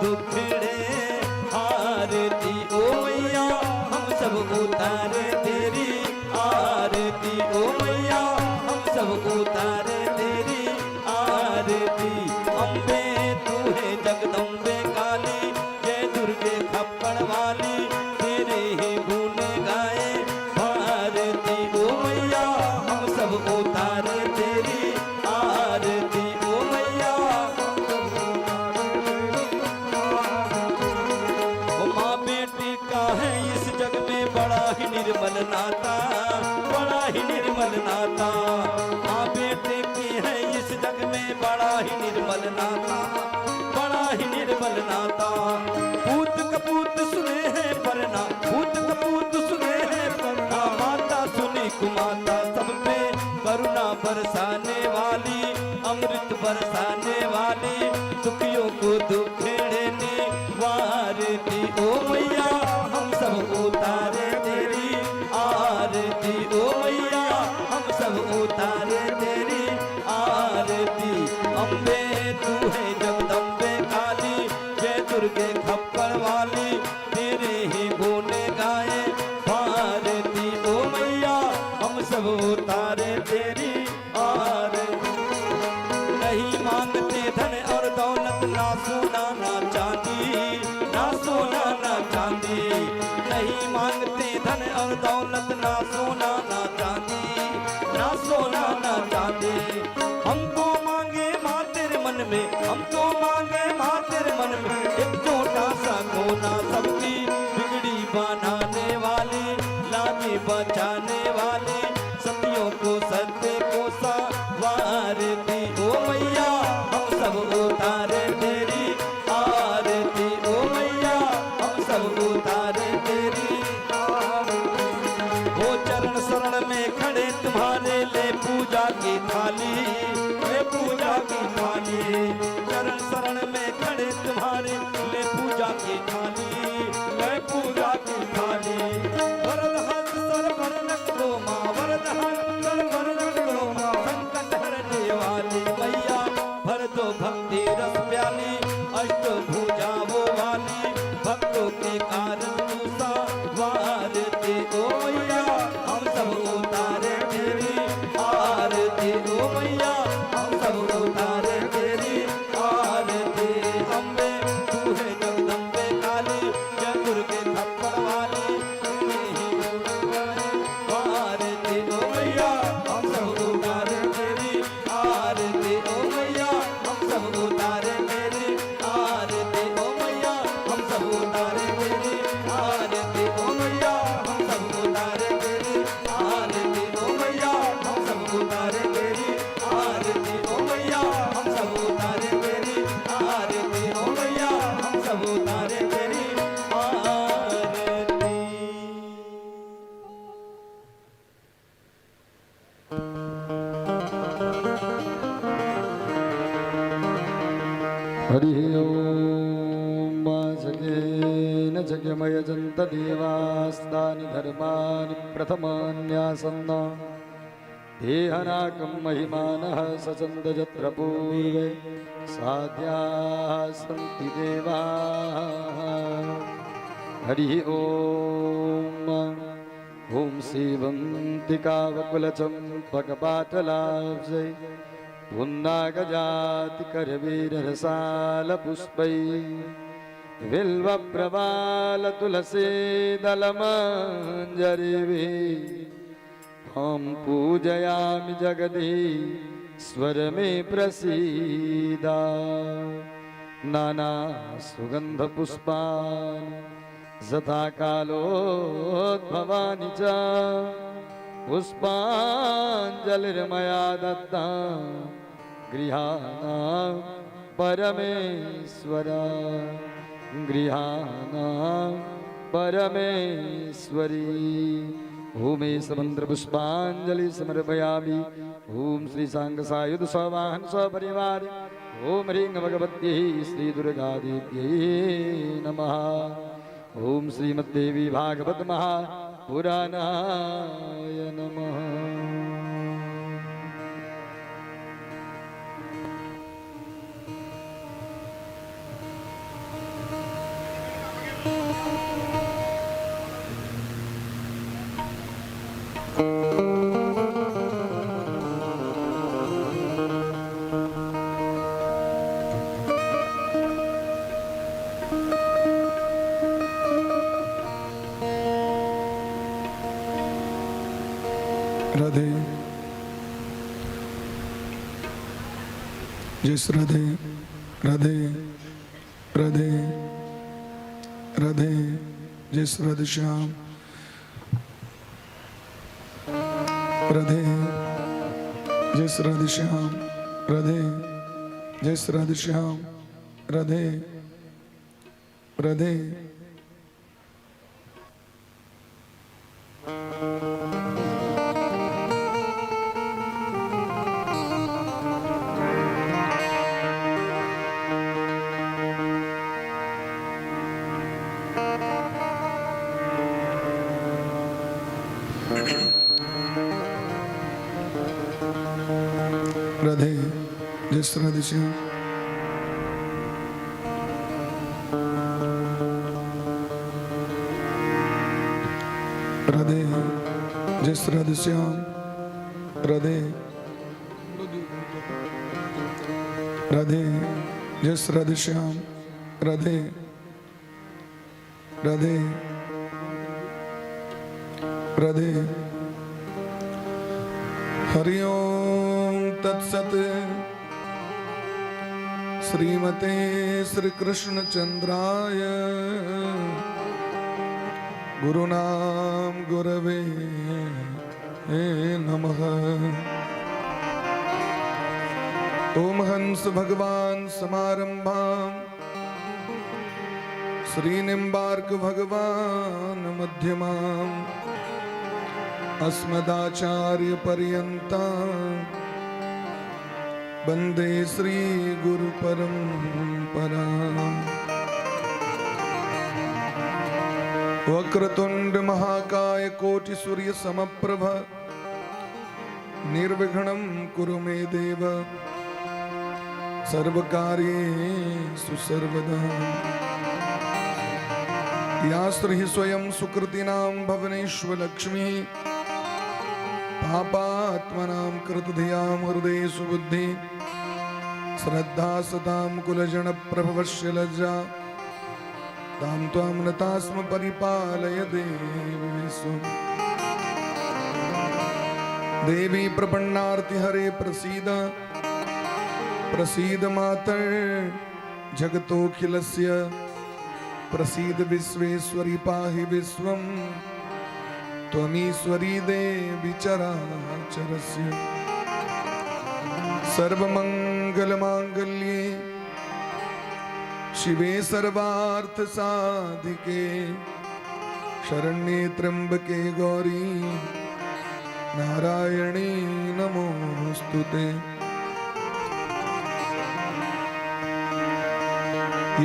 दुखड़े आरती। ओ मैया हम सब उतारे तेरी आरती। ओ मैया हम सब उतारे तेरी आरती। अम्बे तू है जगदम्बे काली, जय दुर्गे खप्पड़ वाली, तेरे ही गुण गाए भारती। ओ मैया हम सब उतारे तेरी आरती। ओ मैया ओ माँ बेटी का है इस जग में बड़ा ही निर्मल नाता, बड़ा ही निर्मल नाता। माँ बेटे की है इस जग में बड़ा ही निर्मल नाता, बड़ा ही निर्मल नाता। पूत कपूत सुने हैं परना, पूत कपूत सुने हैं परना, माता सुनी कुमाता। सब पे करुणा बरसाने वाली, अमृत बरसाने वाली, दुखियों को दुखेड़े निवारती। ओ मैया हम सब उतारे तेरी आरती। ओ मैया हम सब उतारे तेरी आरती। अम्बे तू है जगदम्बे काली, जय दुर्गे खप्पड़ वाली, तेरे ही गुण गाए भारती। ओ मैया हम सब उतारे तेरी आरती। नहीं मांगते धन और दौलत, ना सोना ना चांदी, ना सोना ना चांदी। नहीं मांगते धन और दौलत, ना सोना ना चांदी, ना सोना ना चांदी। हमको मांगे माँ तेरे मन में, हमको मांगे माँ तेरे मन में एक छोटा सा कोना। सबकी बिगड़ी बनाने वाली, लाज बचाने वाली, सतियों को सत्य को सवारती। ओ मैया हम सब उतारे तेरी आरती। ओ मैया हम सब उतारे तेरी। वो चरण शरण में खड़े तुम्हारे, ले पूजा की थाली, ले पूजा की थाली। चरण शरण में खड़े तुम्हारे, ले पूजा की थाली, ले पूजा की थाली। वरद हस्त सर पर रख दो माँ, वरद हस्त सर पर रख दो माँ, संकट हरने वाली मैया भर दो भक्ति रस प्याली। अष्ट भुजा वो वाली, भक्तों के कारण तू सवारती। ओ मैया हम सब उतारे तेरी आरती। ओ मैया हम सब उतारे तेरी आरती। अम्बे तू है जगदम्बे काली, जय दुर्गे खप्पड़ वाली, तेरे ही गुण गाए भारती। ओ मैया हम सब उतारे तेरी आरती। ओ मैया हम सब उतारे तेरी आरती। ओ मैया हम सब उतारे तेरी आरती। ओ मैया हम सब उतारे तेरी आरती। ओ मैया हम सब उतारे तेरी आरती। ओ मैया हम सब उतारे तेरी आरती। ओ मैया हम सब उतारे तेरी आरती। हरिः ॐ। जगेन जगमयजन्त देवास्तानि धर्माणि प्रथमान्यासन्न देहनाकं महिमानः सचन्द यत्र पूर्वे साध्याः सन्ति देवाः। हरिः ॐ। ॐ सेवन्तिकावकुलचम्पकपाटलाब्जै पुन्नागजातिकरवीररसालपुष्पै बिल्वप्रवालतुलसीदलमञ्जरीभिः त्वां पूजयामि जगदीश्वर मे प्रसीद। नानासुगन्धपुष्पाणि यथा कालोद्भवानि च पुष्पाञ्जलिर्मया दत्ता गृहाणा परमेश्वर, गृहाणा परमेश्वरी। ओम मंत्र पुष्पांजलि समर्पयामि। ओम श्री सांग सायुध सवाहन सपरिवार ओम ह्रीं भगवत्यै श्री दुर्गा देव्यै नमः। ओम श्रीमद्देवी भागवत महापुराणाय नमः। राधे, जय श्री राधे, राधे राधे राधे, जय श्री राधे श्याम, राधे, जय श्री राधे श्याम, राधे, जय श्री राधे श्याम, राधे राधे। राधे, जय श्री राधे श्याम। राधे, जय श्री राधे श्याम, राधे राधे, जय श्री राधे श्याम, राधे राधे राधे। हरि ओम तत्सत। श्रीमते श्री कृष्ण चंद्राय गुरुनाम गुरवे नमः। ओम हंस भगवान समारंभां श्री निम्बार्क भगवान मध्यमां अस्मदाचार्य पर्यन्तां वंदे श्री गुरु परंपरा। वक्रतुंड महाकाय कोटि सूर्य समप्रभ निर्विघ्नं कुरु मे देव सर्वकार्येषु सर्वदा। या श्री स्वयं सुकृतीनां भवनेष्वलक्ष्मीः पापात्मनां कृतधियां हृदयेषु बुद्धि श्रद्धा सतां कुलजन प्रभवस्य लज्जा तां त्वां नतास्म परिपालय देवी विश्वम्। देवी प्रपन्नार्ति हरे प्रसीद प्रसीद मातर जगतोखिलस्य प्रसीद विश्वेश्वरी पाहि विश्वं त्वमीश्वरी देवी चराचरस्य। सर्वमंगलमांगल्ये शिवे सर्वार्थ साधिके शरण्ये त्र्यंबके गौरी नारायणी नमोस्तुते।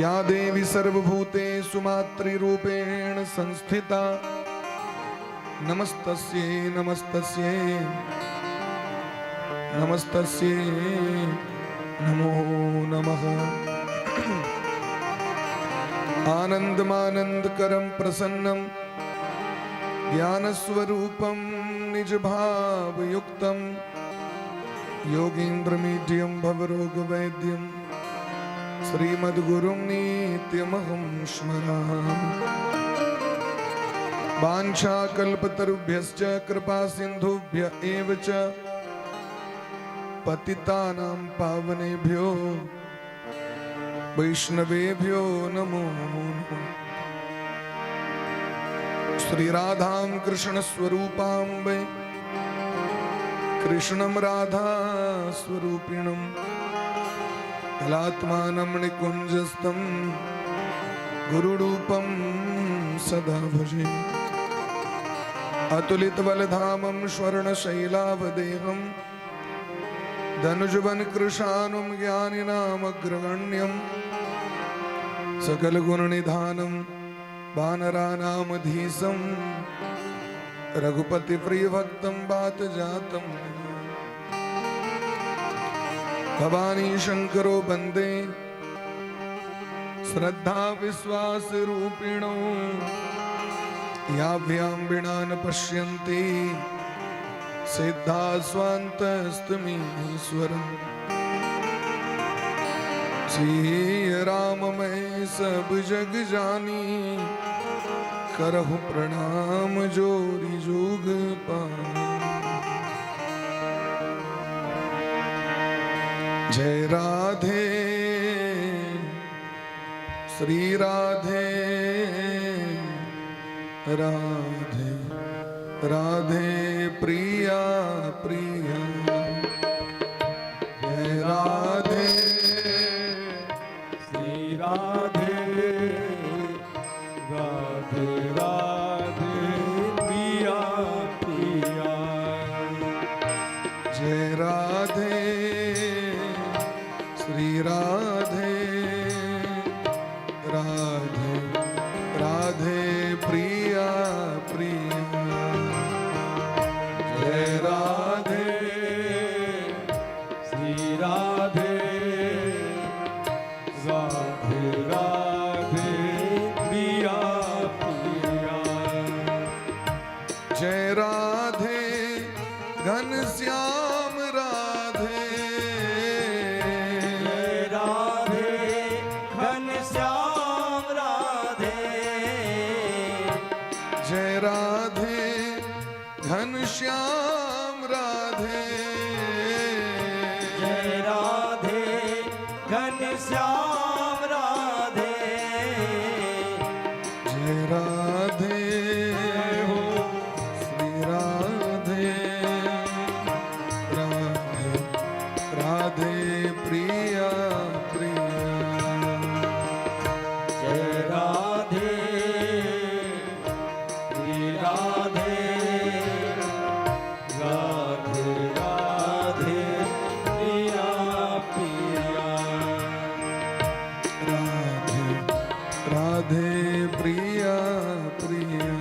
या देवी सर्वभूतेषु मातृरूपेण संस्थिता नमस्तस्यै नमस्तस्यै नमस्तस्यै नमो नमः। आनंदमानंदकरं प्रसन्नं ज्ञानस्वरूपं निजभावयुक्तं योगीन्द्रमीड्यं भवरोगवैद्यं श्रीमद्गुरुं नित्यमहं स्मरामि। वाञ्छाकल्पतरुभ्यश्च कृपासिन्धुभ्य एव च पतितानां पावनेभ्यो वैष्णवेभ्यो नमो नमः। श्री राधां कृष्ण स्वरूपां वै कृष्णं राधा स्वरूपिणं कलात्मानं निकुञ्जस्थं गुरुरूपं सदा भजे। अतुलितबलधामं स्वर्णशैलावदेहं धनुजवनकृशानुं ज्ञानिनामग्रगण्यं सकलगुणनिधानं वानराणामधीशं रघुपतिप्रियभक्तं वातजातं। भवानी शंकरो वंदे श्रद्धा विश्वास रूपिणो याभ्यां विना न पश्यन्ति सिद्धा स्वान्तस्तमीश्वरम्। श्री राम मैं सब जग जानी करहु प्रणाम जोरी जोग पानी। जय राधे श्री राधे राधे राधे प्रिया प्रिया। जय राधे श्री राधे राधे राधे प्रिया प्रिया। जय राधे श्री राधे राधे राधे प्रिया प्रिया। जय राधे श्री राधे राधे राधे प्रिया प्रिया। जय राधे घनश्याम राधे। जय राधे घनश्याम राधे। जय राधे घनश्याम राधे। जय राधे घनश्याम राधे। जय राधे हो श्री राधे राधे राधे प्रिया प्रिया। जय राधे श्री राधे राधे राधे प्रिया प्रिया। राधे राधे प्रिया प्रिया।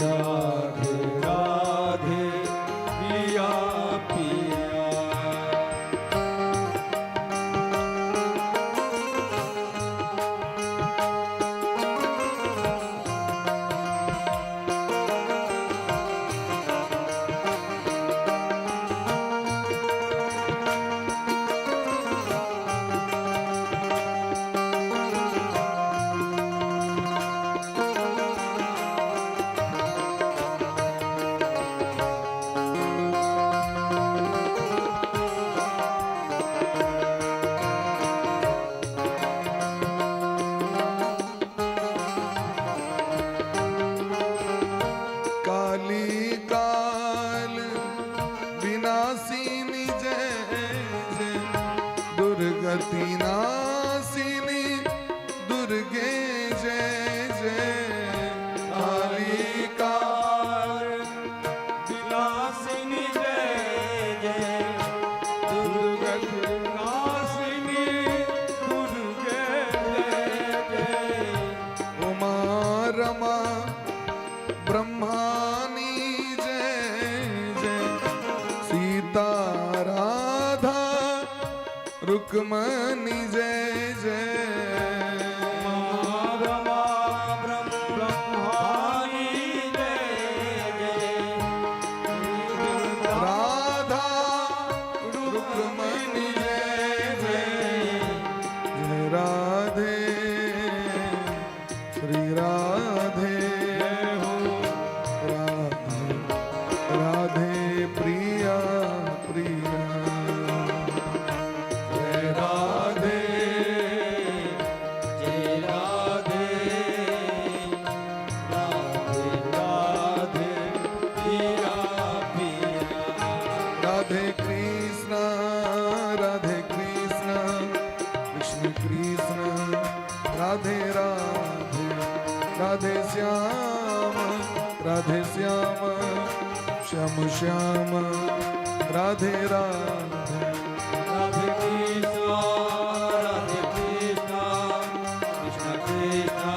राधे राधे प्रिया प्रिया। काली काल विनाशिनी जय जय दुर्गति नाशिनी दुर्गे जय जय। काली काल विनाशिनी जय जय दुर्गति नाशिनी दुर्गे जय जय। उमा रमा ब्रह्मानी जय जय सीता राधा रुक्मणी जय जय। रमा ब्रह्मानी जय जय राधा रुक्मणी जय जय। जय राधे श्री राधे हो राधे राधे प्रिया प्रिया। जय राधे जय राधे राधे राधे प्रिया प्रिया। राधे कृष्णा राधे कृष्णा कृष्ण कृष्ण राधे राधे राधे श्याम राधे श्याम श्याम श्याम राधे राधे। राधे कृष्णा राधे कृष्णा कृष्ण कृष्णा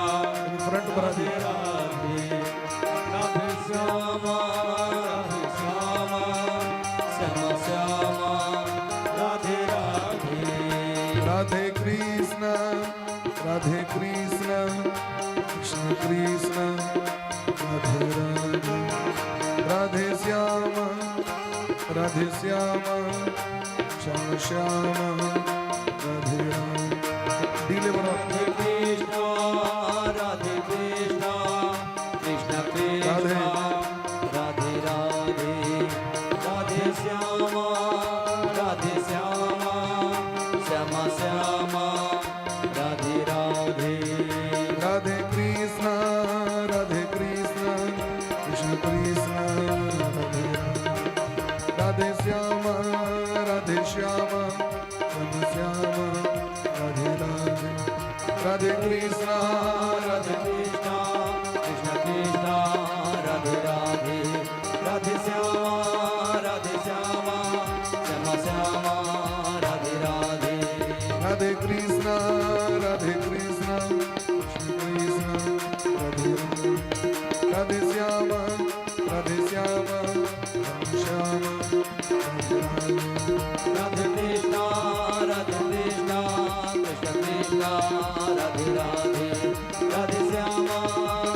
फ्रंट पर राधे राधे राधे श्यामा राधे श्यामा श्याम श्यामा राधे राधे। राधे कृष्णा राधे कृष्णा कृष्ण कृष्ण राधे राधे राधे श्याम राधे श्याम श्याम श्याम राधे राधे। डीले बनाओ। राधे कृष्णा राधे कृष्णा कृष्ण कृष्णा राधे राधे राधे श्यामा राधे श्यामा। राधे कृष्णा राधे कृष्णा कृष्ण कृष्णा राधे राधे, राधे श्यामा राधे श्यामा श्यामा श्यामा राधे राधे। राधे कृष्णा राधे कृष्णा कृष्ण कृष्णा राधे राधे, राधे श्यामा राधे श्यामा श्याम राधे राधे। राधे कृष्णा राधे कृष्णा कृष्ण कृष्णा राधे राधे, राधे श्यामा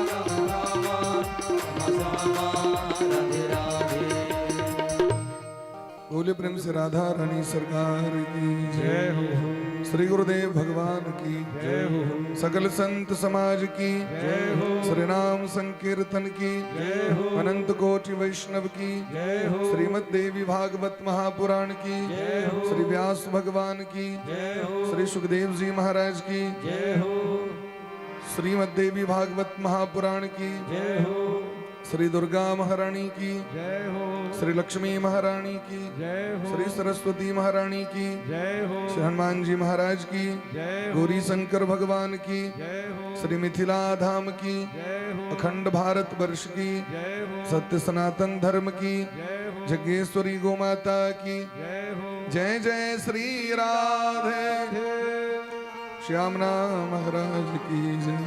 राधे श्यामा श्यामा श्यामा राधे राधे। बोले प्रेम से राधा रानी सरकार की जय हो। श्री गुरुदेव भगवान की जय हो। सकल संत समाज की जय हो। श्री नाम संकीर्तन की जय हो। अनंत कोटि वैष्णव की जय हो। श्रीमद देवी भागवत महापुराण की जय हो। श्री व्यास भगवान की जय हो। श्री सुखदेव जी महाराज की जय हो। श्रीमद देवी भागवत महापुराण की जय हो। श्री दुर्गा महारानी की जय हो। श्री लक्ष्मी महारानी की जय हो। श्री सरस्वती महारानी की जय हो। श्री हनुमान जी महाराज की जय हो। गौरी शंकर भगवान की जय हो। श्री मिथिला धाम की जय हो। अखंड भारत वर्ष की जय हो। सत्य सनातन धर्म की जय हो। जगेश्वरी गोमाता की जय हो। जय जय श्री राधे श्याम नाम महाराज की जय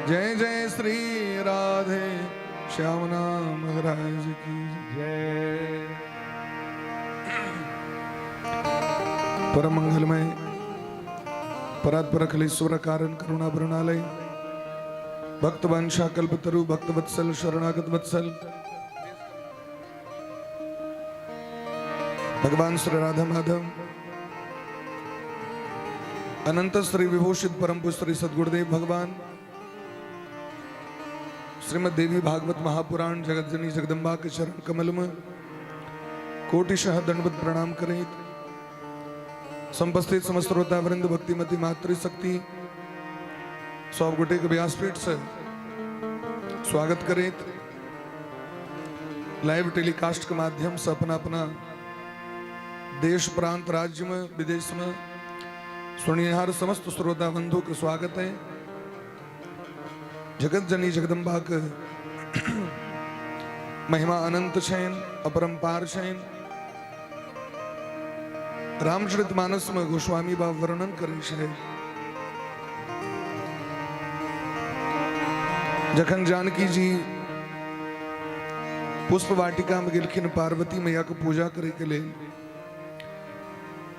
जय जय श्री राधे श्याम नाम महाराज की जय। जय। परम मंगलमय परात्पर अखिलेश्वर कारण करुणा भरणालय भक्त वांछा कल्पतरु भक्त वत्सल शरणागत वत्सल भगवान श्री राधा माधव अनंत श्री विभूषित परम पूज्य श्री सदगुरुदेव भगवान श्रीमद देवी भागवत महापुराण जगत जननी जगदम्बा के चरण कमल में कोटिशः दंडवत प्रणाम करें। समुपस्थित समस्त श्रोता वृंद भक्तिमती मातृशक्ति सब गोटे के व्यासपीठ से स्वागत करें। लाइव टेलीकास्ट के माध्यम से अपना अपना देश प्रांत राज्य में विदेश में सुनिहार समस्त श्रोता बंधु के स्वागत है। जगत जननी जगदम्बा के महिमा अनंत छैन, अपरंपार छैन। रामचरित मानस में गोस्वामी बाब वर्णन करै छै, जखन जानकी जी पुष्प वाटिका में गेलखिन पार्वती मैया के पूजा करे के लेल,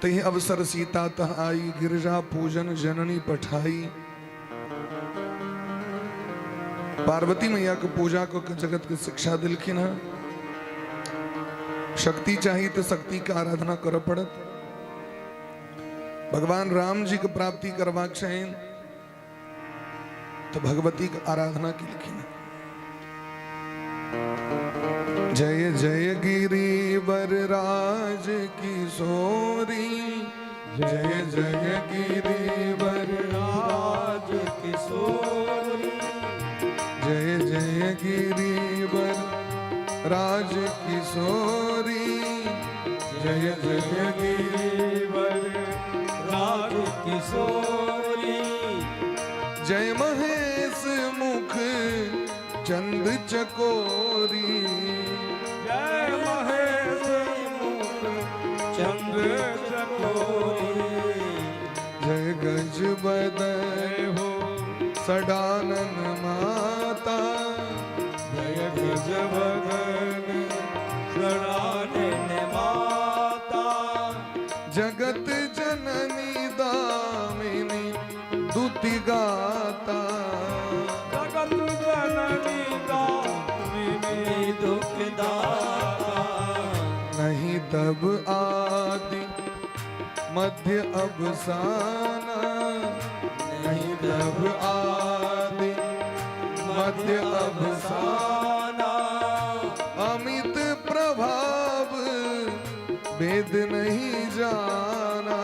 तही अवसर सीता तह आई, गिरिजा पूजन जननी पठाई। पार्वती मैया के पूजा को जगत के शिक्षा दिलखिन है। शक्ति चाहिए तो शक्ति के आराधना कर पड़त। भगवान राम जी के प्राप्ति करबाक छै तो भगवती के आराधना केलखिन। जय जय गिरिवर राज किशोरी, जय जय गिरिवर राज किशोरी, जय जय गिरिवर राज किशोरी, जय जय गिरिवर राज किशोरी, जय महेश मुख चंद चकोरी, जय महेश मुख चंद्र चकोरी, जय गज बदन जय हो सडानन माता, जय गजबदन सडानन माता, जगत जननी दामिनी दुति गाता, जगत जननी दामिनी दुख दाता, नहीं तब आदि मध्य अवसाना, नहीं तब आदि मध्य अवसाना, अवसाना, अमित प्रभाव वेद नहीं जाना,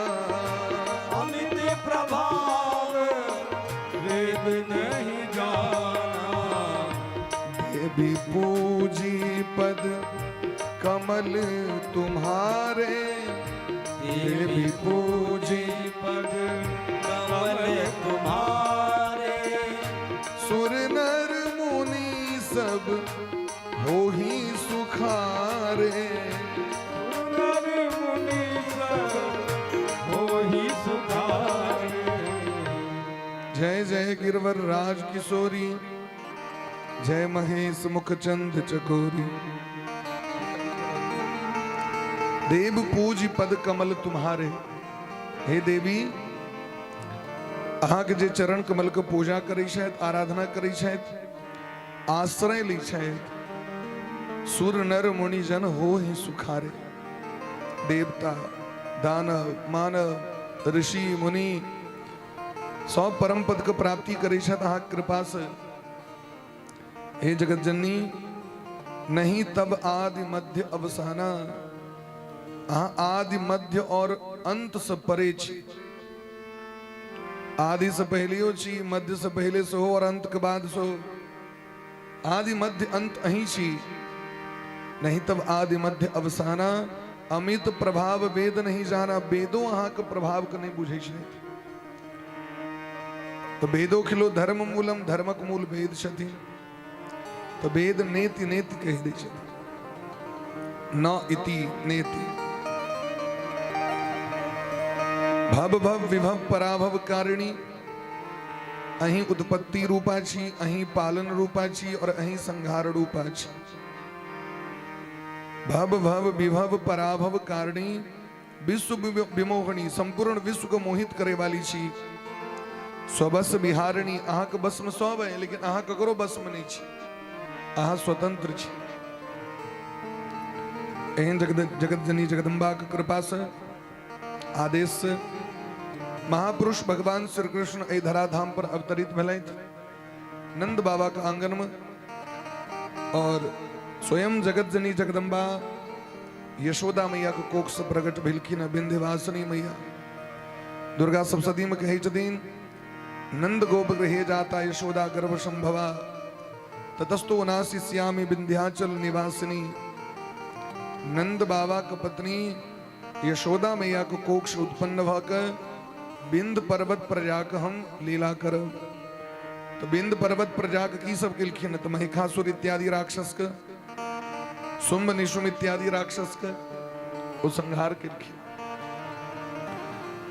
अमित प्रभाव वेद नहीं जाना, देवी पूजी पद कमल तुम्हारे, देवी पूजी पद कमल तुम्हारे, जय जय गिरवर राज किशोरी, जय महेश मुखचंद चकोरी। देव पूज पद कमल तुम्हारे। हे देवी, अहाँके जे चरण कमल के पूजा करै छथि, आराधना करै छथि, आश्रय लै छथि, सुर नर मुनि जन हो ही सुखारे। देवता, दानव, मानव, ऋषि मुनि सब परम पद के प्राप्ति करै छथि अहाँके कृपा से। हे जगत जननी, नहीं तब आदि मध्य अवसाना। अहाँ आदि मध्य और अंत से परे छी। आदि से पहिलेओ छी, मध्य से पहिले सेहो और अंत के बाद सेहो। आदि मध्य अंत अहीं छी। नहीं तब आदि मध्य अवसाना, अमित प्रभाव वेद नहीं जाना। वेदो अहाँके प्रभाव के नहीं बुझै छथि। तो वेदो खिलो धर्म मूलम, धर्मक मूल वेद छथिन। तो वेद नेति नेति कहि दै छथिन, न इति नेति। भव भव विभव पराभव कारिणी, अहीं उत्पत्ति रूपा छी, अहीं पालन रूपा छी और अहीं संहार रूपा छी। भव भव विभव पराभव कारिणी, विश्व विमोहणी, संपूर्ण विश्व को मोहित करे वाली छी। स्वबस बिहारिणी, अहाँके बस में सब है, लेकिन अहाँ ककरो बस में नहीं छी, अहाँ स्वतंत्र छी। एहन जगत जगत जननी जगदम्बा के कृपा से, आदेश से महापुरुष भगवान श्री कृष्ण एहि धराधाम पर अवतरित भेलथि नंद बाबा के आंगन में, और स्वयं जगत जननी जगदम्बा यशोदा मैया के कोख से प्रकट भेलखिन विंध्यवासिनी मैया। दुर्गा सप्तशती में कहै छथिन, नंद गोप गृहे जाता यशोदा गर्भ संभवा, ततस्तु नाशिष्यामि विंध्याचल निवासिनी। नंद बाबा के पत्नी यशोदा मैया के कोख से उत्पन्न भऽ के बिंद पर्वत पर जाके हम लीला करब। तो बिंद पर्वत पर जाके की सब केलखिन? तो महिषासुर इत्यादि राक्षस के, शुंभ निशुंभ इत्यादि राक्षस के ओ संहार केलखिन।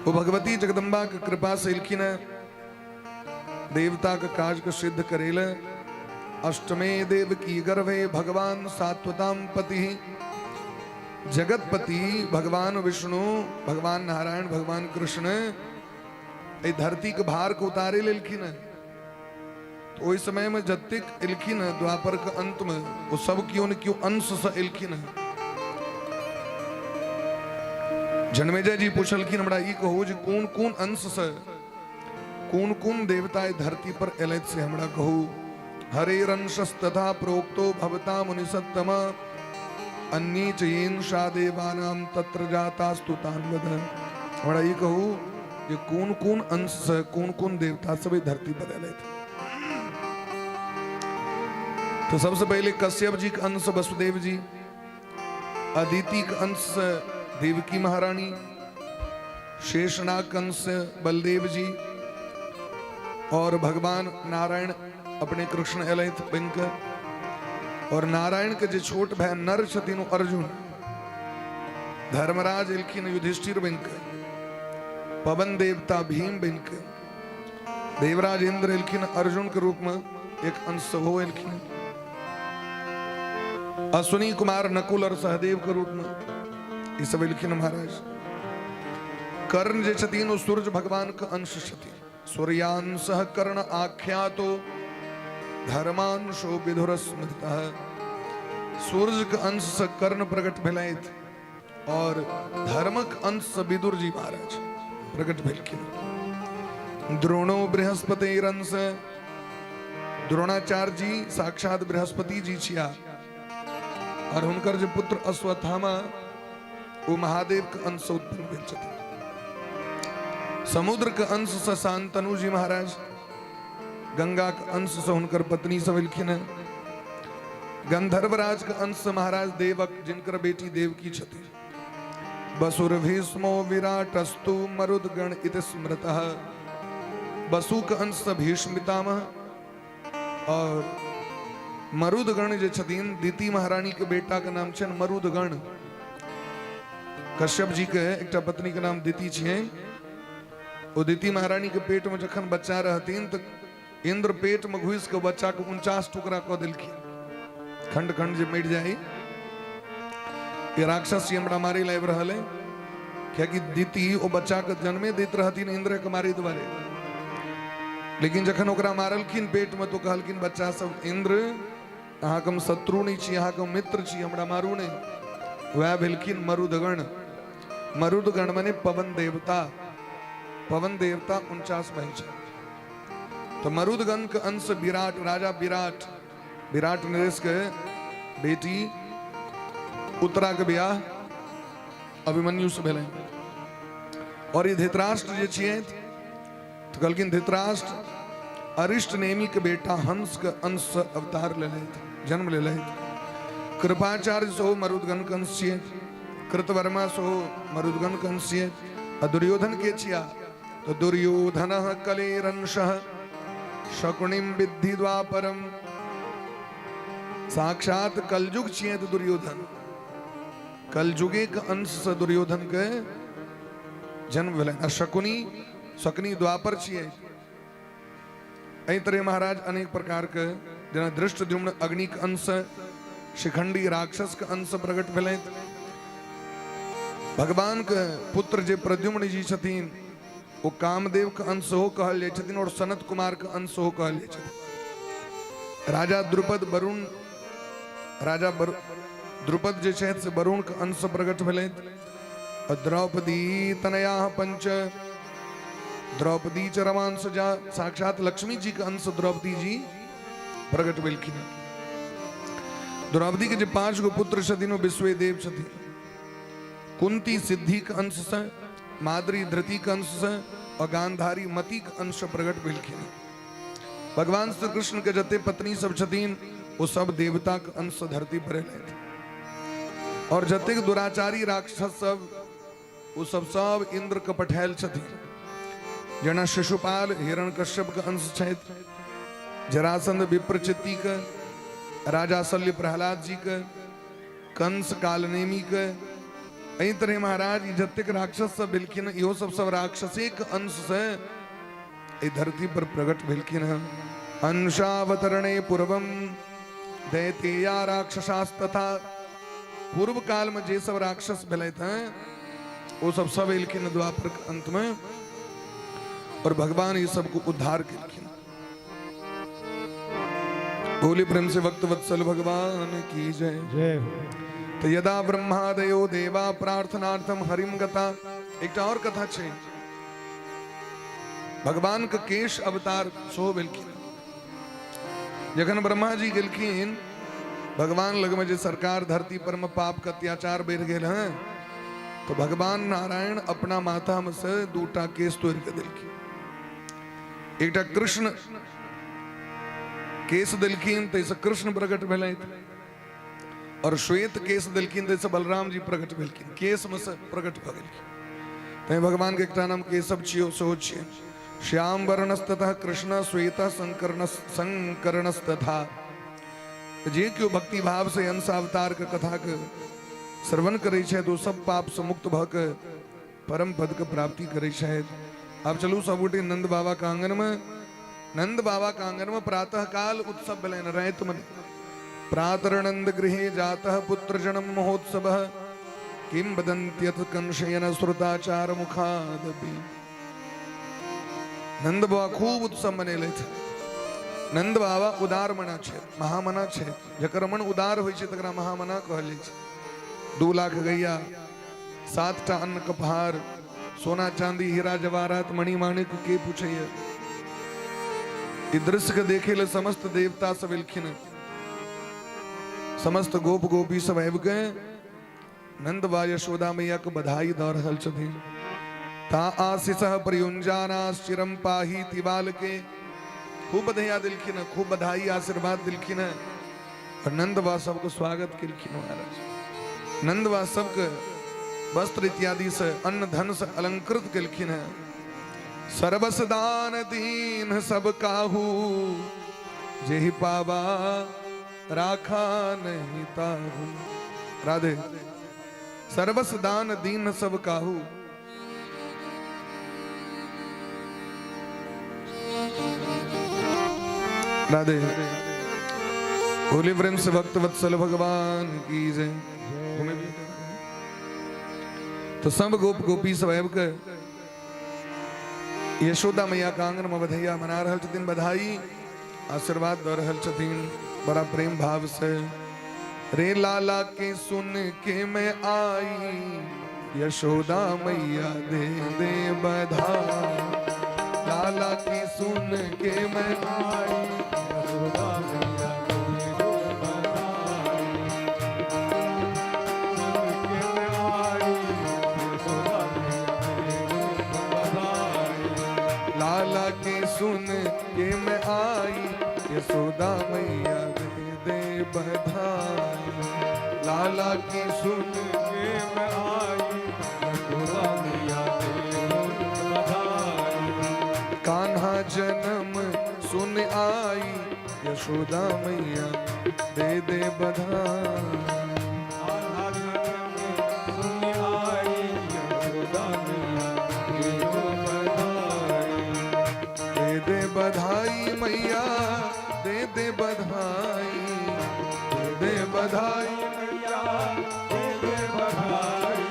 ओ भगवती जगदम्बा के कृपा से एलखिन देवता के काज के सिद्ध करेल। अष्टमे देव की गर्भे भगवान सात्वताम पति, जगतपति भगवान विष्णु, भगवान नारायण, भगवान कृष्ण एहि धरती के भार के उतारे लेलखिन। तो ओहि समय में जतेक एलखिन द्वापर के अंत में, वो सब केओ ने केओ अंश से एलखिन। जनमेजय जी पूछलखिन, हमरा ई कहू जे कोन कोन अंश से कोन कोन देवता एहि धरती पर एलथि, से हमरा कहू। हरेरंशस्तथा प्रोक्तो भवता मुनिसत्तम, अन्ये च येनषा देवानां तत्र जातास्तु तान् वद। हमरा ई कहू जे कोन कोन अंश से कोन कोन देवता सब एहि धरती पर एलथि। तो सबसे पहले कश्यप जी के अंश वसुदेव जी, अदिति के अंश से देवकी महारानी, शेषनाग के अंश से बलदेव जी, और भगवान नारायण अपने कृष्ण एलथि बनिके। और नारायण के जे छोट भाई नर छथिन ओ अर्जुन, धर्मराज एलखिन युधिष्ठिर बनिके, पवन देवता भीम बनिके, देवराज इंद्र एलखिन अर्जुन के रूप में, एक अंश सेहो एलखिन, अश्विनी कुमार नकुल और सहदेव के रूप में, ई सब एलखिन महाराज। कर्ण जे छथिन ओ सूर्य भगवान के अंश छथिन। सूर्यांश कर्ण आख्यातो धर्मांशो विधुर स्मृतः। सूर्य के अंश से कर्ण प्रकट भेलथि और धर्मक अंश से विदुर जी महाराज प्रकट भेलखिन। द्रोणो बृहस्पतिरंश, द्रोणाचार्य जी साक्षात बृहस्पति जी छिया, और हुनकर जे पुत्र अश्वत्थामा वो महादेव के अंश से उत्पन्न भेल छथिन। समुद्र के अंश से शांतनु जी महाराज, गंगा के अंश से हुनकर पत्नी सब एलखिन हैं। गंधर्वराज के अंश से महाराज देवक, जिनकर बेटी देवकी छथिन। बसुर भीष्मो विराटस्तु मरुदगण इति स्मृतः। बसु के अंश से भीष्म पितामह, और मरुदगण जे छथिन दिति महारानी के बेटा के नाम छनि मरुदगण। कश्यप जी के एकटा पत्नी के नाम दिति छियनि। उदिति महारानी के पेट में जखन बच्चा रहथिन तऽ इंद्र पेट में घुसि कऽ बच्चा के 49 टुकड़ा कऽ देलखिन, खंड खंड जे मरि जाय। ये राक्षस हमरा मारे लए आबि रहल है, कियाकि दिति ओ बच्चा के जन्मे दैत रहथिन इंद्र के मारे दुआरे। लेकिन जखन ओकरा मारलखिन पेट में तो कहलखिन बच्चा सब, इंद्र अहाँके हम शत्रु नहीं छी, अहाँके हम मित्र छी, हमरा मारू नहीं। वएह भेलखिन मरुदगण। मरुदगण मने पवन देवता। पवन देवता 49 भाई छै। तो मरुदगण के अंश विराट, राजा विराट, विराट नरेश के बेटी उत्तरा के ब्याह अभिमन्यु से भेलै। और ई धृतराष्ट्र जे छियै तो कहलखिन धृतराष्ट्र अरिष्ट नेमी के बेटा हंस के अंश से अवतार लेलथि, जन्म लेलथि। कृपाचार्य सेहो मरुदगण के अंश छियै, कृतवर्मा सेहो मरुदगण के अंश छियै। आ दुर्योधन के छिया तो दुर्योधन कलेरंश शकुनिम विद्धि द्वापरम। साक्षात कलयुग छियै तो दुर्योधन, कलयुगे के अंश से दुर्योधन के जन्म भेलनि। आ शकुनी, शकुनी द्वापर छियै। एहि तरह महाराज अनेक प्रकार के, जेना दृष्टद्युम्न अग्नि के अंश, शिखंडी राक्षस के अंश प्रकट भेलथि। भगवान के पुत्र जे प्रद्युम्न जी छथिन ओ कामदेव के अंश सेहो कहल जाइ छथिन और सनत कुमार के अंश सेहो कहल जाइ छथिन। राजा द्रुपद वरुण, राजा द्रुपद जे छथि से वरुण के अंश प्रकट भेलथि। और द्रौपदी तनया पंच, द्रौपदी च रमांश जा, साक्षात लक्ष्मी जी के अंश द्रौपदी जी प्रकट भेलखिन। द्रौपदी के जे 5 गो पुत्र छथिन ओ विश्वदेव छथिन। कुंती सिद्धि के अंश से, माद्री धृति के अंश से और गांधारी मति के अंश प्रकट भेलखिन। भगवान श्री कृष्ण के जते पत्नी सब छथिन ओ सब देवता के अंश धरती पर एलथि। और जतेक दुराचारी राक्षस सब ओ सब सब इंद्र के पठायल छथिन। जेना शिशुपाल हिरण्यकश्यप के अंश छथि, जरासंध विप्रचित्ति के, राजा शल्य प्रहलाद जी के, कंस कालनेमी के। एहि तरह महाराज ई जतेक राक्षस सब भेलखिन इहो सब सब राक्षसे के अंश से एहि धरती पर प्रकट भेलखिन हन। अंशावतरणे पूर्वम दैतेया राक्षसास्तथा। पूर्व काल में जे सब राक्षस भेलथि हैं वो सब सब एलखिन द्वापर के अंत में और भगवान ये सबको उद्धार केलखिन। बोली प्रेम से वक्त वत्सल भगवान की जय। जय हो। तो यदा ब्रह्मादयो देवा प्रार्थनार्थम हरिम गता। एकटा और कथा छै, भगवान के केश अवतार सेहो भेलखिन। जखन ब्रह्मा जी गेलखिन भगवान लग में जे सरकार धरती पर में पाप के अत्याचार बढ़ि गेल हैं, तो भगवान नारायण अपना माथा में से 2टा केश तोड़ के देलखिन। एकटा कृष्ण केश देलखिन तैसे कृष्ण प्रकट भेलथि, और श्वेत केश देलखिन तैसे बलराम जी प्रकट भेलखिन। केश में से प्रकट भऽ गेलखिन। तैं भगवान के एकटा नाम केशव छियो सेहो छियै। श्याम वर्णस्ततः कृष्ण श्वेत संकर्णस्तथा। जे केओ भक्ति भाव से अंश अवतार के कथा के श्रवण करै छै तो सब पाप से मुक्त भऽ के परम पद के प्राप्ति करै छै। आब चलू सब गोटे नंद बाबा के आंगन में। नंद बाबा के आंगन में प्रातः काल उत्सव भेलनि राति में। प्रातर्नंद गृहे जातः पुत्र जन्म महोत्सव किं वदन्त्यथ कंशयन श्रुताचार मुखादपि। नंद बाबा खूब उत्सव मनेलथि। नंद बाबा उदार मना छै, महामना छै। जकर मन उदार होइ छै तकरा महामना कहल जाइ छै। 2 लाख गैया, 7टा अन्न के पहाड़, सोना चांदी हीरा जवाहरात मणि माणिक के पूछैया। ई दृश्य के देखे ले समस्त देवता सब एलखिन, समस्त गोप गोपी सब आबि के नंद बा यशोदा मैया के बधाई दऽ रहल छथिन। ता आशीष प्रयुंजानाश्चिरम पाही तिबाल के। खूब बधाइया दिलखिन, खूब बधाई आशीर्वाद दिलखिन और नंद बा सबके स्वागत केलखिन महाराज। नंद बा सबके वस्त्र इत्यादि से अन्न धन से अलंकृत केलखिन हैं। सर्वस दान दीन सब काहू, जेहि पावा राखा नहीं ताहू। राधे। सर्वस दान दीन सब काहू। राधे। बोले प्रेम से भक्त वत्सल भगवान की जय। तो सब गोप गोपी सब आबि के यशोदा मैया के आंगन में बधैया मना रहल छथिन, बधाई आशीर्वाद दऽ रहल छथिन बड़ा प्रेम भाव से। रे लाला के सुन के मैं आई यशोदा मैया दे दे बधाई। लाला की सुन के मैं आई यशोदा मैया दे दे बधाई। सुन के मैं आई यशोदा मैया दे दे बधाई। लाला के सुन के मैं आई यशोदा मैया दे दे बधाई। लाला की सुन के मैं आई यशोदा मैया दे दे बधाई। कान्हा जन्म सुन आई यशोदा मैया दे दे बधाई। कान्हा जन्म सुन आई यशोदा मैया दे दे बधाई। दे दे बधाई मैया दे दे बधाई। दे दे बधाई मैया दे दे बधाई।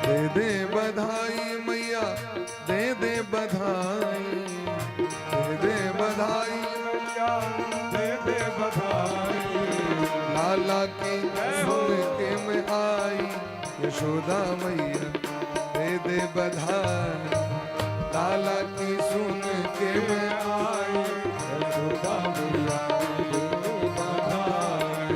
दे दे बधाई मैया दे दे बधाई। दे दे बधाई मैया दे दे बधाई। लाला की सुन के मैं आई यशोदा मैया दे दे बधाई। लाला की सुन के मैं आई यशोदा मैया दे दे बधाई।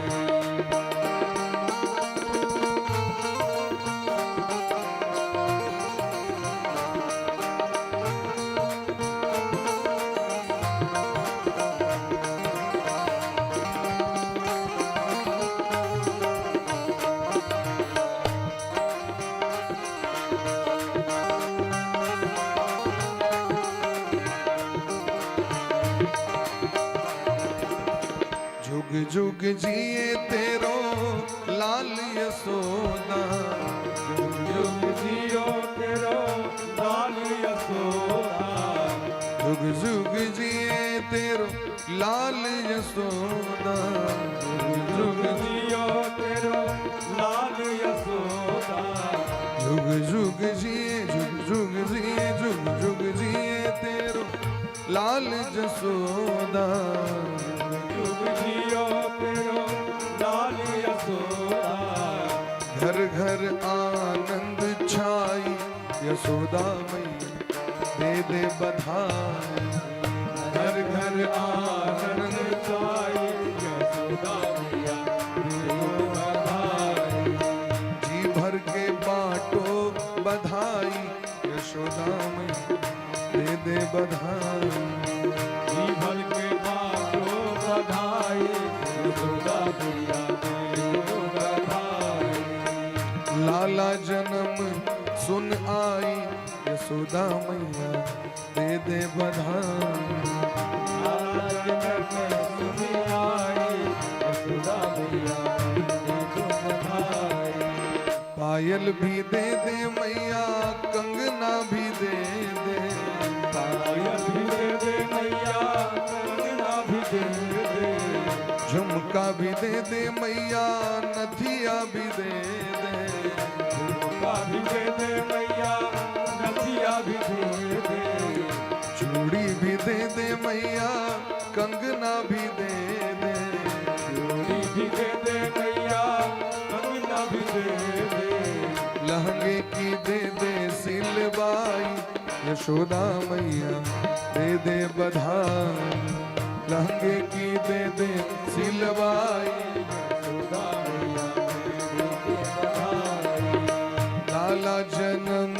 जुग जुग जिए तेरो लाल यशोदा। जुग जुग जियो तेरो लाल यशोदा। जुग जुग जिए तेरो लाल यशोदा। जुग जियो तेरो लाल यशोदा। जुग जुग जिए जुग जुग जिए जुग जुग जिए तेरो लाल जसोदा। जुग जियो तेरो लाल यशोदा। घर घर आनंद छाई यशोदा मैया दे दे बधाई। घर घर आनंद छाई यशोदा मैया दे दे बधाई। जी भर के बांटो बधाई यशोदा मैया दे दे बधाई। जी भर के बांटो बधाई यशोदा मैया दे दे बधाई। लाला जन्म सुन आई यशोदा मैया दे दे बधाई। लाला जन्म सुन आई यशोदा मैया दे दे बधाई। पायल भी दे दे मैया कंगना भी दे दे। पायल भी दे दे मैया कंगना भी दे दे। झुमका भी दे दे मैया नथिया भी दे दे। झुमका भी दे दे मैया नथिया भी दे दे। चूड़ी भी दे दे मैया कंगना भी दे दे। चूड़ी भी दे दे मैया कंगना भी दे दे। लहंगे की दे दे सिलवाई यशोदा मैया दे दे बधाई। लहंगे की दे दे सिलवाई यशोदा मैया दे दे बधाई। लाला जन्म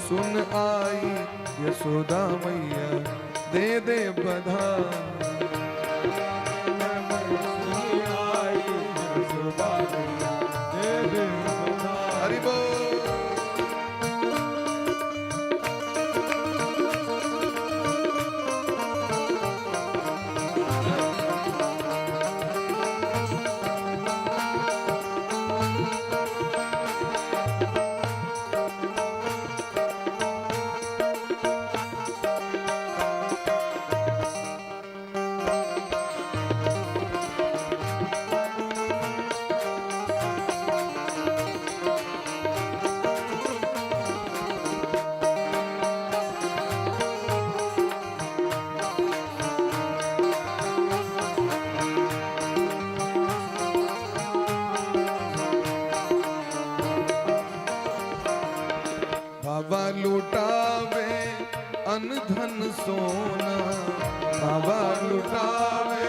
सुन आई यशोदा मैया दे दे बधाई। जन्म सुन आई यशोदा मैया दे दे बधाई। हरि बोल। लुटावे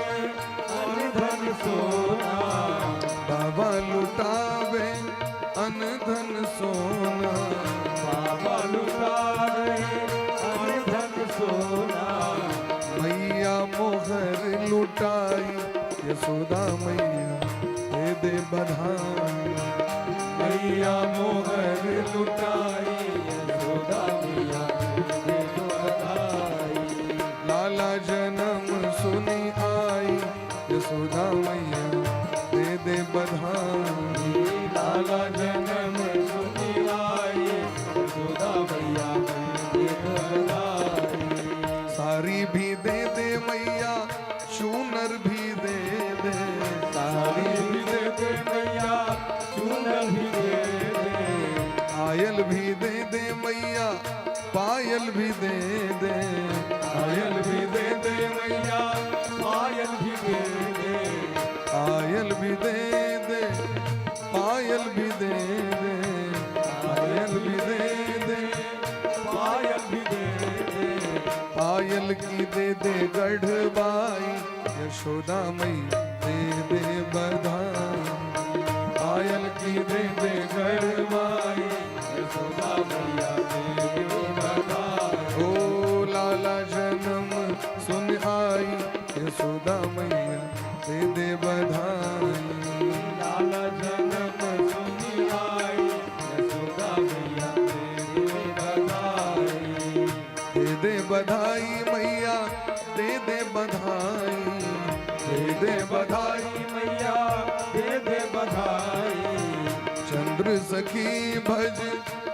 अन धन सोना। बाबा लुटावे अन धन सोना। बाबा लुटावे अन धन सोना। मैया मोहर लुटाई यशोदा मैया दे दे बधाई। मैया मोहर लुटाई यशोदा मैया दे दो बधाई। लाला जन्म सुनी आई यशोदा मैया दे दे बधाई। लाला जन्म सुनी आई यशोदा मैया दे दो बधाई। सारी भी दे दे मैया चूनर भी दे दे। साड़ी भी दे दे मैया चूनर भी दे दे। आयल भी दे दे मैया पायल भी दे दे। पायल भी दे दे मैया पायल भी दे दे। आयल भी दे दे पायल भी दे दे। पायल भी दे दे पायल भी दे दे। पायल की दे दे गढ़बाई यशोदा मई दे दे बधाई। पायल की दे दे गढ़वाई यशोदा मैया दे दे बधाई। ओ लाला जन्म सुन आई यशोदा मैया दे दे बधाई। लाला जन्म सुनी आई यशोदा मैया दे दे बधाई। दे दे बधाई मैया दे दे बधाई। दे दे दे बधाई बधाई मैया दे दे बधाई। चंद्र सखी भज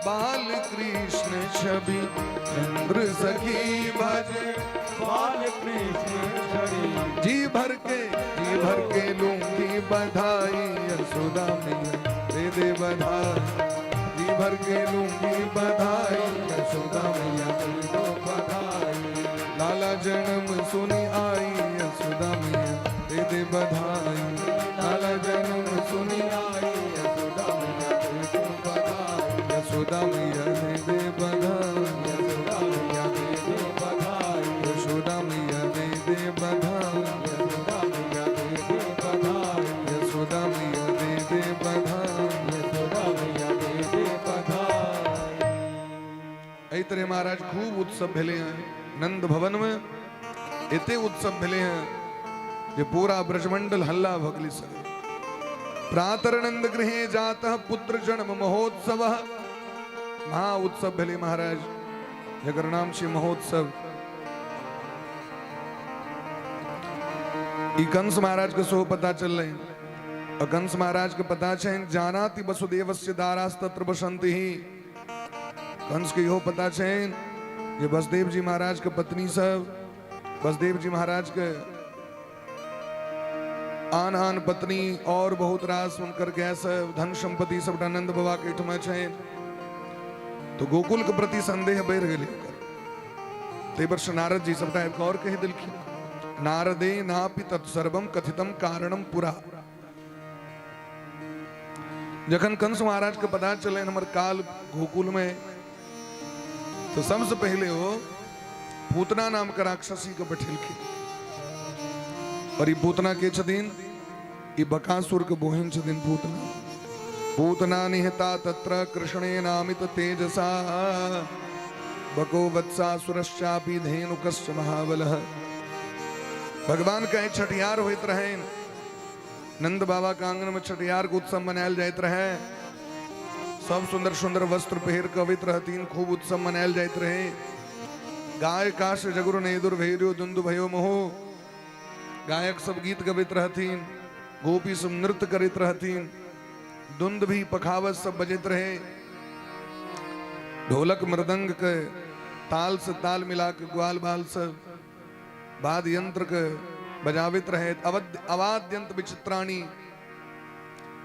बाल कृष्ण छवि। चंद्र सखी भज बाल कृष्ण छवि। जी भर के लूंगी बधाई यशोदा मैया दे दे बधाई। जी भर के लूंगी बधाई यशोदा मैया दे दो बधाई। लाला जन्म सुनी आई यशोदा मैया दे दे बधाई। लाला जन्म सुनी आई यशोदा मैया दे दो बधाई। यशोदा मैया दे दे बधाई। यशोदा मैया दे दे बधाई। यशोदा मैया दे दे बधाई। यशोदा मैया दे दे बधाई। यशोदा मैया दे दे बधाई। यशोदा मैया दे दे बधाई। एहि तरह महाराज खूब उत्सव भेलै हैं नंद भवन में। एते उत्सव भेलै हैं जे पूरा ब्रजमंडल हल्ला भऽ गेलै सगरे। प्रातर नंद गृहे जातः पुत्र जन्म महोत्सव। महा उत्सव भेलै महाराज, जकर नाम छै महोत्सव। ई कंस महाराज के सेहो पता चललै। आ कंस महाराज के पता छनि जानाति वसुदेवस्य दारास्तत्र बसंति ही। कंस के इहो पता छनि जे वसुदेव जी महाराज के पत्नी सब, वसुदेव जी महाराज के आन आन पत्नी और बहुत रास हुनकर गाय सब धन संपत्ति सबटा नंद बाबा के एहिठमा छनि। तो गोकुल के प्रति संदेह बढ़ि गेलै ओकर। ताहि पर से नारद जी सबटा आबि कऽ और कहि देलखिन। नारदे नापि तत्सर्वम कथितम कारणम पुरा। जखन कंस महाराज के पता चलनि हमर काल गोकुल में, तो सबसे पहले वो पूतना नाम के राक्षसी के बैठेलखिन। और ई पूतना के छथिन? ई बकासुर के बहिन छथिन पूतना। पूतना निहता तत्र कृष्णे नामित तेजसा बको वत्सासुरश्चापि धेनुकश्च महाबलः। भगवान के छठियार होइत रहनि। नंद बाबा के आंगन में छठियार के उत्सव मनायल जाइत रहे। सब सुंदर सुंदर वस्त्र पहिर के अबैत रहथिन, खूब उत्सव मनायल जाइत रहे। गाय काश जगुरु नेदुर भैर्यो दुंदु भयो मोहो। गायक सब गीत गबैत रहथिन, गोपी सब नृत्य करैत रहथिन, दुंद भी पखावत सब बजैत रहे। ढोलक मृदंग के ताल से ताल मिला के ग्वाल बाल सब वाद्य यंत्र के बजावित रहे। अवाद्यंत विचित्राणी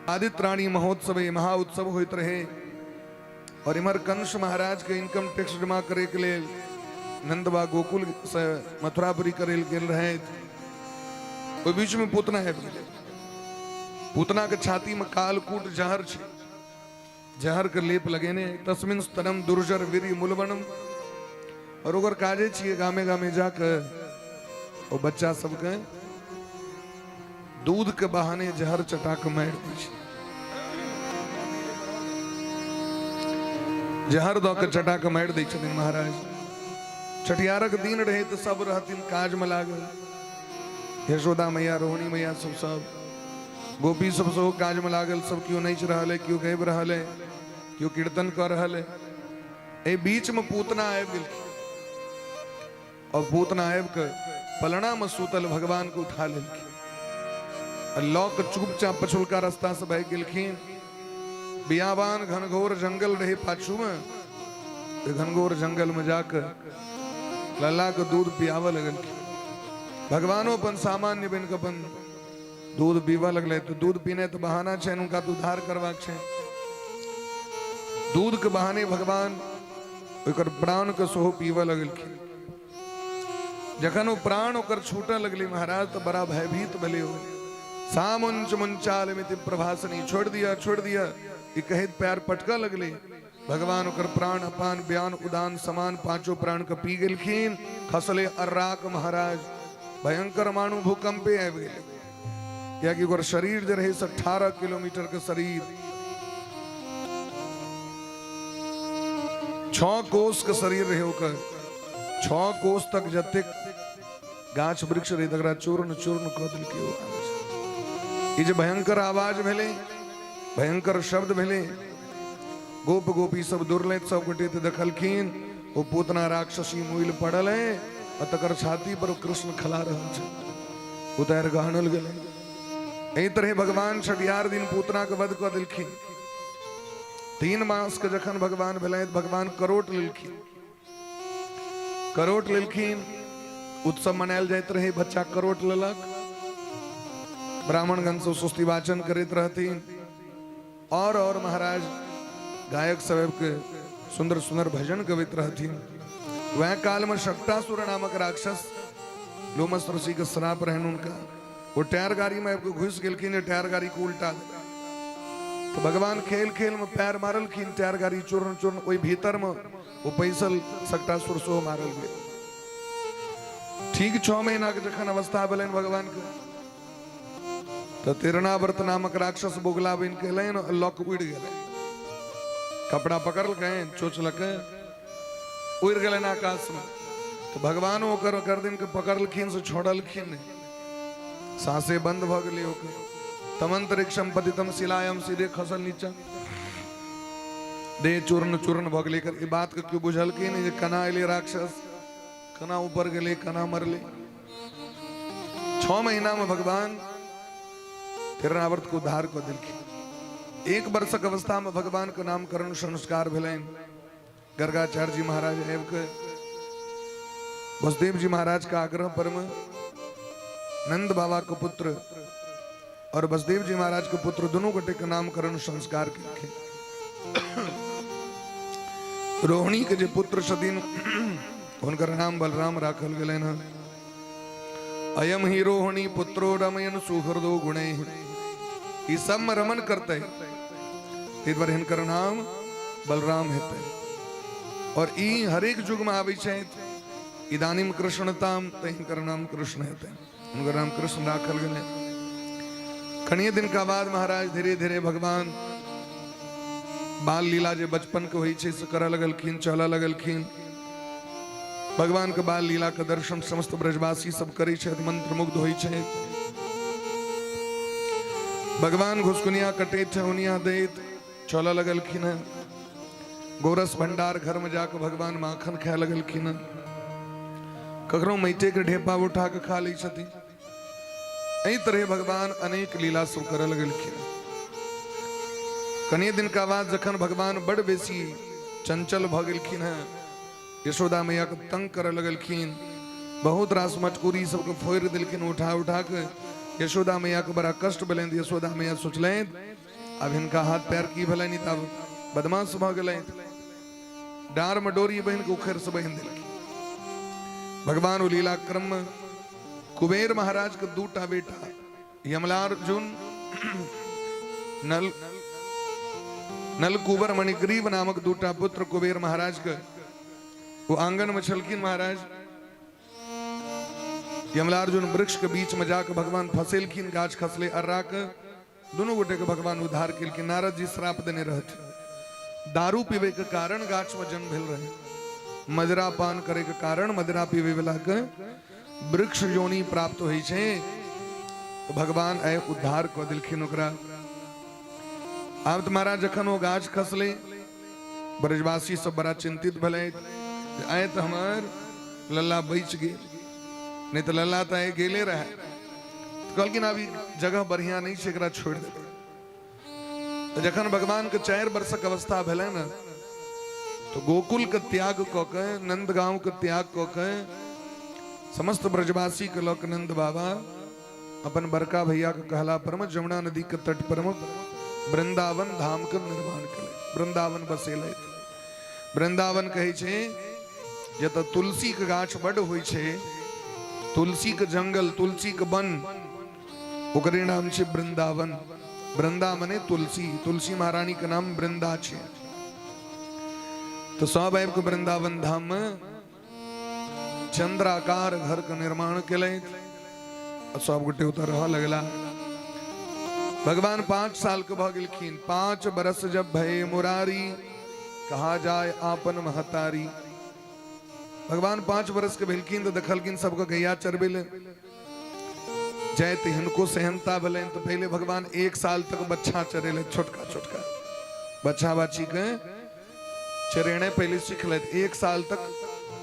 आदित्राणी महोत्सव महा उत्सव होइत रहे। और इम्हर कंस महाराज के इनकम टैक्स जमा करे के लेल नंदबा गोकुल से मथुरापुरी करे गेल रहे। ओहि बीच में पूतना आबि गेलै। पूतना के छाती में कालकूट जहर छै, जहर के लेप लगेने तस्मिन स्तनम दुर्जर वीर मुलवनम। और ओकर काजे छियै गामे गामे जाके ओ बच्चा सबके दूध के बहाने जहर चटा के मारि दै छै। जहर दऽ के चटा के मारि दै छथिन महाराज। छठियारक दिन रहे तऽ सब रहथिन काज में लागल, यशोदा मैया, रोहिणी मैया सब, सब गोपी सब सेहो काज में लागल। सब केओ नाचि रहल है, केओ गाबि रहल है, केओ कीर्तन कऽ रहल है। एहि बीच में पूतना आबि गेलखिन और पूतना आबि के पलना में सुतल भगवान के उठा लेलखिन आ लऽ के चुपचाप पछुलका रास्ता से भागि गेलखिन। बियाबान घनघोर जंगल रहे पाछू में, घनघोर जंगल में जाके लल्ला के दूध पियाबऽ लगलखिन। भगवानो अपन सामान्य बनि के अपन दूध पीबऽ लगलै। तऽ दूध पीने तऽ बहाना छनि, हुनका तऽ उद्धार करबाक छनि। दूध के बहाने भगवान ओकर प्राण के सेहो पीबऽ लगलखिन। जखन ओ प्राण ओकर छूटऽ लगलै महाराज तऽ बड़ा भयभीत भेलै ओ। सामुंच मुंचाल मिति प्रभासनी, छोड़ दिया छोड़ दिया, ई कहैत पैर पटकऽ लगलै। भगवान ओकर प्राण अपान व्यान उदान समान पांचों प्राण के पी गेलखिन। खसले अर्राक महाराज, भयंकर मानू भूकंपे आबि गेलै, कियाकि ओकर शरीर जे रहै से 18 किलोमीटर के शरीर, 6 कोस के शरीर रहे ओकर। 6 कोस तक जतेक गाछ वृक्ष रहे तकरा चूर्ण चूर्ण कऽ देलकै ओ। ई जे भयंकर आवाज भेलै, भयंकर शब्द भेलै, गोप गोपी सब दौड़लथि, सब गोटे तऽ देखलखिन ओ पूतना राक्षसी मुइल पड़ल है आ तकर छाती पर कृष्ण खला रहल छै, उतारि कऽ आनल गेलै। एहि तरहे भगवान छठियार दिन पूतना के वध कऽ देलखिन। 3 मास के जखन भगवान भेलथि, भगवान करोट लेलखिन, करोट लेलखिन। उत्सव मनायल जाइत रहे, बच्चा करोट लेलक, ब्राह्मणगण सब स्वस्ति वाचन करैत रहथिन और महाराज गायक सब के सुंदर सुंदर भजन गबैत रहथिन। वह काल में शकटासुर नामक राक्षस, लोमस ऋषि के श्राप रहन उनका, वो टायर गाड़ी में आबि के घुसि गेलखिन, टायर गाड़ी के उल्टा देलक। तो भगवान खेल खेल में पैर मारलखिन, टायर गाड़ी चूर्ण चूर्ण, ओहि भीतर में वो पैसल शकटासुर सेहो मारल गेल। ठीक 6 महीना के जखन अवस्था भेलनि भगवान के, तो तिरणाव्रत नामक राक्षस बोगला बनि के एलनि, लऽ के उड़ि गेलनि। कपड़ा पकड़लकनि, चोच लऽ के उड़ि गेलनि आकाश में। तो भगवान ओकर गर्दन के पकड़लखिन से छोड़लखिन नहि, सांसे बंद भऽ गेलै ओकर। तमंतरिक्षम पतितम शिलायम, सीधे खसल नीचा, देह चूर्ण चूर्ण भऽ गेलै। एकर ई बात के केओ बुझलखिन नहि जे केना एलै राक्षस, केना ऊपर गेलै, केना मरलै। 6 महीना में भगवान तिरणाव्रत को उद्धार कऽ देलखिन। 1 वर्षक अवस्था में भगवान के नामकरण संस्कार भेलनि। गर्गाचार्य जी महाराज आबि के वसुदेव जी महाराज के आग्रह पर में नंद बाबा के पुत्र और वसुदेव जी महाराज के पुत्र दोनों गोटे के नामकरण संस्कार केलखिन। रोहिणी के जे पुत्र छथिन हुनकर नाम बलराम राखल गेलनि हन। अयम ही रोहिणी पुत्रो रमयन सुहृदो गुणैः, ई सब में रमन करते, ताहि दुआरे हिनकर नाम बलराम हेतै। और ई हरेक युग में आबै छथि, इदानीम कृष्णताम, तऽ हिनकर नाम कृष्ण हेतै, हुनकर नाम कृष्ण राखल गेलै। कनिए दिन का बाद महाराज धीरे धीरे भगवान बाल लीला जे बचपन के होइ छै से करऽ लगलखिन, चलऽ लगलखिन। भगवान के बाल लीला के दर्शन समस्त ब्रजवासी सब करै छथि, मंत्रमुग्ध होइ छथि। भगवान घुसकुनिया कटैत ठेहुनिया दैत चलऽ लगलखिन हँ। गोरस भंडार घर में जाके भगवान माखन खाए लगलखिन हँ। कखनो माटि के ढेपा उठा के खा लै छथिन। एहि तरह भगवान अनेक लीला सब करऽ लगलखिन। कनिए दिन का बाद जखन भगवान बड़ बेसी चंचल भऽ गेलखिन हँ, यशोदा मैया के तंग करऽ लगलखिन, बहुत रास मटकूरी सबके फोड़ि देलखिन उठा उठा के। यशोदा मैया के बड़ा कष्ट भेलनि। यशोदा मैया सोचलनि आब हिनका हाथ पैर की भेलनि, तऽ आब बदमाश भऽ गेलनि। डाँर में डोरी बान्हि के उखड़ि से बान्हि देलखिन। भगवान ओ लीला क्रम में कुबेर महाराज के 2 बेटा यमलार्जुन नल नलकूबर मणिग्रीव नामक 2 पुत्र कुबेर महाराज के, वो आंगन में छलखिन महाराज। यमलार्जुन वृक्ष के बीच में जाके भगवान फसेलखिन, गाछ खसले अर्रा के, दुनू गोटे के भगवान उद्धार केलखिन। नारद जी श्राप देने रहथिन, दारू पीबे के कारण गाछ में जन्म भेल रहे, मदिरा पान करे के कारण मदिरा पीबे वाला के वृक्ष योनि प्राप्त होइ छै। तो भगवान आइ उद्धार कऽ देलखिन ओकरा। आब तऽ महाराज जखन ओ गाछ खसले, ब्रजवासी सब बड़ा चिंतित भेलै, आइ तऽ हमर लल्ला बचि गेल, नहि तऽ लल्ला तऽ आइ गेले रहे। तऽ कहलखिन आब ई जगह बढ़िया नहि छै, एकरा छोड़ि देबै। तऽ जखन भगवान के 4 वर्षक अवस्था भेलै ने, तो गोकुल के त्याग कऽ के, नंदगांव के त्याग कऽ के, समस्त ब्रजवासी के लऽ के नंद बाबा अपन बड़का भैया के कहला पर में जमुना नदी के तट पर में वृंदावन धाम के निर्माण केलथि, वृंदावन बसेलथि। वृंदावन कहै छै जतऽ तुलसी के गाछ बड होइ छै, तुलसी के जंगल, तुलसी के वन, ओकरे नाम छै वृंदावन। वृंदा मने तुलसी, तुलसी महारानी के नाम वृंदा छै। तो सब आबि के वृंदावन धाम में चंद्राकार घर के निर्माण केलथि, सब गोटे ओतऽ रहऽ लगला। भगवान 5 साल के भऽ गेलखिन। 5 बरस जब भय मुरारी, कहा जाय आपन महतारी। भगवान 5 बरस के भेलखिन तऽ देखलखिन सबके गैया चरबै ले जाय, तऽ हिनको सेहनता भेलनि। तऽ पहिले भगवान 1 साल तक बच्छा चरेले, छोटका छोटका बच्छा बाछी के चरेने पहले सीख लेत। 1 साल तक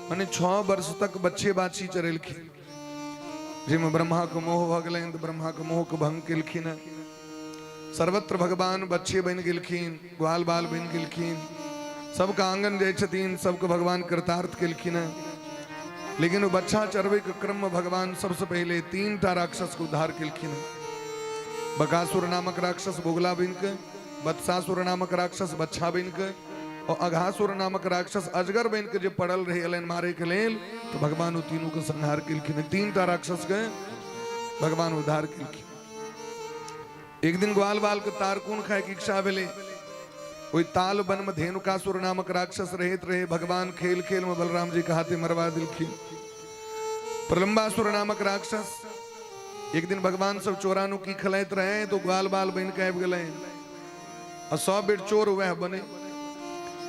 माने 6 वर्ष तक बच्चे बाछी चरेलखिन, जाहिमे ब्रह्मा के मोह भऽ गेलनि तऽ ब्रह्मा के मोह के भंग केलखिन। सर्वत्र भगवान बच्चे बनि गेलखिन, ग्वाल बाल बनि गेलखिन, सबके आंगन जाइ छथिन, सबके भगवान कृतार्थ केलखिन। लेकिन ओ बच्चा चरबै के क्रम में भगवान सबसे पहले 3 टा राक्षस के उद्धार केलखिन। बकासुर नामक राक्षस बोगला बनि के, बत्सासुर नामक राक्षस बच्छा बनि के, और अघासुर नामक राक्षस अजगर बनि के जे पड़ल रहे एलनि मारे के लेल, तो भगवान ओ तीनू के संहार केलखिन। 3 टा राक्षस के भगवान उद्धार केलखिन। एक दिन ग्वाल बाल के तारकुन खाए के इच्छा भेलै। ओहि ताल वन में धेनुकासुर नामक राक्षस रहैत रहे। भगवान खेल खेल में बलराम जी के हाथे मरवा देलखिन। प्रलंबासुर नामक राक्षस एक दिन भगवान सब चोरानु की खेलाइत रहे तो ग्वाल बाल बनि के आबि गेलै, आ सब बेर चोर वएह बने।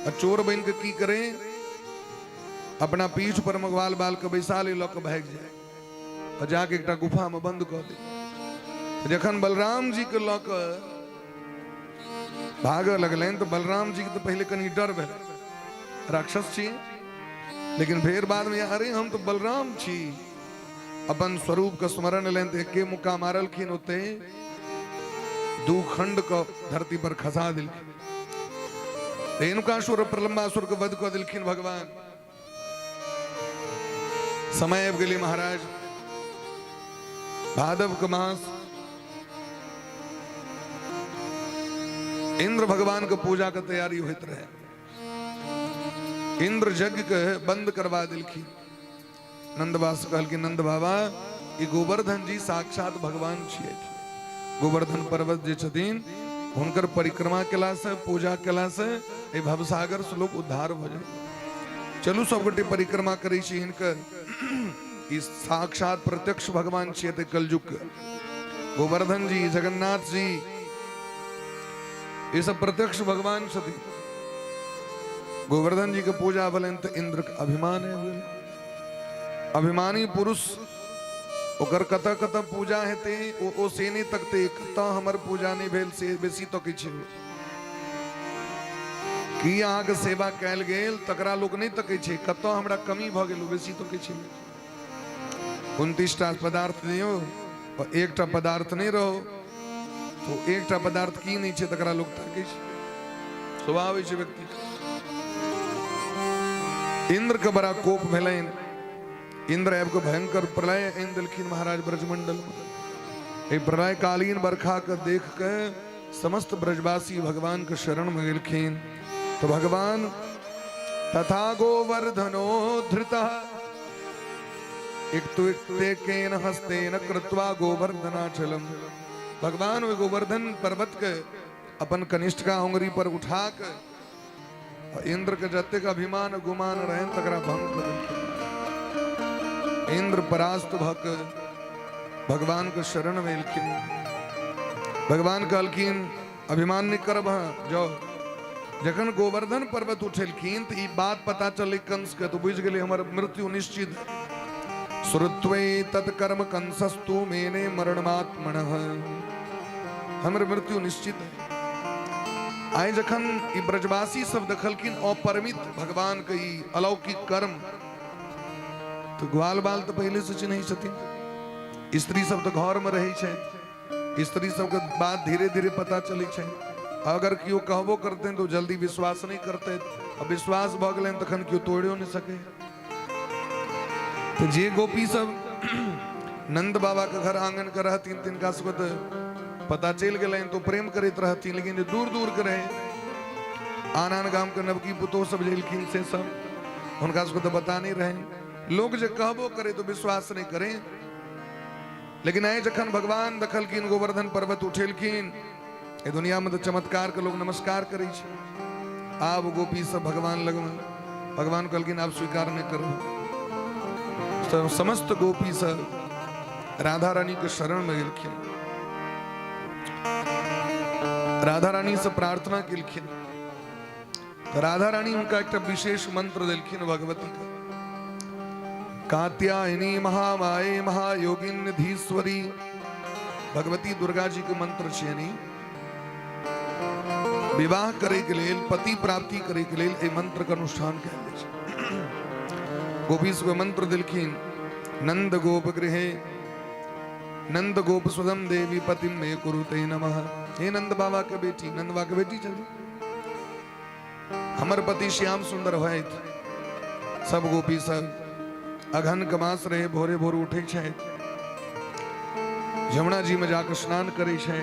आ चोर बनि के की करे, अपना पीठ पर में ग्वाल बाल के बैसा ले, लऽ के भागि जाय आ जाके एकटा गुफा में बंद कऽ दे। जखन बलराम जी के लऽ के भागऽ लगलनि तऽ बलराम जी के तऽ पहिले कनि डर भेल, राक्षस छी, लेकिन फेर बाद में अरे हम तऽ बलराम छी, अपन स्वरूप के स्मरण लेलनि तऽ एके मुक्का मारलखिन, ओते 2 खंड के धरती पर खसा देलखिन। रेणुकासुर प्रलंबासुर के वध कऽ देलखिन भगवान। समय आबि गेलै महाराज, भादव के मास, इंद्र भगवान के पूजा के तैयारी होइत रहे। इंद्र यज्ञ के बंद करवा देलखिन। नंदवास कहलखिन, नंद बाबा, ई गोवर्धन जी साक्षात भगवान छियै। गोवर्धन पर्वत जे छथिन हुनकर परिक्रमा केला से, पूजा केला से एहि भवसागर से लोग उद्धार भऽ जाय। चलू सब गोटे परिक्रमा करै छी हिनकर, ई साक्षात प्रत्यक्ष भगवान छियै। तऽ कलयुग के गोवर्धन जी, जगन्नाथ जी, ई सब प्रत्यक्ष भगवान छथिन। गोवर्धन जी के पूजा भेलनि तऽ इंद्र के अभिमान आबि गेलै। अभिमानी पुरुष ओकर कतऽ कतऽ पूजा हेतै ओ से नहि तकतै, कतऽ हमर पूजा नहि भेल से बेसी तकै छै। की अहाँके सेवा कयल गेल तकरा लोक नहि तकै छै, कतऽ हमरा कमी भऽ गेल ओ बेसी तकै छै। 29टा पदार्थ दियौ और एकटा पदार्थ नहि रहो तो एकटा पदार्थ की नहि छै तकरा लोक तकै छै। स्वभाव होइ छै व्यक्ति। इंद्र के बड़ा कोप भेलनि। इंद्र आबि कऽ भयंकर प्रलय आनि देलखिन महाराज ब्रजमंडल में। एहि प्रलयकालीन बरखा के देख के समस्त ब्रजवासी भगवान के शरण में गेलखिन। तो भगवान तथा गोवर्धनो धृतः एक तो एक हस्तेन कृत्वा गोवर्धनाचलम। भगवान ओहि गोवर्धन पर्वत के अपन कनिष्ठका उंगरी पर उठा के इंद्र के जतेक अभिमान गुमान रहनि तकरा भंग कऽ देलखिन। इंद्र परास्त भऽ कऽ भगवान के शरण में एलखिन। भगवान कहलखिन अभिमान नहीं करब, हाँ जाओ। जखन गोवर्धन पर्वत उठेलखिन तऽ ई बात पता चललै कंस के, तऽ बुझि गेलै हमर मृत्यु निश्चित। श्रुत्वे तत्कर्म कंसस्तु मेने मरणमात्मनः, हमर मृत्यु निश्चित है। आइ जखन ई ब्रजवासी सब देखलखिन अपरिमित भगवान के ई अलौकिक कर्म, तऽ ग्वाल बाल तऽ पहिले से चिन्है छथिन, स्त्री सब तऽ घर में रहै छै, स्त्री सबके बात धीरे धीरे पता चलै छै। अगर केओ कहबो करते तो जल्दी विश्वास नहीं करते, आ विश्वास भऽ गेलनि तखन केओ तोड़ियो नहीं सके। तऽ जे गोपी सब नंद बाबा के घर आंगन के रहथिन तिनका सबके तऽ पता चलि गेलनि तो प्रेम करैत रहथिन, लेकिन जे दूर दूर के रहे आन आन गाम के नवकी पुतोह सब जे एलखिन से सब हुनका सबके तऽ पता नहीं रहे। लोग जे कहबो करे तो विश्वास नहीं करे। लेकिन आइ जखन भगवान देखलखिन गोवर्धन पर्वत उठेलखिन, ए दुनिया में तो चमत्कार के लोग नमस्कार करै छै। आब गोपी सब भगवान लगमे, भगवान कहलखिन आब स्वीकार नहीं करू। सब समस्त गोपी सब राधा रानी के शरण में गेलखिन, राधा रानी से प्रार्थना केलखिन। तो राधा रानी हुनका एकटा विशेष मंत्र देलखिन भगवती के, कात्यायनी महामाये महायोगिन निधीश्वरी। भगवती दुर्गा जी के मंत्र छियनि। विवाह करे के लेल, पति प्राप्ति करे के लेल एहि मंत्र के अनुष्ठान कयल जाइ छै। गोपी सबके मंत्र देलखिन, नंद गोप गृहे नंद गोप सुदम देवी पतिम मे कुरुते नमः। हे नंद बाबा के बेटी, नंद बाबा के बेटी चली, हमर पति श्याम सुंदर होइत। सब गोपी सब अघन के मास रहे, भोरे भोर उठे छै, यमुना जी में जाकर स्नान करे छै,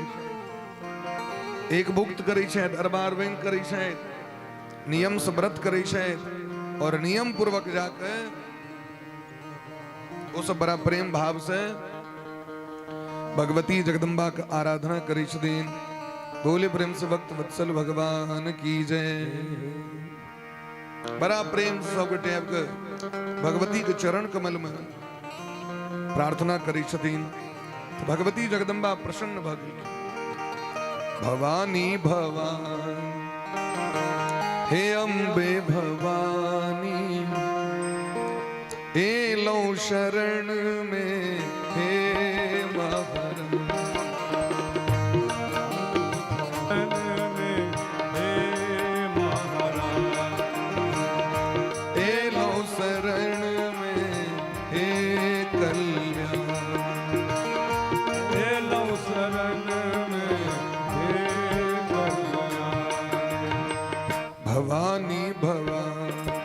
एक भुक्त करे छै, दरबार व्यंग करे छै, नियम से व्रत करे छै, और नियम पूर्वक जाकर वो सब बड़ा प्रेम भाव से भगवती जगदम्बा के आराधना करे छथिन। बोले प्रेम से भक्त वत्सल भगवान की जय। बड़ा प्रेम से सब गोटे आबि के भगवती के चरण कमल में प्रार्थना करे छथिन। भगवती जगदम्बा प्रसन्न भऽ गेलखिन। भवानी भवानी हे अम्बे भवानी, एलो शरण में हे महारानी। एलो शरण में हे कल्याण, एलो शरण में हे कल्याण। भवानी भवानी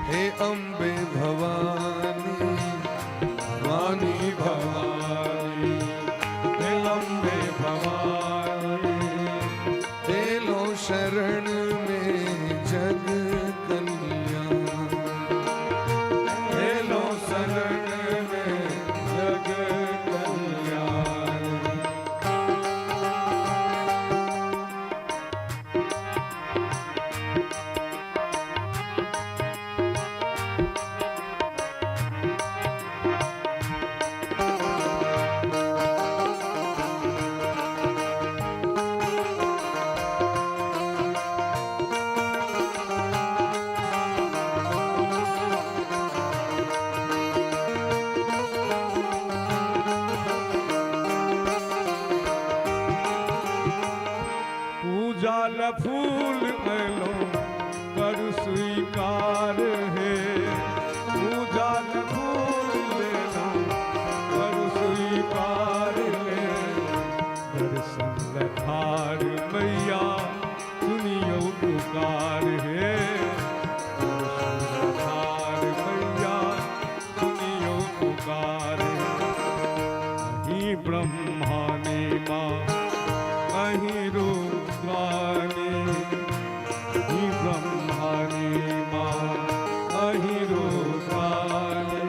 हे अम्बे भवानी, भवानी भवानी हे अम्बे भवानी, एलो शरण में जग कल्याण, एलो शरण में जग कल्याण। पूजा ल फूल अलो कर स्वीकार है, पूजा ल फूल लेलो कर स्वीकार है। दर्शन लखार मैया सुनियो पुकार है, दर्शन लखार मैया सुनियो पुकार है। अहीं ब्रह्मानी माँ अहीं रुद्रानी, अहीं ब्रह्मानी माँ अहीं रुद्रानी।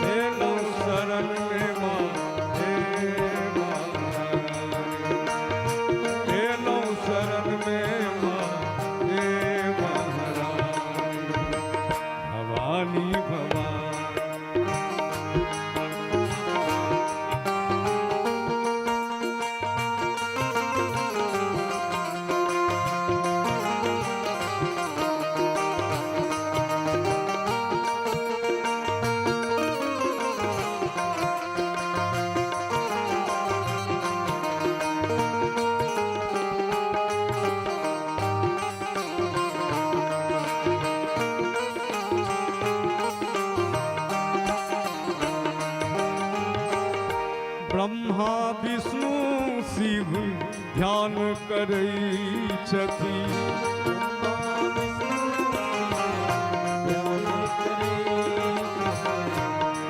एलो शरण में माँ हे महारानी, एलो शरण में माँ हे महारानी। भवानी भवानी ब्रह्मा विष्णु शिव ध्यान करै छथि।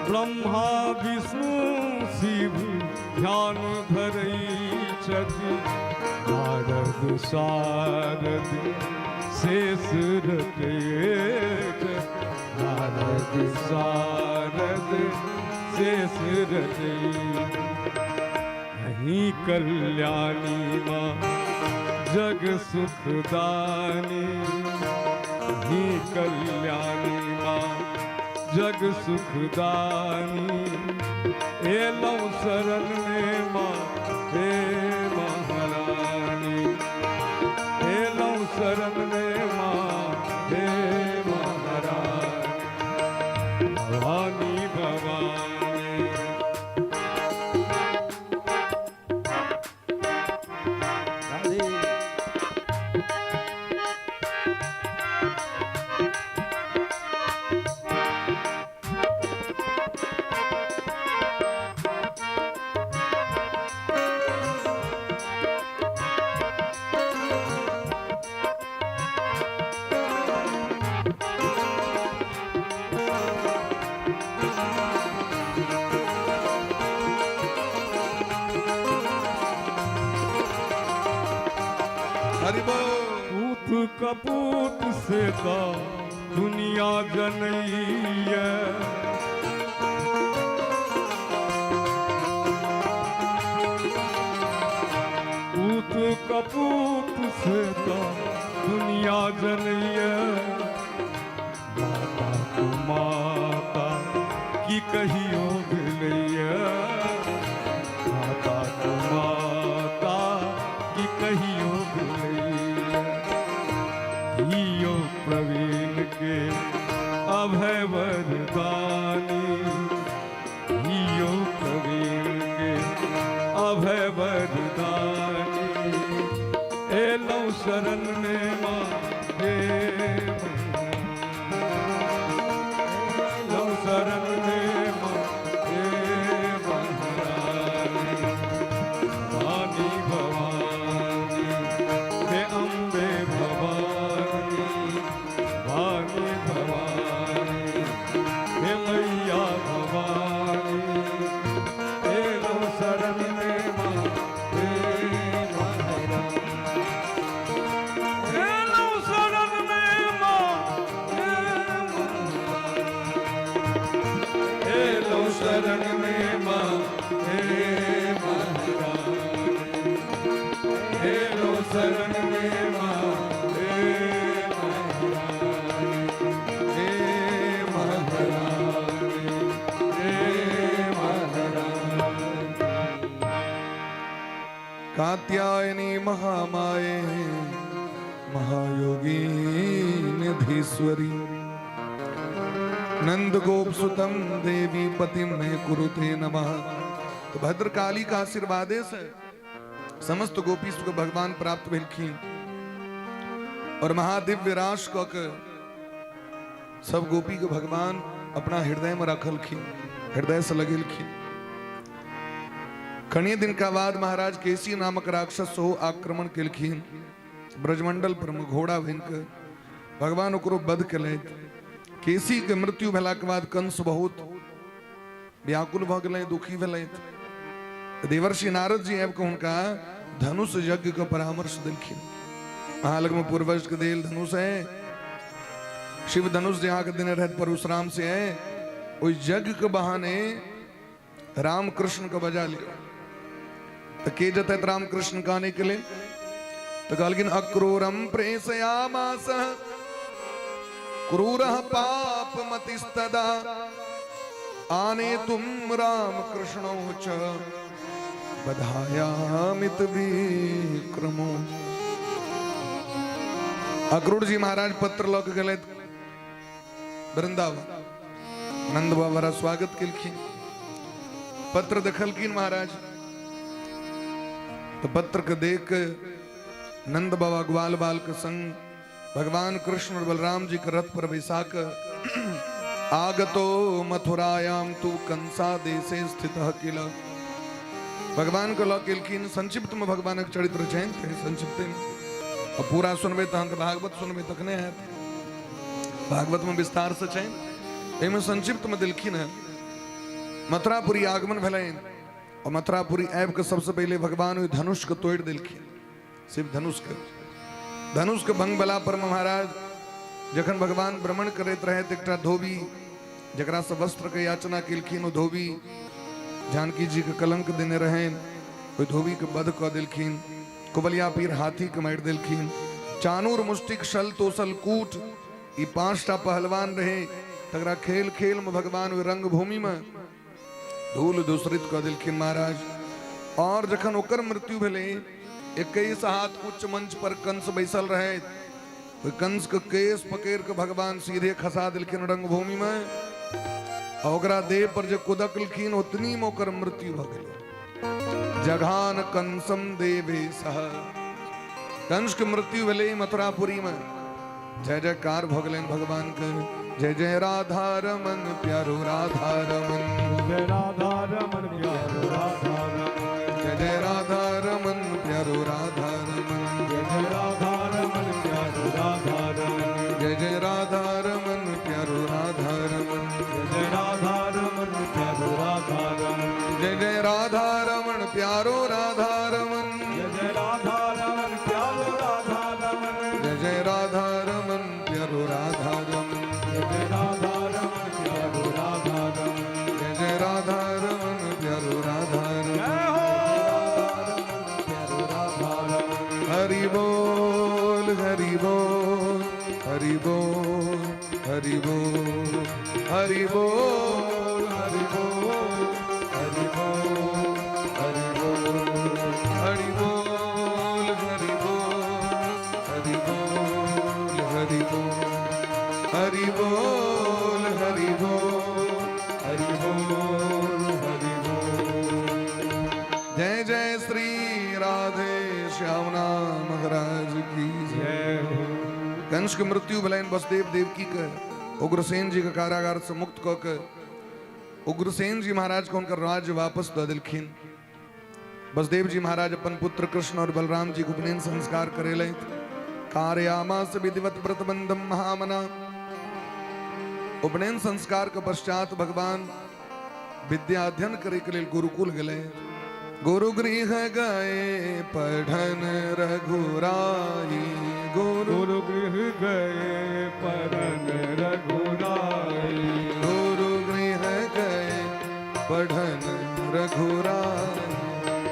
ब्रह्मा विष्णु शिव ध्यान धरै छथि। नारद सारद शेष रटै छथि। नारद सारद शेष रटै। अहीं कल्याणी माँ जग सुखदानी। अहीं कल्याणी माँ जग सुखदानी। एलहुँ शरण में माँ हे महारानी। एलहुँ शरण में माँ हे महारानी। भवानी भवानी। राधे। हरि बोल। पूत कपूत से तो दुनिया जनैया। पूत कपूत से तो दुनिया जनैया। माता कुमाता की कहियो भेलैया। माता कुमाता की कहियो भेलैया। धियो प्रवीण के अभय वरदानी। धियो प्रवीण के अभय वरदानी। एलहुँ शरण में माँ हे एलहुँ शरण में माँ हे महारानी। भवानी भवानी हे अम्बे भवानी। भवानी भवानी हे मैया भवानी। एलहुँ शरण में माँ हे महारानी। एलहुँ शरण में माँ हे महारानी। एलहुँ शरण में माँ हे महारानी। एलहुँ शरण में माँ हे महारानी। हे महारानी हे महारानी। कात्यायनी महामाये महायोगी निधीश्वरी, नंद गोप सुतम देवी पतिम में कुरुते नमः। तो भद्रकाली का आशीर्वादे से समस्त गोपी को भगवान प्राप्त भेलखिन और महादिव्य रास क के सब गोपी के भगवान अपना हृदय में रखलखिन, हृदय से लगेलखिन। कनिए दिन का बाद महाराज केसी नामक राक्षस सेहो आक्रमण केलखिन ब्रजमंडल पर में घोड़ा बनि के। भगवान ओकरो वध केलथि। केसी के मृत्यु भेला के बाद कंस बहुत व्याकुल भऽ गेलै, दुखी भेलथि। देवर्षि नारद जी आबि कऽ हुनका धनुष यज्ञ के परामर्श देलखिन। अहाँ लगमे पूर्वज के देल धनुष है, शिव धनुष जे अहाँके देने रहथि परशुराम से है, ओहि यज्ञ के बहाने राम कृष्ण के बजा लियौ। तऽ के जेतै राम कृष्ण के आने के लेल? तऽ कहलखिन अक्रूरम प्रेषयामास क्रूर पाप मतिस्तदा आने तुम राम कृष्ण च बधायामित विक्रमो। अक्रूर जी महाराज पत्र लऽ के गेलथि वृंदावन। नंद बाबा स्वागत केलखिन। पत्र देखलखिन महाराज तो पत्र के देख के नंद बाबा ग्वाल बाल के संग भगवान कृष्ण और बलराम जी के रथ पर बैसा के आगतो मथुरायाम तु कंसा देशे स्थित किल। भगवान के लऽ के एलखिन। संक्षिप्तमे भगवानक चरित्र छनि, तऽ संक्षिप्तमे आ पूरा सुनबै तहन तऽ भागवत सुनबै तखने हैत। भागवतमे विस्तारसँ छनि, एहिमे संक्षिप्तमे देलखिन हेँ। मथुरापुरी आगमन भेलनि आ मथुरापुरी आबि कऽ सबसँ पहिले भगवान ओहि धनुषके तोड़ि देलखिन, शिव धनुषके। धनुषके भंग भेला पर महाराज जखन भगवान भ्रमण करैत रहथि, एकटा धोबी जकरासँ वस्त्रके याचना केलखिन, ओ धोबी जानकी जीके कलंक देने रहनि, ओहि धोबीके वध कऽ देलखिन। कुबलिया पीर हाथीके मारि देलखिन। चानूर मुष्टिक शल तोसल कूट ई 5टा पहलवान रहे, तकरा खेल खेल में भगवान ओहि रंगभूमि में धूल दूसरित कऽ देलखिन महाराज। और जखन ओकर मृत्यु भेलै, 21 हाथ उच्च मंच पर कंस बैसल रहे, ओहि कंस के केस पकड़ के भगवान सीधे खसा देलखिन रंगभूमि में, आ ओकरा देह पर जे कुदकलखिन ओतनी में ओकर मृत्यु भऽ गेलै। जघान कंसम देवे सह, कंस के मृत्यु भेलै मथुरापुरी में। जय जयकार भऽ गेलनि भगवान के। जय जय राधा रमन प्यारो राधा रमन, जय राधा रमन प्यारो राधा रमन, जय जय राधा रमन प्यारो राधा रमन, जय जय राधा रमन प्यारो राधा रमन, जय जय राधा रमन प्यारो राधा रमन, जय जय राधा रमन प्यारो राधा रमन, जय जय राधा रमन प्यारो राधा रमन, जय जय राधा रमन प्यारो राधा रमन, जय जय राधा रमन प्यारो राधा रमन, जय जय राधा रमन प्यारो राधा रमन, जय जय राधा रमन प्यारो राधा रमन, जय हो प्यारो राधा रमन। हरि बोल हरि बोल हरि बोल हरि बोल हरि बोल हरि बोल हरि बोल हरि बोल हरि बोल हरि बोल हरि बोल हरि बोल हरि बोल हरि बोल हरि बोल हरि बोल। जय जय श्री राधे श्याम नाम महाराज की जय। जय हो। कंस के मृत्यु भेलनि वसुदेव देवकी के उग्रसेन जी के कारागार से मुक्त कऽ के उग्रसेन जी महाराज के हुनकर राज्य वापस दऽ देलखिन। वसुदेव जी महाराज अपन पुत्र कृष्ण और बलराम जी के उपनयन संस्कार करेलथि। कार्यामास विधिवत व्रतबंधम महामना। उपनयन संस्कार के पश्चात भगवान विद्या अध्ययन करे के लेल गुरुकुल गेले। गुरुगृह गए पढ़न रघुराई, गुरु गुरुगृह गए पढ़न रघुराई, गुरुगृह गए पढ़न रघुराई,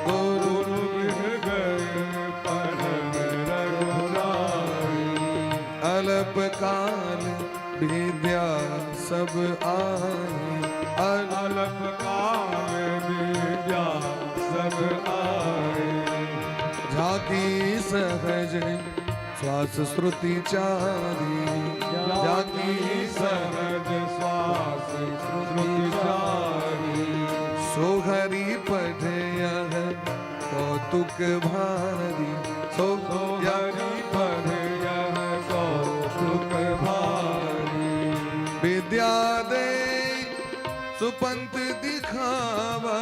गुरु गुरुगृह गए पढ़न रघुराई। अल्प काल विद्या सब आई, अल्प काल विद्या सब आए। झाकी सहज श्वास श्रुति चारी, जाकी सहज श्वास श्रुति चारी। सोहरी पढ़े कौतुक भारी, सो सोहरी पढ़े कौतुक भारी। विद्या दे सुपंथ दिखावा,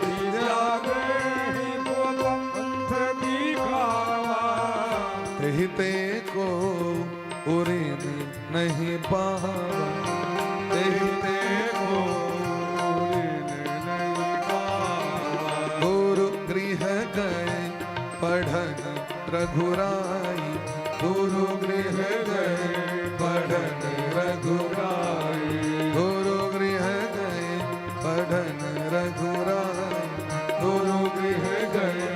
विद्या दे सुपंथ दिखावा। तेहि ते को उरिन नहीं पावा, तेहि ते को उरिन नहीं पावा। गुरु गृह गए पढ़न रघुराई, गुरु गृह गए पढ़न रघुराई, गुरु गृह गए पढ़न रघुराई, गुरु गृह गए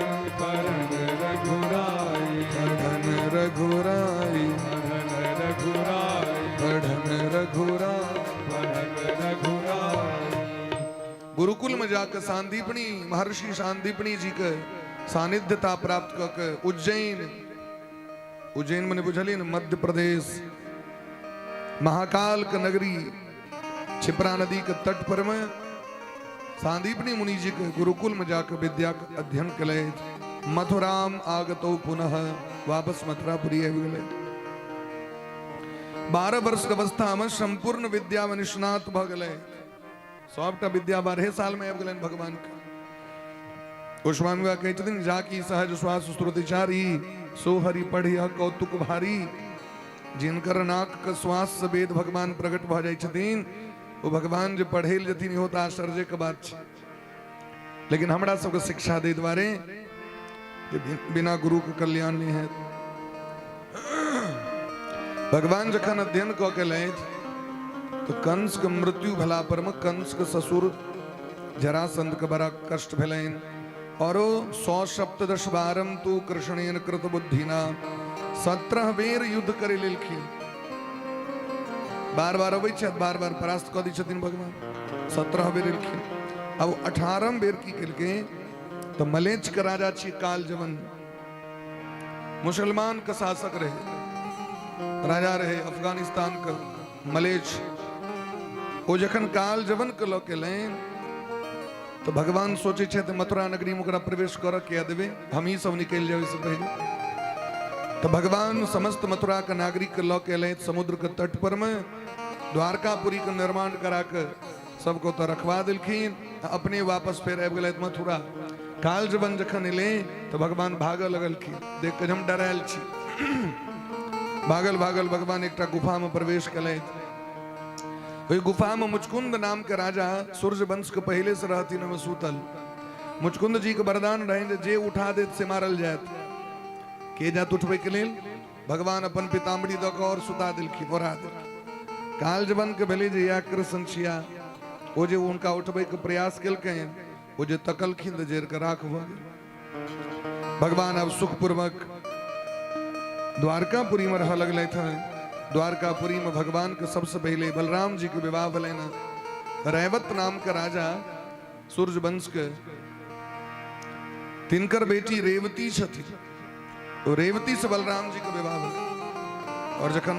पढ़न रघुराई, पढ़न रघुराई, पढ़न रघुराई, पढ़न रघुराई, पढ़न रघुराई। गुरुकुल में जाकर सांदीपनी महर्षि सांदीपनी जी के सानिध्यता प्राप्त कर उज्जैन, उज्जैन मने बुझलिए ने, मध्य प्रदेश महाकाल के नगरी क्षिप्रा नदी के तट पर में सांदीपनी मुनि जी के गुरुकुल में जाकर विद्या के अध्ययन कले। मथुराम आगतो पुनः, वापस मथुरापुरी आबि गेलै। 12 वर्ष के अवस्था में संपूर्ण विद्या में निष्णात भऽ गेलै। सबटा विद्या 12 साल में आबि गेलनि भगवान के। गोस्वामी बाबा कहै छथिन, जाकी सहज श्वास श्रुतिचारी, सो हरि पढ़िय कौतुक भारी। जिनकर नाक के श्वास से वेद भगवान प्रकट भऽ जाइ छथिन, ओ भगवान जे पढ़ै लए जेथिन, इहो तऽ आश्चर्य के बात छै। लेकिन हमरा सबके शिक्षा दै दुआरे जे बिना गुरु के कल्याण नहि हैत। भगवान जखन अध्ययन कऽ के लथि तऽ कंस के मृत्यु भेला पर मे कंस के ससुर जरासंध के बड़ा कष्ट भेलनि। औरो 117 बारम तू कृष्णेन कृत बुद्धिना, 17 बेर युद्ध करे लेलखिन। बार बार अबै छथि, बार बार परास्त कऽ दै छथिन भगवान। 17 बेर एलखिन। अब 18 बेर की केलकै तऽ मलेच्छ के राजा छी काल जवन, मुसलमान के शासक रहे, राजा रहे अफगानिस्तान के मलेच्छ। ओ जखन काल जवन के लऽ के एलनि तऽ भगवान सोचै छथि मथुरा नगरी में ओकरा प्रवेश करऽ किया देबै, हमही सब निकलि जाबै से पहिले। तऽ भगवान समस्त मथुरा के नागरिक के लऽ के एलथि समुद्र के तट पर में, द्वारकापुरी के निर्माण करा के सबको ओतऽ रखवा देलखिन, अपने वापस फेर आबि गेलथि मथुरा। कालजवन जखन एलै तऽ भगवान भागऽ लगलखिन, देख कऽ हम डरायल छी। भागल भागल भगवान एकटा गुफा में प्रवेश केलथि। ओहि गुफा में मुचकुंद नाम के राजा सूर्य वंश के पहले से रहथिन ओहिमे सुतल। मुचकुंद जी के वरदान रहनि जे उठा देत से मारल जायत। के जात उठबै के लेल भगवान अपन पीताम्बरी दऽ कऽ और सुता देलखिन, ओढ़ा देलखिन। कालजवन के भेलै जे या कृष्ण छिया। ओ जे हुनका उठबै के प्रयास केलकनि, ओ जे तकलखिन तऽ जरि कऽ राख भऽ गेल। भगवान अब सुखपूर्वक द्वारकापुरी में रह लगलथि हन। द्वारकापुरी में भगवान के सबसे पहले बलराम जी के विवाह भेलनि। रैवत नाम के राजा सूर्यवंश के, तिनकर बेटी रेवती छथिन। तो रेवती से बलराम जी के विवाह भेलै। और जखन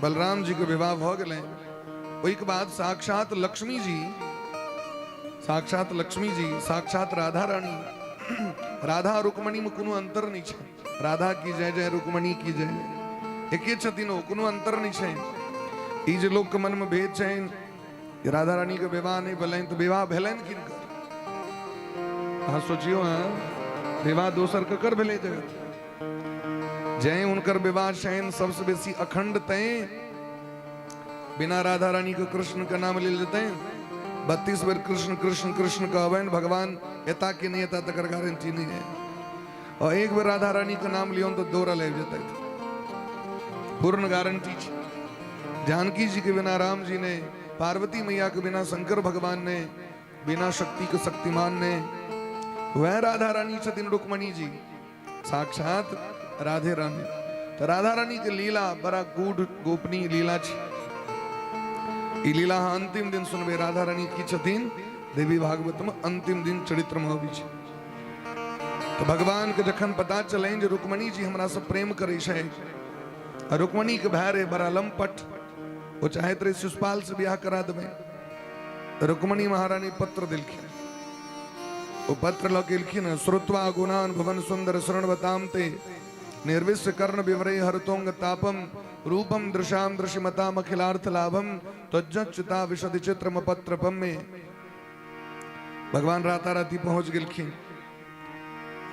बलराम जी के विवाह भऽ गेलै, ओहिके बाद साक्षात लक्ष्मी जी, साक्षात लक्ष्मी जी, साक्षात राधा रानी, राधा रुक्मणी में कोनो अंतर नहीं छै। राधा की जय जय, रुक्मणी की जय जय, एके छथिन ओ, कोनो अंतर नहीं छै। ई जे लोक के मन में भेद छनि जे राधा रानी के विवाह नहीं भेलनि, तऽ विवाह भेलनि किनकर? अहाँ सोचियो, हाँ, विवाह दोसर ककर भेलै जगत? जै हुनकर विवाह छनि सबसे बेसी अखंड, तैं बिना राधा रानी के कृष्ण के नाम लेल जेतै? 32 बेर कृष्ण कृष्ण कृष्ण कहबनि, भगवान एता कि नहीं एता तकर गारंटी नहीं है। और एक बेर राधा रानी के नाम लियौन तऽ दौड़ल आबि जेतै, पूर्ण गारंटी छै। जानकी जी के बिना राम जी ने, पार्वती मैया के बिना शंकर भगवान ने, बिना शक्ति के शक्तिमान ने, वह राधा रानी छथिन रुक्मणी जी, साक्षात राधे रानी। तो राधा रानी के लीला बड़ा गूढ़ गोपनीय लीला छै। ई लीला अहाँ अंतिम दिन सुनबै। राधा रानी की छथिन देवी भागवत में अंतिम दिन चरित्र में अबै छै। तो भगवान के जखन पता चलनि जे रुक्मणी जी हमरा से प्रेम करै छै, आ रुक्मणी के भाय रहे बड़ा लंपट, ओ चाहैत रहे शिशुपाल से बियाह करा देबै। रुक्मणी महारानी पत्र देलखिन। ओ पत्र लऽ के एलखिन। श्रुत्वा गुणान भुवन सुंदर शरणवताम ते निर्विश्व कर्ण विवरे हरतोंग तापम रूपम दृशाम दृश्यमताम अखिलार्थ लाभम त्वज्जच्युता विशदि चित्रम पत्रपम में। भगवान राताराती पहुंच गेलखिन।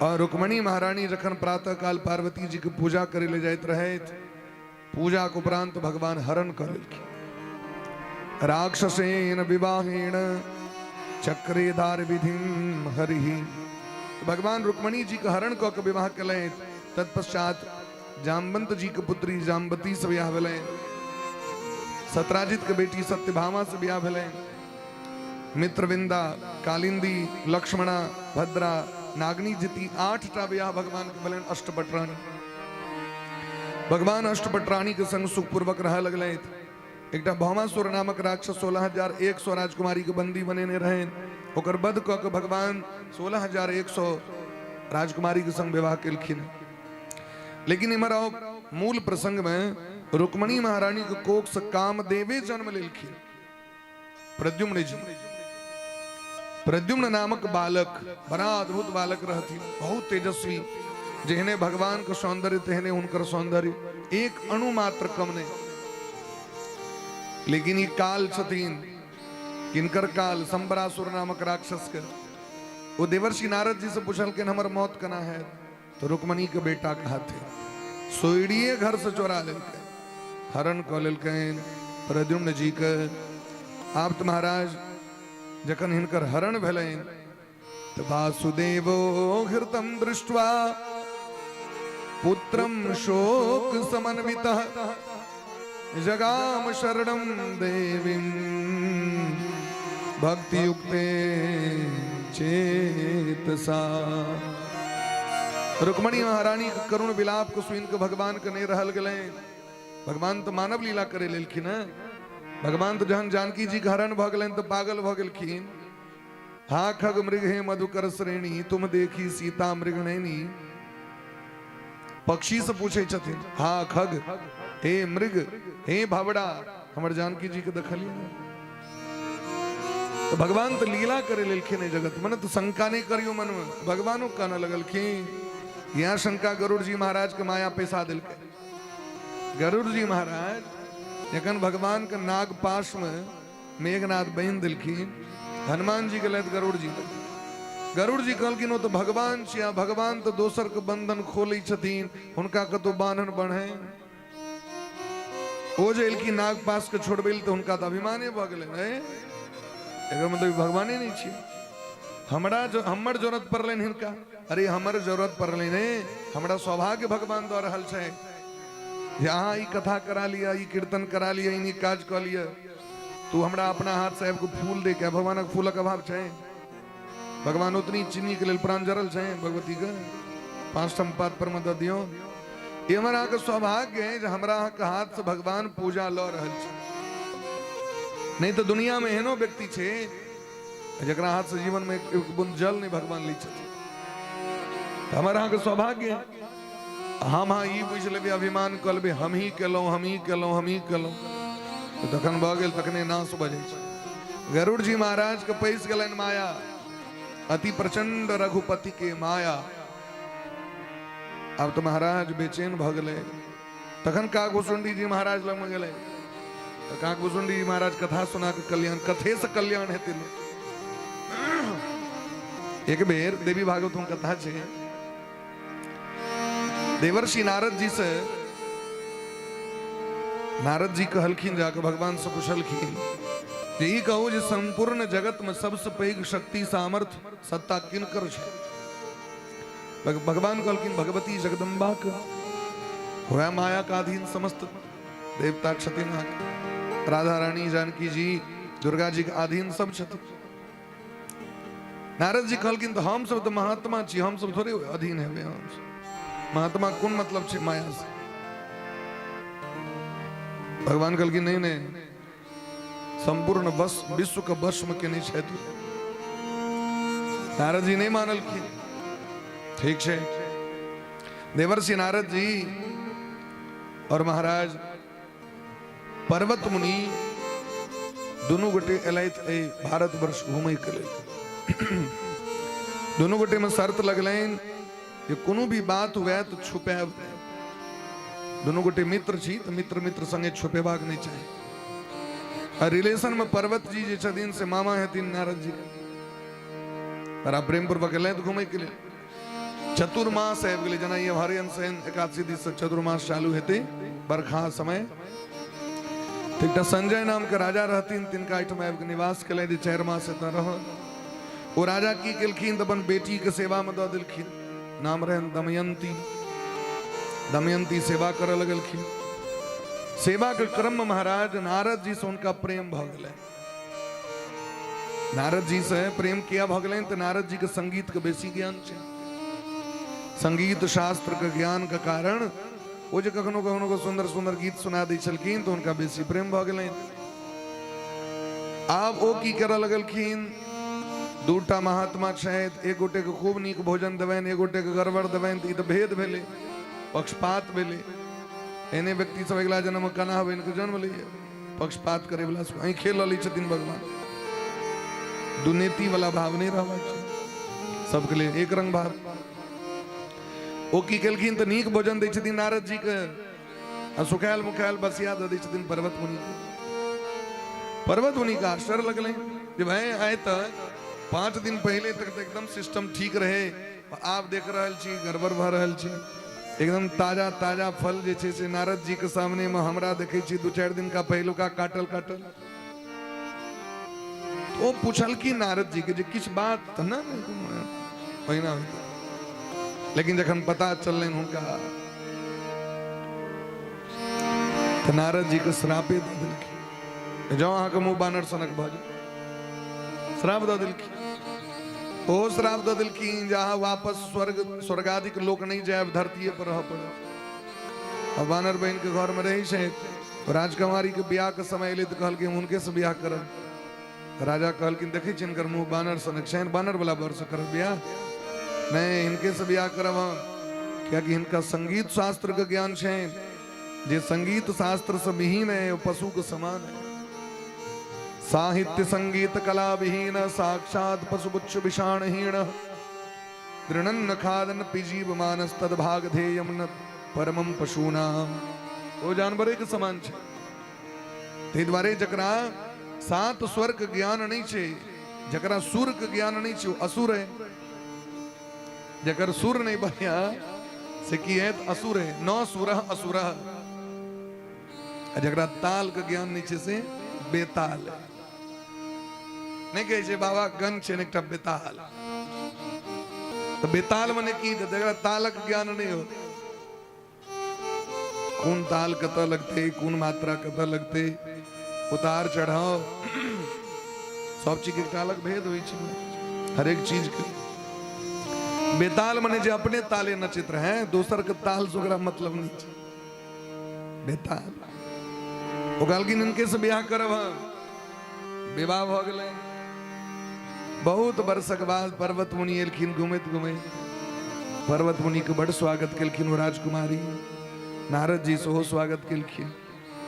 और रुक्मणी महारानी जखन प्रातः काल पार्वती जी के पूजा करे ले जाइत रहथि, पूजा के उपरांत भगवान हरण कर लेलखिन। राक्षसेन विवाहेण चक्रेदार विधिम हरि। तो भगवान रुक्मणी जी के हरण कऽ के विवाह केलथि। तत्पश्चात जामवंत जी के पुत्री जामवती से बियाह भेलनि। सत्राजित के बेटी सत्यभामा से बियाह भेलनि। मित्रविंदा, कालिंदी, लक्ष्मणा, भद्रा, नागनी जिती 8टा बियाह भगवान के भेलनि। अष्टपटरानी भगवान अष्टपटरानी के संग सुखपूर्वक रह लगलथि। एकटा भौमासुर नामक राक्षस 16,100 राजकुमारी के बंदी बनेने रहनि। ओकर वध कऽ के भगवान 16,100 राजकुमारी के संग विवाह केलखिन। लेकिन इम्हर आओ, मूल प्रसंग में रुक्मणी महारानी के कोख से कामदेवे जन्म लेलखिन प्रद्युम्न जी। प्रद्युम्न नामक बालक बड़ा अद्भुत बालक रहथिन, बहुत तेजस्वी। जेहने भगवान के सौंदर्य तेहने हुनकर सौंदर्य, एक अणु मात्र कम नहीं। लेकिन ई काल छथिन। किनकर काल? संबरासुर नामक राक्षस के। ओ देवर्षि नारद जी से पुछलखिन हमर मौत केना हैत? तो रुक्मणी के बेटा के हाथे सोइड़िए घर से चोरा लेलकै, हरण कऽ लेलकनि प्रद्युम्न जी के। आब तऽ महाराज जखन हिनकर हरण भेलनि तऽ वासुदेवो हृतम दृष्ट्वा पुत्रम शोक समन्वितः जगाम शरणम देवीं भक्तियुक्ते चेतसा। रुक्मणी महारानी के करुण विलाप को सुन के भगवान के नहीं रहल गेलै। भगवान तो मानव लीला करे लेलखिन हैं। भगवान तो जहन जानकी जी के हरण भऽ गेलनि तऽ पागल भऽ गेलखिन। हा खग मृग हे मधुकर श्रेणी, तुम देखी सीता मृग नैनी। पक्षी से पूछे छथिन, हा खग हे मृग हे भावड़ा, हमर जानकी जी के देखलियै ने? तो भगवान तो लीला करे लेलखिन एहि जगत में, तो शंका नहीं करियो मन में। भगवानो कहने लगलखिन, यहाँ शंका गरुड़ जी महाराज के माया पैसा दिलकै। गरुड़ जी महाराज जखन भगवान के नाग पाश में मेघनाथ बहिन दिलखिन, हनुमान जी गेलथि गरुड़ जी लग। गरुड़ जी कहलखिन ओ तऽ भगवान छियै, भगवान तऽ दोसर के बंधन खोलै छथिन, हुनका कतौ बान्हन बढ़े। ओ जे एलखिन नाग पास के छोड़बै तऽ हुनका तऽ अभिमाने भऽ गेलै, एकर मतलब भगवाने नहि छियै। हमरा जो हमर जरूरत पड़लनि हिनका, अरे हमर जरूरत पड़लनि ने, हमरा सौभाग्य भगवान दऽ रहल छै जे अहाँ ई कथा करा लिअ, ई कीर्तन करा लिअ, ई नीक काज कऽ लिअ। तू हमरा अपना हाथ से आबि कऽ फूल दे के, भगवानक फूलक अभाव छै? भगवान उतनी चीनी के लेल प्राण जरल छै भगवती के, 5 ठाम पात पर मे दऽ दियौ। ई हमर अहाँके सौभाग्य है जे हमरा अहाँके हाथ से भगवान पूजा लऽ रहल छै। नहीं तऽ दुनिया में एहनो व्यक्ति छै जकरा हाथ से जीवन में एक बूंद जल नहीं भगवान लै छथिन। तऽ हमर अहाँके सौभाग्य है। हम अहाँ ई बुझि लेबै, अभिमान कऽ लेबै, हम ही केलहुँ, हम ही केलहुँ, हम ही केलहुँ, तऽ तखन भऽ गेल, तखने नाश भऽ जाइ छै। गरुड़ जी महाराज के पैस गेलनि माया, अति प्रचंड रघुपति के माया। आब तऽ महाराज बेचैन भऽ गेलै। तखन काकभूषुंडी जी महाराज लगमे गेलै तऽ काकभूषुंडी जी महाराज कथा सुना कऽ कल्याण, कथे से कल्याण हेतै लोक। एक बेर देवी भागवत में कथा छै, देवर्षि नारद जी से नारद जी कहलखिन, जाके भगवान से पुछलखिन जे ई कहू जे संपूर्ण जगत में सबसे पैघ शक्ति सामर्थ्य सत्ता किनकर छै? भगवान कहलखिन भगवती जगदम्बा के। वह माया का अधीन समस्त देवता छथिन, राधा रानी जानकी जी दुर्गा जी के अधीन सब छथिन। नारद जी कहलखिन तऽ हम सब तऽ महात्मा छी, हम सब थोड़े अधीन हेबै। हम सब महात्मा कोन मतलब छै माया से? भगवान कहलखिन नहीं नहीं, संपूर्ण वश विश्व के वश में केने छथि। नारद जी नहीं मानलखिन। ठीक छै, देवर्षि नारद जी और महाराज पर्वत मुनि दुनू गोटे एलथि एहि भारतवर्ष घूमय के लेल। दुनू गोटे में शर्त लगलनि जे कोनो भी बात हुए तऽ छुपायब नहि। दुनू गोटे मित्र छी तऽ मित्र मित्र संगे छुपेबाक नहि चाही। आ रिलेशन में पर्वत जी जे छथिन से मामा हेथिन नारद जी के। बड़ा प्रेम पूर्वक एलथि घूमय के लेल। चतुर्मास आबि गेलै, जेना ई हरियन शयन एकादशी दिस से चतुर्मास चालू हेतै, बरखा समय। तऽ एकटा संजय नाम के राजा रहथिन, तिनका एहिठाम आबि कऽ निवास केलथि, 4 मास एतऽ रहल। ओ राजा की केलखिन तऽ अपन बेटी के सेवा में दऽ देलखिन, नाम रहनि दमयंती। दमयंती सेवा करऽ लगलखिन। सेवा के क्रम में महाराज नारद जी से हुनका प्रेम भऽ गेलै। नारद जी से प्रेम किया भऽ गेलनि तऽ नारद जी के संगीत के बेसी ज्ञान छै। संगीत शास्त्र के ज्ञान के कारण ओ जे कखनो कखनो के सुंदर सुंदर गीत सुना दै छलखिन तऽ हुनका बेसी प्रेम भऽ गेलनि। आब ओ की करऽ लगलखिन, दूटा महात्मा छथि, एक गोटे के खूब नीक भोजन देबनि, एक गोटे के गड़बड़ देबनि, तऽ ई तऽ भेद भेलै, पक्षपात भेलै। एहने व्यक्ति सब अगिला जन्म में कना बनि के जन्म लैए, पक्षपात करे वाला सब आँखे लऽ लै छथिन भगवान। दुनीति वाला भाव नहीं रहबाक छै, सबके लेल एक रंग भाव। ओ की केलखिन तऽ नीक भोजन दै छथिन नारद जी के, आ सुखायल मुखायल बसिया दऽ दै छथिन पर्वत मुनि के। पर्वत मुनि के आश्चर्य लगलै जे भाई आइ तक 5 दिन पहिले तक तऽ एकदम सिस्टम ठीक रहे, आब देख रहल छी गड़बड़ भऽ रहल छै। एकदम ताजा ताजा फल जे छै से नारद जी के सामने में हमरा देखै छी 2-4 दिन का पहिलुका काटल काटल। ओ पुछलखिन नारद जी के जे किछु बात तऽ ने ओहिना होइते, लेकिन जखन पता चललनि हुनका तऽ नारद जी के श्रापे दऽ देलखिन, जँ अहाँके मुँह बानर सनक भऽ जाय। श्राप दऽ देलखिन, ओ श्राप दऽ देलखिन जे अहाँ वापस स्वर्ग स्वर्गादिक लोक नहि जायब, धरतीये पर रहऽ पड़त। आ बानर बहिन के घर में रहै छै, राजकुमारी के बियाह के समय एलै तऽ कहलखिन हम हुनके से बियाह करब। राजा कहलखिन देखै छियनि हिनकर मुँह बानर सनक छनि, बानर वाला बर से करब बियाह? नहि, हिनके से बियाह करब हम, कियाकि हिनका संगीत शास्त्र के ज्ञान छनि। जे संगीत शास्त्र से विहीन है वो पशु के समान है। साहित्य संगीत कला विहीन साक्षात पशुपुच्छ विषाणहीन तृणन्न खादन पिजीव मानस तद भाग धेयम न परमम पशूनाम। ओ जानवरे के समान छै। ताहि दुआरे जकरा 7 स्वर के ज्ञान नहीं छै, जकरा सुर के ज्ञान नहीं छै, ओ असुर है। जकर सुर नहीं बढ़िया से की है तो असुर है। 9 सुर असुर। जकरा ताल के ज्ञान नहीं छै से बेताल है। नहीं कहै छै बाबा गण छै ने एकटा बेताल, तो बेताल मने की? जकरा तालक ज्ञान नहीं हो, कोन ताल कतऽ लगते, कोन मात्रा कतऽ लगते, उतार चढ़ाव सब चीज के एकटा अलग भेद होइ छै हरेक चीज के। बेताल मने जे अपने ताले नचैत रहे, दोसर के ताल से ओकरा मतलब नहीं छै। बेताल ओ कहलखिन इनके से बियाह करब हम। विवाह भऽ गेलै। बहुत वर्षक बाद पर्वत मुनि एलखिन घुमैत घुमैत। पर्वत मुनि के बड़ स्वागत केलखिन ओ राजकुमारी, नारद जी सेहो स्वागत केलखिन।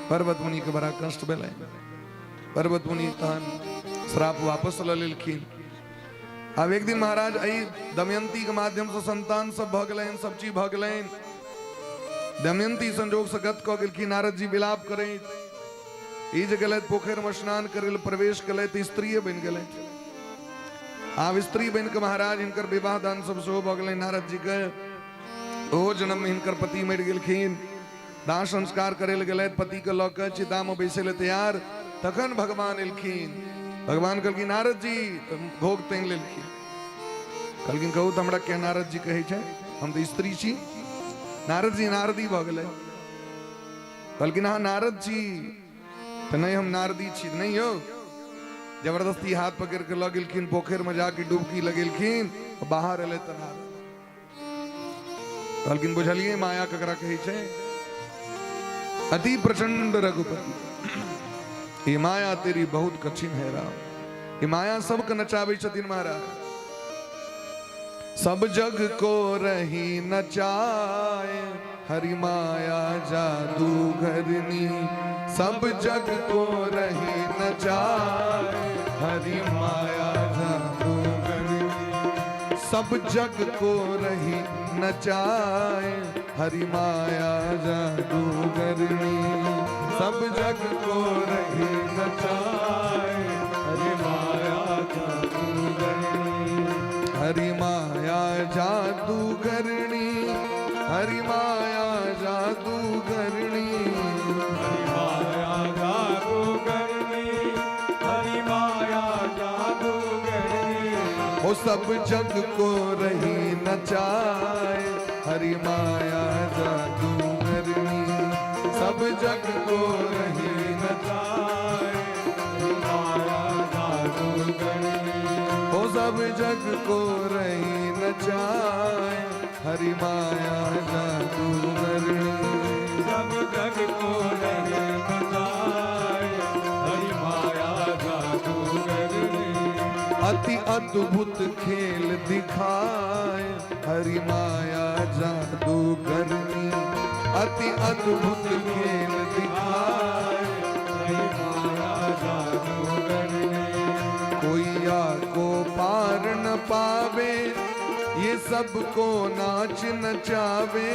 पर्वत मुनि के बड़ा कष्ट भेलै। पर्वत मुनि तहन श्राप वापस लऽ लेलखिन। आब एक दिन महाराज एहि दमयंती के माध्यम से संतान सब भऽ गेलनि, सब चीज भऽ गेलनि। दमयंती संजोग से गत कऽ गेलखिन। नारद जी विलाप करैत ई जे गेलथि पोखरि में स्नान करे लए प्रवेश केलथि, स्त्रीये बनि गेलथि। आब स्त्री बनि कऽ महाराज हिनकर विवाह दान सब सेहो भऽ गेलनि नारद जी के। ओ जन्म में हिनकर पति मरि गेलखिन। दाह संस्कार करे लए गेलथि, पति के लऽ कऽ चिता में बैसै लए तैयार, तखन भगवान एलखिन। भगवान कहलखिन नारद जी, तऽ घोघ तानि लेलखिन। कहलखिन कहू तऽ हमरा के नारद जी कहै छै, हम तऽ स्त्री छी। नारद जी नारदी भऽ गेलै। कहलखिन अहाँ नारद छी? तऽ नहि, हम नारदी छी। नहि यौ, जबरदस्ती हाथ पकड़ के लऽ गेलखिन, पोखरि में जाके डुबकी लगेलखिन, बाहर एलै तऽ नारद। कहलखिन बुझलियै माया ककरा कहै छै? अति प्रचंड रघुपति, ये माया तेरी बहुत कठिन है राम। ये माया सबके नचाबै छथिन महाराज। सब जग को रही नचाए हरि माया जादूगरनी, सब जग को रही नचाए हरि माया जादूगरनी, सब जग को रही नचाए हरि माया जादूगरनी, सब जग को रही नचाए हरि माया जादूगरनी, हरि माया जादूगरनी, हरि माया जादूगरनी, हरि माया जादूगरनी, हरि माया जादूगरनी, ओ सब जग को रही नचाए हरि माया जादूगरनी, सब जग को रही नचाए हरि माया जादूगरनी, ओ सब जग को रही नचाए हरि माया जादूगरनी, सब जग को रही नचाए हरि माया जादूगरनी, अति अद्भुत खेल दिखाए हरि माया जादूगरनी, अति अद्भुत खेल दिखाए हरि माया जादूगरनी, कोइया को पार न पावे ये सबको नाच नचावे,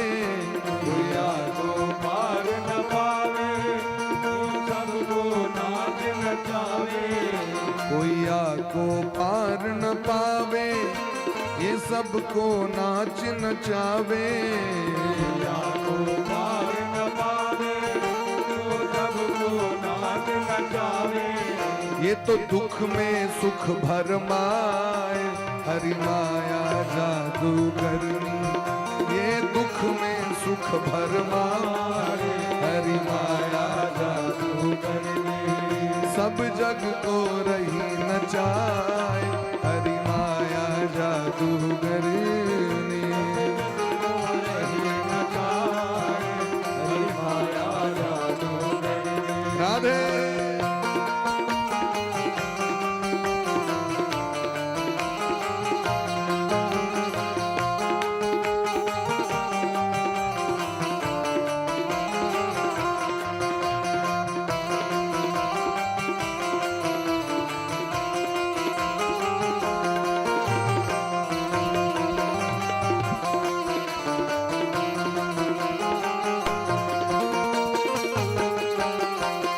कोइया को पार न पावे ये सबको नाच नचावे, कोइया को पार न ये सबको नाच नचावे, को पार न पावे, वो सबको नाच नचावे। ये तो दुख में सुख भरमाए, हरि माया जादू करनी। ये दुख में सुख भरमाए, हरि माया जादू करनी। सब जग को रही नचाए, हरि माया जादू करनी। रही नचाए, हरि माया जादू करनी। राधे।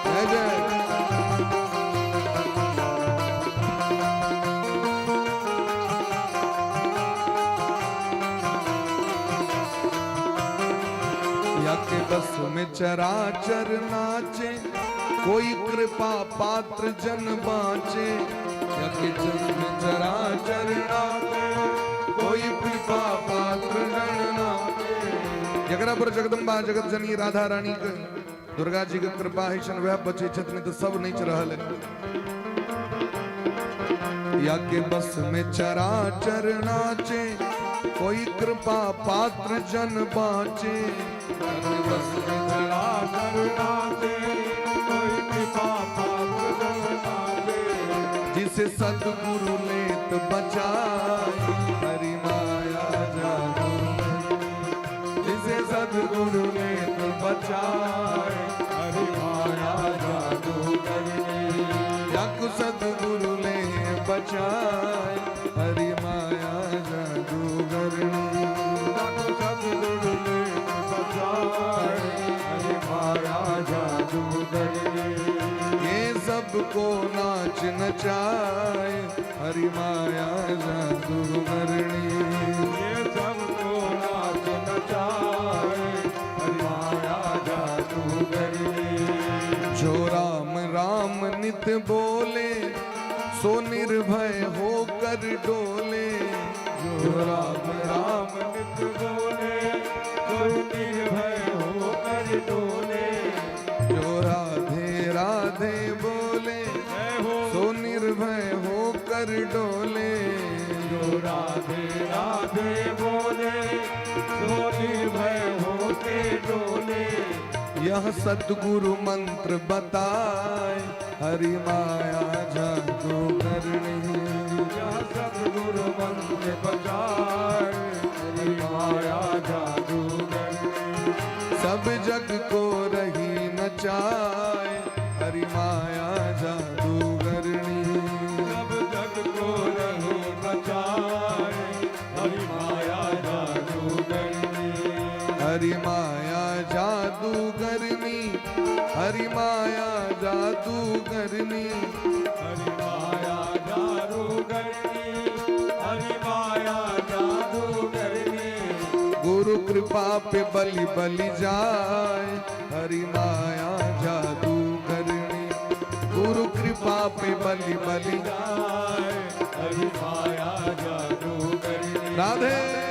जय जय। या के बस में चराचर नाचे, कोई कृपा पात्र जन बाँचे। या के बस में चराचर नाचे, कोई कृपा पात्र जन नाचे। जकरा पर जगदम्बा जगत जननी राधा रानी के, दुर्गा जी के कृपा है छन, वह बचे छथिन, तो सब नच रहल है। या के बस में चराचर नाचे, कोई कृपा पात्र जन बाँचे। या के बस में चराचर नाचे, कोई कृपा पात्र जन बाँचे। जिसे सदगुरु लेत बचाए, हरि माया जादू। जिसे सदगुरु लेत बचाए, हरि माया जादू करनी। जाकु सदगुरु ले बचाए, हरि माया जादू करनी। जाकु सदगुरु ले बचाए, हरि माया जादू करनी। ये सबको नाच नचाए, हरि माया जादू करनी। ये सबको नाच नचाए, हरि माया जादू करनी। जो राम राम नित बोले, सो निर्भय होकर डोले। जो राम राम राम नित बोले, सो निर्भय होकर डोले। जो राधे राधे बोले, जय हो। सो निर्भय होकर डोले। जो राधे राधे बोले, सो निर्भय होके डोले। यह सदगुरु मंत्र बताए, हरि माया जादू करनी। यह सदगुरु मंत्र बताए, हरि माया जादू करनी। सब जग को रही नचाए, हरि माया जादू करनी। सब जग को रही नचाए, हरि माया जादू करनी। हरि माया जादू करनी, हरि माया जादू करनी। हरि माया जादू करनी, हरि माया जादू करनी। गुरु कृपा पे बलि बलि जाए, हरि माया जादू करनी। गुरु कृपा पे बलि बलि जाए, हरि माया जादू करनी। राधे।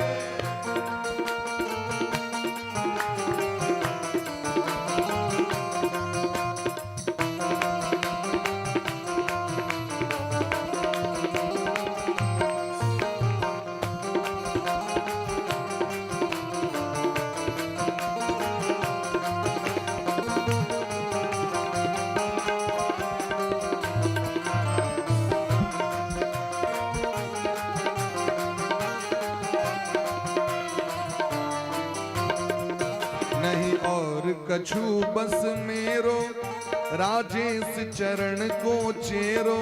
नहीं और कछु बस मेरो, राजेश चरण को चेरो।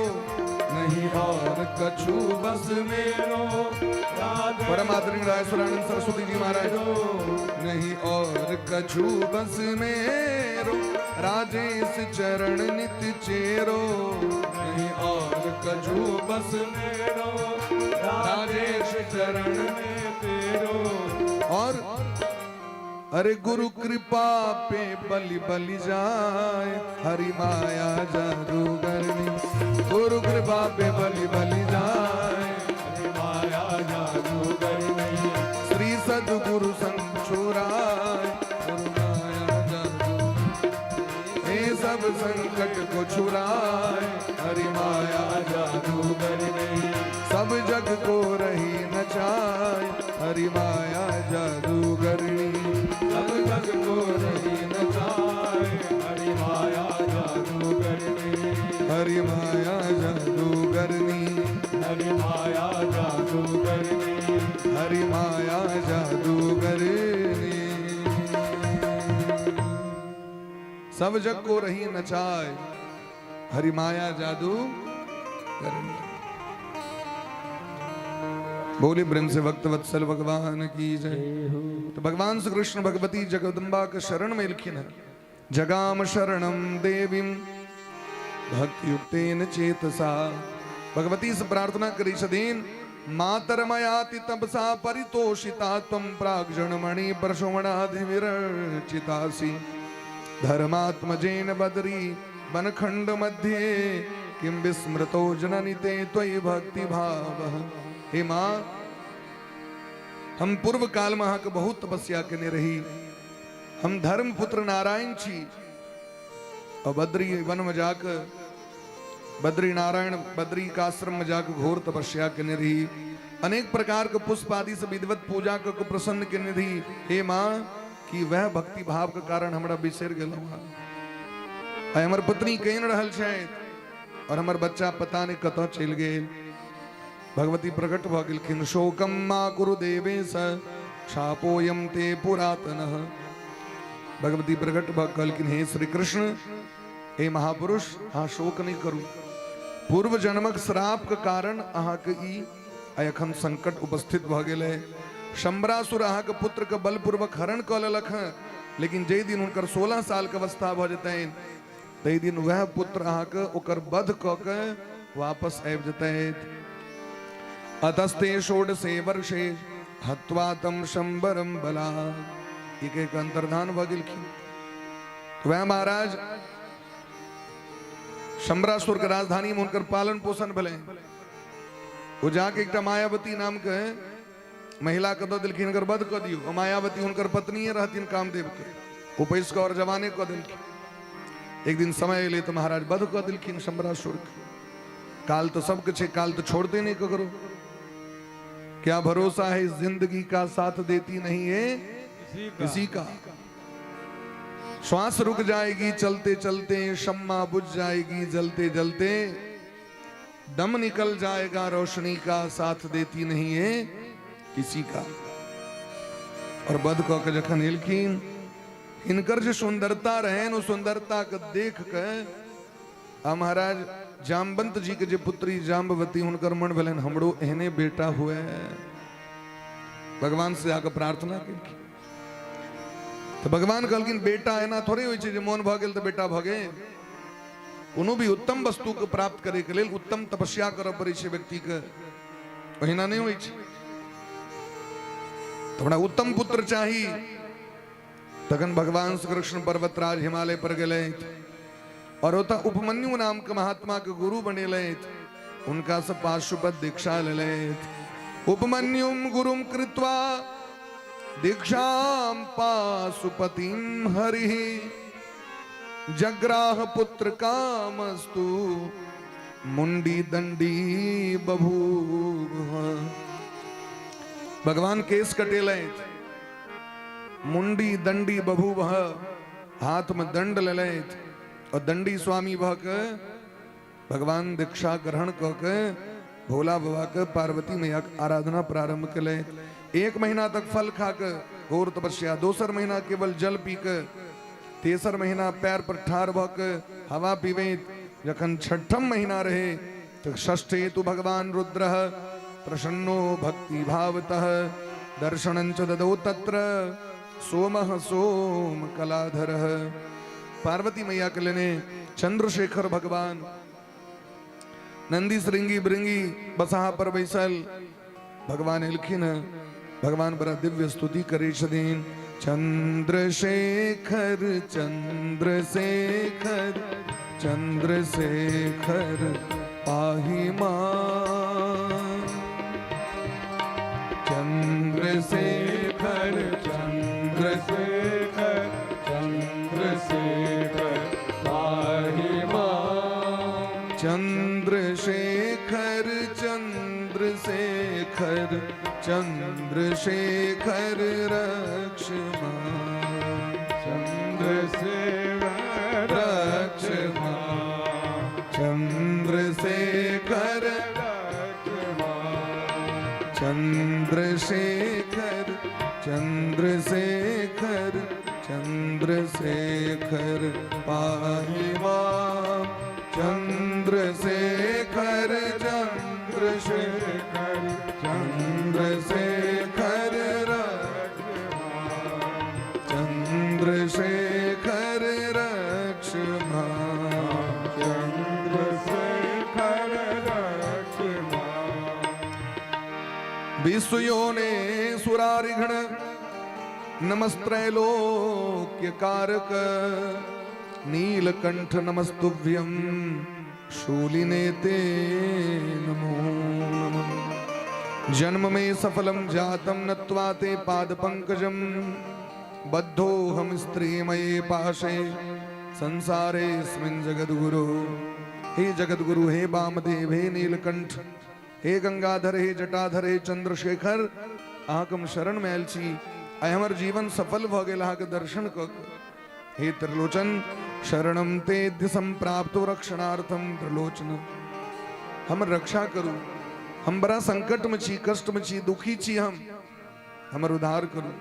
नहीं और कछु बस मेरो राधे। परम आदरणीय रायसुरानंद सरस्वती जी महाराज। नहीं और कछु बस मेरो, राजेश चरण नित चेरो। नहीं और कछु बस मेरो। राजेश चरण में तेरो। और अरे गुरु कृपा पे बलि बलि जाए, हरि माया जादूगरनी। गुरु कृपा पे बलि बलि जाए, हरि माया जादूगरनी। श्री सदगुरु संग छुराए, गुरु माया जादू हे सब संकट को छुराए, हरि माया जादूगरनी। सब जग को रही नचाए, हरि माया जादूगरनी। सब जग को रही नचाए, हरि माया जादूगरनी। हरि माया जादूगरनी। हरि माया जादूगरनी। हरि माया जादूगरनी। सब जग को रही नचाए, हरि माया जादू करनी। बोले प्रेम से भक्त वत्सल भगवान की जय। तो भगवान श्री कृष्ण भगवती जगदम्बा के शरण में लिखिन है, जगाम शरणम देवीम भक्ति युक्तेन चेतसा। भगवती से प्रार्थना करी छथिन, मातरमयाति तपसा परितोषिता त्वं प्रागजनमणि परशुमणाधि विरचितासि। धर्मात्मजेन बदरी वनखंड मध्ये किं विस्मृतो जननि ते त्वयि भक्ति भावः। हे माँ, हम पूर्व काल में अहाँके बहुत तपस्या केने रही। हम धर्म पुत्र नारायण छी और बद्री वन में जाकर, बद्री नारायण बद्री का आश्रम में जाकर घोर तपस्या केने रही। अनेक प्रकार के पुष्प आदि से विधिवत पूजा कर के प्रसन्न केने रही। हे माँ, कि वह भक्ति भाव के कारण हमरा बिसरि गेलहुँ हँ। आइ हमर पत्नी कानि रहल छथि और हमर बच्चा पता नहीं कतऽ चलि गेल। भगवती प्रकट भऽ गेलखिन, शोकम मा कुरु देवेश शापोयम ते पुरातन। भगवती प्रकट भऽ कहलखिन, हे श्री कृष्ण, हे महापुरुष, अहाँ शोक नहीं करू। पूर्व जन्मक श्राप के कारण अहाँके ई आइ एखन संकट उपस्थित भऽ गेल है। शंबरासुर अहाँके पुत्र के बलपूर्वक हरण कऽ लेलक हँ, लेकिन जाहि दिन हुनकर 16 साल के अवस्था भऽ जेतनि, ताहि दिन वएह पुत्र अहाँके ओकर वध कऽ के वापस आबि जेतथि। अतस्ते षोडशे वर्षे हत्वा तम शंबरम बला। एक एक अंतर्धान भऽ गेलखिन। वएह महाराज शंबरासुर के राजधानी में हुनकर पालन पोषण भेलनि। ओ जाके एकटा मायावती नाम के महिला के दऽ देलखिन, हुनकर वध कऽ दियौ। ओ मायावती हुनकर पत्नीये रहथिन कामदेव के। ओ पैस कऽ और जवाने कऽ देलखिन। एक दिन समय एलै तऽ महाराज वध कऽ देलखिन शंबरासुर के। काल तो सबके छै, काल तो छोड़ते नहीं ककरो। क्या भरोसा है इस जिंदगी का, साथ देती नहीं है किसी का। श्वास रुक जाएगी चलते चलते, शम्मा बुझ जाएगी जलते जलते, दम निकल जाएगा रोशनी का, साथ देती नहीं है किसी का। और वध कऽ के जखन एलखिन, हिनकर जे सुंदरता रहनि, ओ सुंदरता के देख के आ महाराज जामवंत जी के जे पुत्री जाम्बवती, हुनकर मन भेलनि हमरो एहने बेटा हुए। भगवान से आके प्रार्थना केलखिन। तो भगवान कहलखिन, बेटा एना थोड़े होइ छै जे मोन भऽ गेल तऽ बेटा भऽ गेल। कोनो भी उत्तम वस्तु के प्राप्त करे के लेल उत्तम तपस्या करऽ पड़ै छै व्यक्ति के, ओहिना नहि होइ छै। तऽ हमरा उत्तम पुत्र चाही। तखन भगवान श्री कृष्ण पर्वतराज हिमालय पर गेलथि और ओतऽ उपमन्यु नाम के महात्मा के गुरु बनेलथि। हुनका से पाशुपत दीक्षा लेलथि। उपमन्युम गुरुम कृत्वा दीक्षां पाशुपतिं हरिः जग्राह पुत्र कामस्तु मुंडी दंडी बभूव। भगवान केस कटेलथि, मुंडी दंडी बभूव, हाथ में दंड लेलथि और दंडी स्वामी भऽ के भगवान दीक्षा ग्रहण कऽ के भोला बाबा के पार्वती मैया के आराधना प्रारंभ केलथि। एक महीना तक फल खा के घोर तपस्या, दोसर महीना केवल जल पी के, तेसर महीना पैर पर ठाढ़ भऽ के हवा पीबैत। जखन छठम महीना रहे तऽ षष्ठे तु भगवान रुद्र प्रसन्नो भक्ति भावतः दर्शनं च ददौ तत्र सोमः सोम कलाधरः। पार्वती मैया के लेने चंद्रशेखर भगवान नंदी श्रृंगी भृंगी बसहा पर बैसल। भगवान एलखिन हँ। भगवान बड़ा दिव्य स्तुति करै छथिन। चंद्रशेखर चंद्रशेखर चंद्रशेखर पाहि मां। चंद्रशेखर चंद्रशेखर चंद्रशेखर पाहि मां। चंद्रशेखर चंद्रशेखर चंद्रशेखर रक्ष मां। चंद्रशेखर रक्ष मां। चंद्रशेखर रक्ष मां। चंद्रशेखर चंद्रशेखर चंद्रशेखर पाहि मां। चंद्रशेखर चंद्रशेखर चंद्रशेखर रक्ष मां। चंद्रशेखर रक्ष मां। चंद्रशेखर रक्ष मां। विश्वयोने सुरारिघण नमस्त्रैलोक्यकारक नीलकंठ नमस्तुभ्यं शूलिने ते नमो नमः। जन्म मे सफलं जातं नत्वा ते पादपङ्कजं बद्धोऽहं स्त्रीमये पाशे संसारेऽस्मिन् जगद्गुरु। हे जगद्गुरु, हे वामदेव, हे नीलकंठ, हे गंगाधर, हे जटाधर, हे चंद्रशेखर, अहाँके हम शरण में आयल छी। आइ हमर जीवन सफल भऽ गेल अहाँके दर्शन कऽ कऽ। हे त्रिलोचन, शरणम तेद्य संप्राप्तो रक्षणार्थम त्रिलोचन, हमर रक्षा करू। हम बड़ा संकट में छी, कष्ट में छी, दुखी छी हम, हमर उद्धार करू।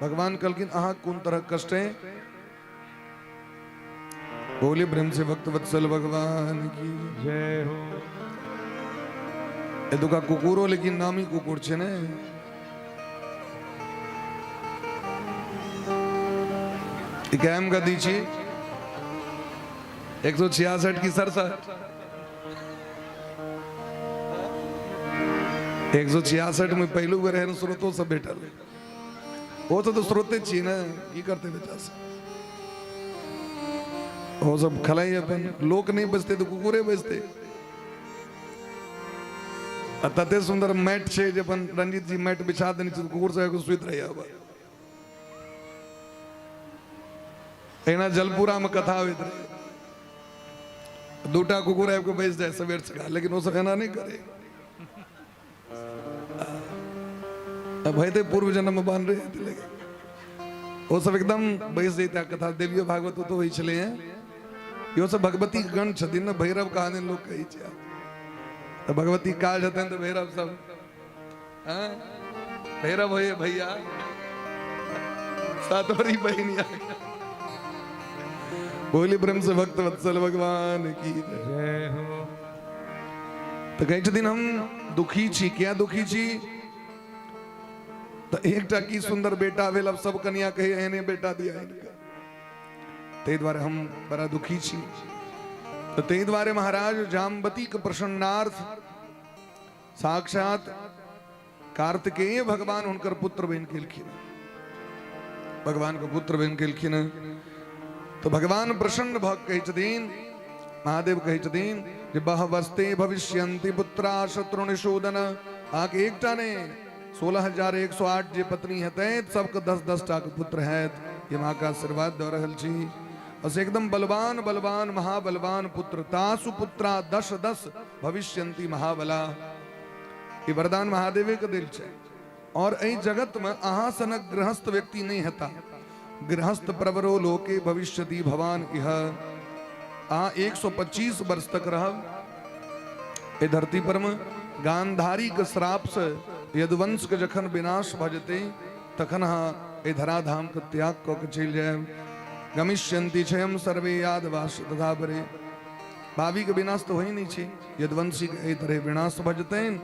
भगवान कहलखिन अहाँ कोन तरह कष्ट है? बोले ब्रह्म से भक्त वत्सल भगवान की जय हो। एतुका कुकुरो लेकिन नामी कुकुर छै ने। ई केम गति छी? 166 की 67? 166 में पहिलुक बेर एहन स्रोतो सब भेटल। ओ सब तऽ स्रोते छी ने, की करतै बेचा सब? ओ सब खलाई अपन लोक नहि बचतै तऽ कुकुरे बचतै। आ तते सुन्दर मैट छै जे अपन रंजीत जी मैट बिछा देने छै, कुकुर सब आबि कऽ सुति रहैया। एहिना जलपुरा में कथा होइत रहे, दूटा कुकुर आबि कऽ बैस जाय सवेर सकाल, लेकिन ओ सब एना नहि करे। अब हेतै पूर्व जन्म में बान्ह रहे हेतै, लेकिन ओ सब एकदम बैस जैता। कथा देवियो भागवत तो होइ छलै हैं। इहो सब भगवती गण छथिन ने, भैरव कहानी लोक कहै छै तऽ भगवती काज हेतनि तऽ भैरव सब हँ? भैरव होइए भैया सातोरी बहिनिया। बोली ब्रह्म से भक्त वत्सल भगवान की जय। जय हो। तऽ कहै छथिन हम दुखी छी। किया दुखी छी? तऽ एकटा की सुंदर बेटा भेल, अब सब कनिया कहे एहने बेटा दिया हिनका, ताहि दुआरे हम बड़ा दुखी छी। तऽ ताहि दुआरे महाराज जामवती के प्रसन्नार्थ साक्षात कार्तिकेय भगवान हुनकर पुत्र बनि गेलखिन। भगवान के पुत्र बनि गेलखिन तऽ भगवान प्रसन्न भऽ कहै छथिन, महादेव कहै छथिन जे बहवस्ते भविष्यन्ति पुत्रा शत्रुनिषूदन। अहाँके एकटा नहि, 16,108 जे पत्नी हेतै सबके 10-10 टा के पुत्र हैत। ये माँ के आशीर्वाद दऽ रहल छी। बस एकदम बलवान बलवान महाबलवान पुत्र, तासु पुत्रा 10 10 भविष्यन्ति महाबला। ई वरदान महादेवे के देल छै। और एहि जगत में अहाँ सनक गृहस्थ व्यक्ति नहीं हेता। गृहस्थ प्रवरो लोके भविष्यति भवान इह। अहाँ 125 वर्ष तक रहब एहि धरती पर में। गांधारी के श्राप से यदुवंश के जखन विनाश भऽ जेतै तखन अहाँ एहि धराधाम के त्याग कऽ के चलि जायब। गमिष्यन्ति क्षयं सर्वे यादवास तथा परे। भाभी के विनाश तऽ होइ नहि छै, यदुवंशी के एहि तरह विनाश भऽ जेतनि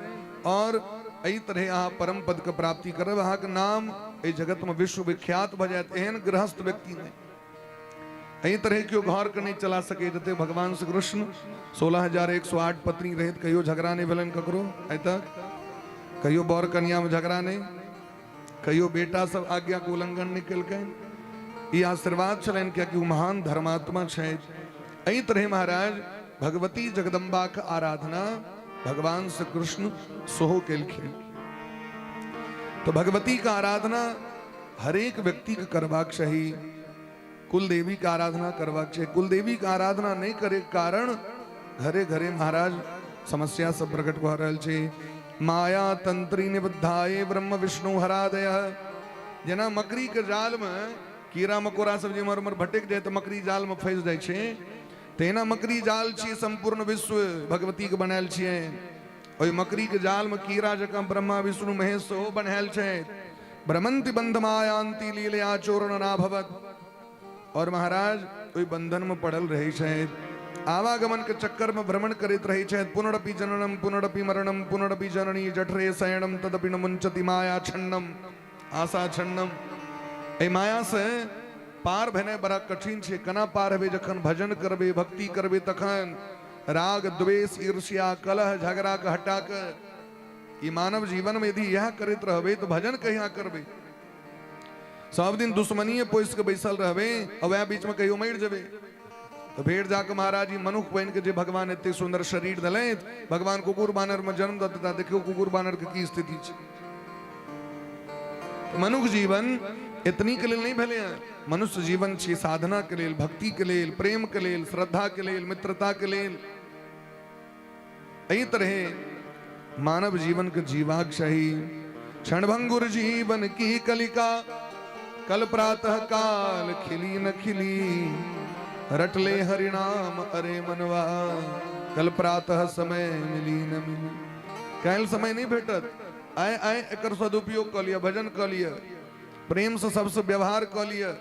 और एहि तरह अहाँ परम पद के प्राप्ति करब। अहाँके नाम एहि जगत में विश्वविख्यात भऽ जायत। एहन गृहस्थ व्यक्ति नहि, एहि तरह केओ घर के नहि चला सकै जते भगवान श्री कृष्ण 16,108 पत्नी रहैत कहियो झगड़ा नहि भेलनि ककरो आइ तक। कहियो बर कनियामे झगड़ा नहि, कहियो बेटा सब आज्ञाके उल्लंघन नहि केलकनि। ई आशीर्वाद छलनि, कियाकि ओ महान धर्मात्मा छथि। एहि तरहे महाराज भगवती जगदम्बाके आराधना भगवान श्री कृष्ण सेहो केलखिन। तो भगवती का आराधना हरेक व्यक्ति के करबाक चाही, कुलदेवी के आराधना करबाक चाही। कुलदेवी के आराधना नहीं करे के कारण घरे घरे महाराज समस्या सब प्रकट भऽ रहल छै। माया तंत्री निबद्धाये ब्रह्म विष्णु हरादय। जेना मकड़ी के जाल में कीड़ा मकोड़ा सब जे इम्हर उम्हर भटक जाय तऽ मकड़ी जाल में फंसि जाइ छै, तहिना मकड़ी जाल छी संपूर्ण विश्व भगवती के बनायल छियै। ओहि मकड़ी के जाल में कीड़ा जकाँ ब्रह्मा विष्णु महेश सेहो बनायल छै। भ्रमंति बंध मायांति लीलया चोरण नाभवत। और महाराज ओहि बंधन में पड़ल रहै छथि, आवागमन के चक्कर में भ्रमण करैत रहै छथि। पुनरपि जननम पुनरपि मरणम पुनरपि जननी जठरे शयनम तदपि न मुंचति माया छन्नम आशा छन्नम। एहि माया से पार भेनाइ बड़ा कठिन छै। केना पार हेबै? जखन भजन करबै, भक्ति करबै, तखन राग द्वेष ईर्ष्या कलह झगड़ा के हटा के ई मानव जीवन में यदि इएह करैत रहबै तऽ भजन कहिया करबै? सब दिन दुश्मनीये पोसि के बैसल रहबै आ वएह बीच में कहियो मरि जेबै तऽ फेर जाके महाराज ई मनुख बनि के जे भगवान एते सुंदर शरीर देलथि, भगवान कुकुर बानर में जन्म दऽ देता, देखियौ कुकुर बानर के की स्थिति छै। मनुख जीवन एतनी के लेल नहीं भेलै हँ। मनुष्य जीवन छी साधना के लेल, भक्ति के लेल, प्रेम के लेल, श्रद्धा के लेल, मित्रता के लेल। एहि तरहे मानव जीवन के जीवाक चाही। क्षणभंगुर जीवन की कलिका कल प्रातः काल खिली न खिली, रटले हरिनाम अरे मनवा कल प्रातः समय मिली न मिली। काल्हि समय नहीं भेटत, आय आय एकर सदुपयोग कऽ लिअ, भजन कऽ लिअ, प्रेम से सबसे व्यवहार कऽ लिअ,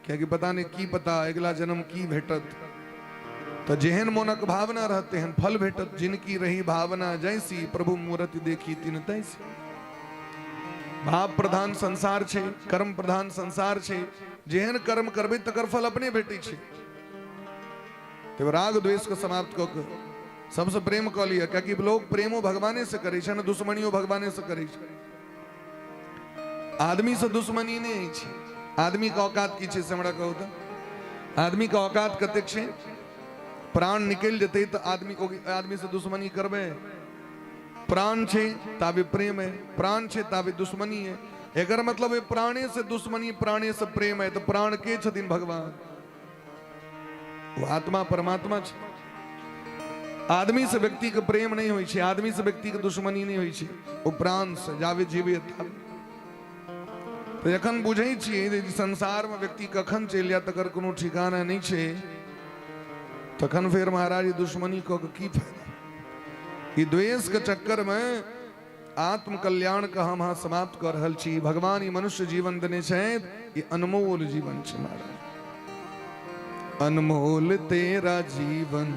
कियाकि पता नहीं की पता अगिला जन्म की भेटत। तो जेहन मोनक भावना रहत तेहन फल भेटत। जिनकी रही भावना जैसी प्रभु मूर्ति देखी तिन तैसी। भाव प्रधान संसार छै, कर्म प्रधान संसार छै, जेहन कर्म करबै तकर फल अपने भेटै छै। तो राग द्वेष के समाप्त कऽ के सबसे प्रेम कऽ लिअ, कियाकि लोग प्रेमो भगवाने से करै छै ने, दुश्मनियो भगवाने से करै छै। आदमी से दुश्मनी नहीं होइ छै। आदमी के औकात की छै से हमरा कहू तऽ, आदमी के औकात कतेक छै? प्राण निकलि जेतै तऽ आदमी आदमी से दुश्मनी करबै? प्राण छै ताबे प्रेम है, प्राण छै ताबे दुश्मनी है। एकर मतलब है प्राणे से दुश्मनी, प्राणे से प्रेम है। तऽ प्राण के छथिन? भगवान, वो आत्मा परमात्मा छै। आदमी से व्यक्ति के प्रेम नहीं होइ छै, आदमी से व्यक्ति के दुश्मनी नहीं होइ छै, ओ प्राण से जावे जीवे ताबे। तऽ जखन बुझै छियै जे संसार में व्यक्ति कखन चलि जायत तकर कोनो ठिकाना नहीं छै, तखन फेर महाराज दुश्मनी कऽ के की फायदा? ई द्वेष के चक्कर में आत्मकल्याण के हम अहाँ समाप्त कऽ रहल छी। भगवान ई मनुष्य जीवन देने छथि, ई अनमोल जीवन छै महाराज। अनमोल तेरा जीवन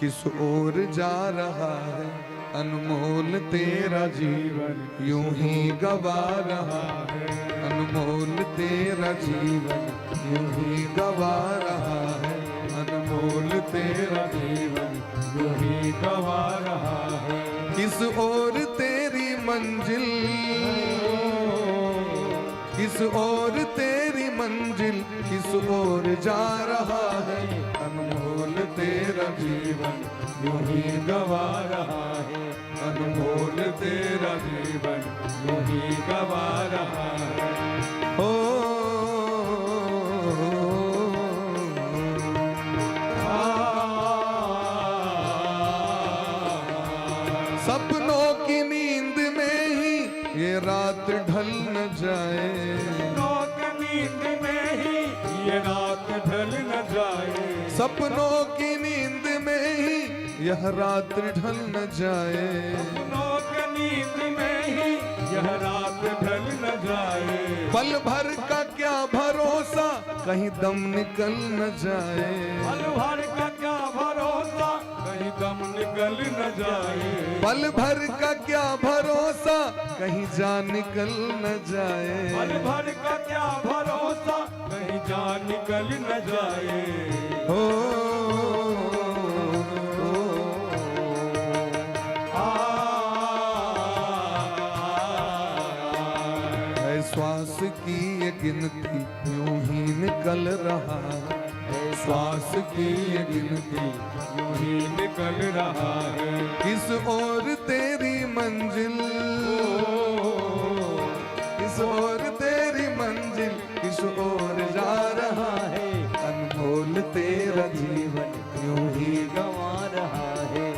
किस ओर जा रहा है, अनमोल तेरा जीवन यूं ही गवा रहा है, अनमोल तेरा जीवन यूं ही गवा रहा है, अनमोल तेरा जीवन यूं ही गवा रहा है। किस ओर तेरी मंजिल, किस ओर तेरी मंजिल, किस ओर जा रहा है, अनमोल तेरा जीवन यूं ही गवा रहा है, अनमोल तेरा जीवन यूं ही गवा रहा है। ओ सपनों की नींद में ही ये रात ढल न जाए, सपनों की नींद में ही ये रात ढल न जाए, सपनों की नींद में ही यह रात ढल न जाए, सपनों की नींद में ही यह रात ढल न जाए, पल भर का क्या भरोसा कहीं दम निकल न जाए, पल भर का क्या भरोसा कहीं दम निकल न जाए, पल भर का क्या भरोसा कहीं जा निकल न जाए, पल भर का क्या भरोसा कहीं जा निकल न जाए। हो आ, श्वास की ये गिनती यूं ही निकल रहा है, श्वास की ये गिनती यूं ही निकल रहा है। किस ओर तेरी मंजिल, किस ओर तेरी मंजिल, किस ओर जा रहा है, अनमोल तेरा जीवन यूं ही गवा रहा है।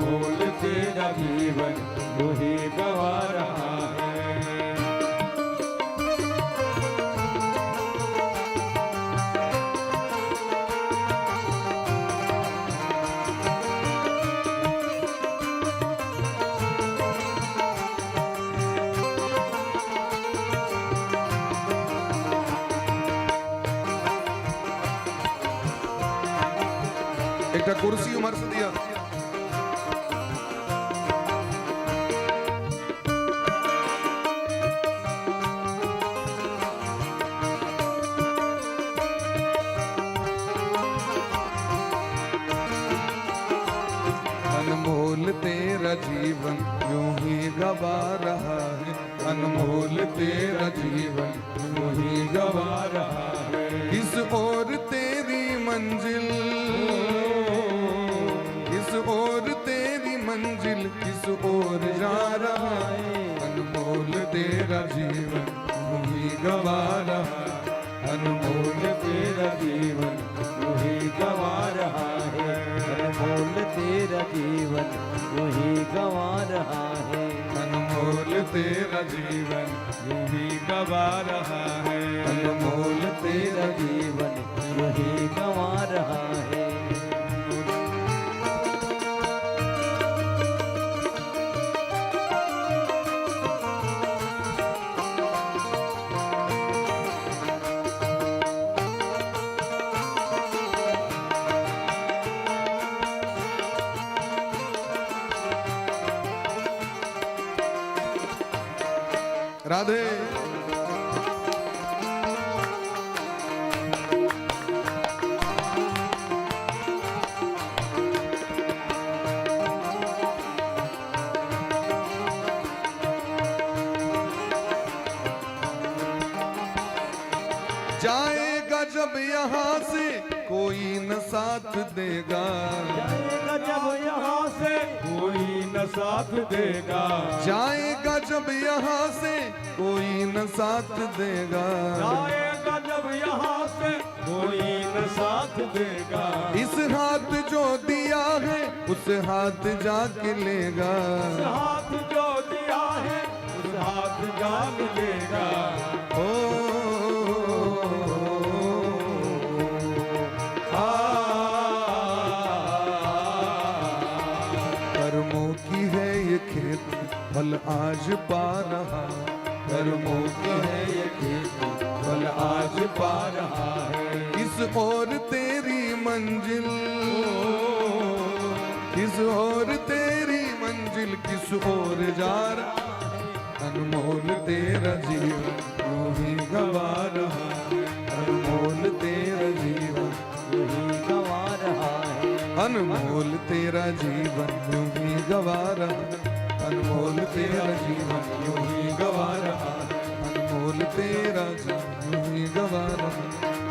मोल तेरा जीवन यूं ही गवा रहा है। एकटा कुर्सी उम्हर से दिया। अनमोल तेरा जीवन यूं ही गवा रहा है, अनमोल तेरा जीवन यूं ही गवा रहा है। किस ओर तेरी मंजिल, किस ओर तेरी मंजिल, किस ओर जा रहा है, अनमोल तेरा जीवन यूं ही गवा रहा है, अनमोल तेरा जीवन यूं ही गवा रहा है। अनमोल तेरा जीवन यूं ही गवा रहा है। अनमोल तेरा जीवन यूं ही गवा रहा है। अनमोल तेरा तेरा जीवन यूं ही गवा रहा है। राधे। जाएगा जब यहाँ से कोई न साथ देगा, जाएगा जब यहाँ से कोई न साथ देगा। जाएगा जब यहाँ से कोई न साथ देगा, जाएगा जब यहाँ से कोई न साथ देगा। इस हाथ जो दिया है उस हाथ जाके लेगा, उस हाथ जो दिया है उस हाथ जाग लेगा। ओ आ कर्मों की है ये खेती फल आज पा रहा, कर्मों की है ये खेती फल आज पा रहा है। किस ओर तेरी मंजिल, किस ओर तेरी मंजिल, किस ओर जा रहा, अनमोल तेरा जीवन यूं ही गवा रहा है, अनमोल तेरा जीवन यूं ही गवा रहा है। अनमोल तेरा जीवन यूं ही गवा रहा, अनमोल तेरा जीवन यूं ही गवा रहा, अनमोल तेरा जीवन यूं ही गवा रहा,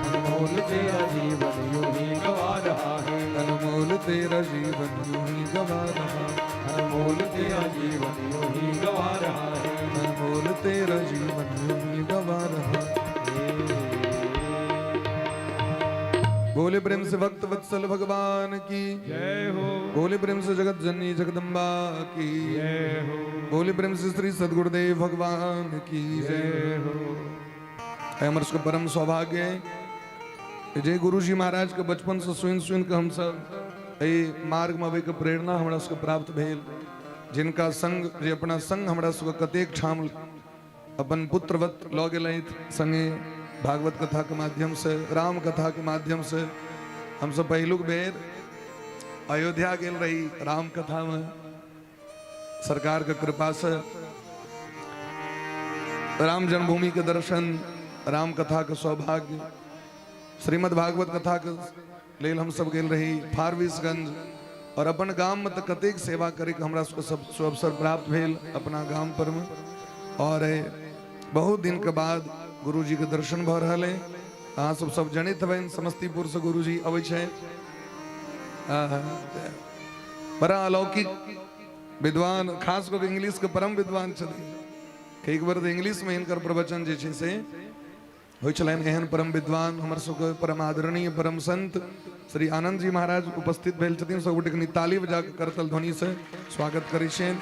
अनमोल तेरा जीवन यूं ही गवा रहा है। अनमोल तेरा जीवन यूं ही गवा रहा, अनमोल तेरा जीवन यूं ही गवा रहा है। अनमोल तेरा जीवन यूं ही गवा रहा। बोले प्रेम से भक्त वत्सल भगवान की जय हो। बोले प्रेम से जगत जननी जगदम्बा की जय हो। बोले प्रेम से श्री सदगुरुदेव भगवान की जय जय हो। हमर सबके परम सौभाग्य है जे गुरु जी महाराज के बचपन से सुनि सुनि के हम सब एहि मार्ग में अबै के प्रेरणा हमरा सबके प्राप्त भेल, जिनका संग जे अपना संग हमरा सबके कतेक ठाम अपन पुत्रवत लऽ गेलथि, संगे भागवत कथा के माध्यम से, राम कथा के माध्यम से। हम सब पहिलुक बेर अयोध्या गेल रही राम कथा में, सरकार के कृपा से राम जन्मभूमि के दर्शन, राम कथा के सौभाग्य, श्रीमद् भागवत कथा के लेल हम सब गेल रही फारबिसगंज। और अपन गाम में तो कतेक सेवा करे के हमरा सबके सब सुअवसर प्राप्त भेल अपना गाम पर में। और बहुत दिन के बाद गुरुजी के दर्शन भऽ रहल है। अहाँ सब सब जनैत हेबै, समस्तीपुर से गुरुजी अबै छै। बड़ा अलौकिक विद्वान, खास कऽ इंग्लिश के परम विद्वान छथिन। एक बेर तऽ इंग्लिश में हिनकर प्रवचन जे छै से होइ छलनि। एहन परम विद्वान हमर सबके परम आदरणीय परम संत श्री आनंद जी महाराज उपस्थित भेल छथिन। सब गोटे कनि ताली बजा कऽ करतल ध्वनि से स्वागत करै छियनि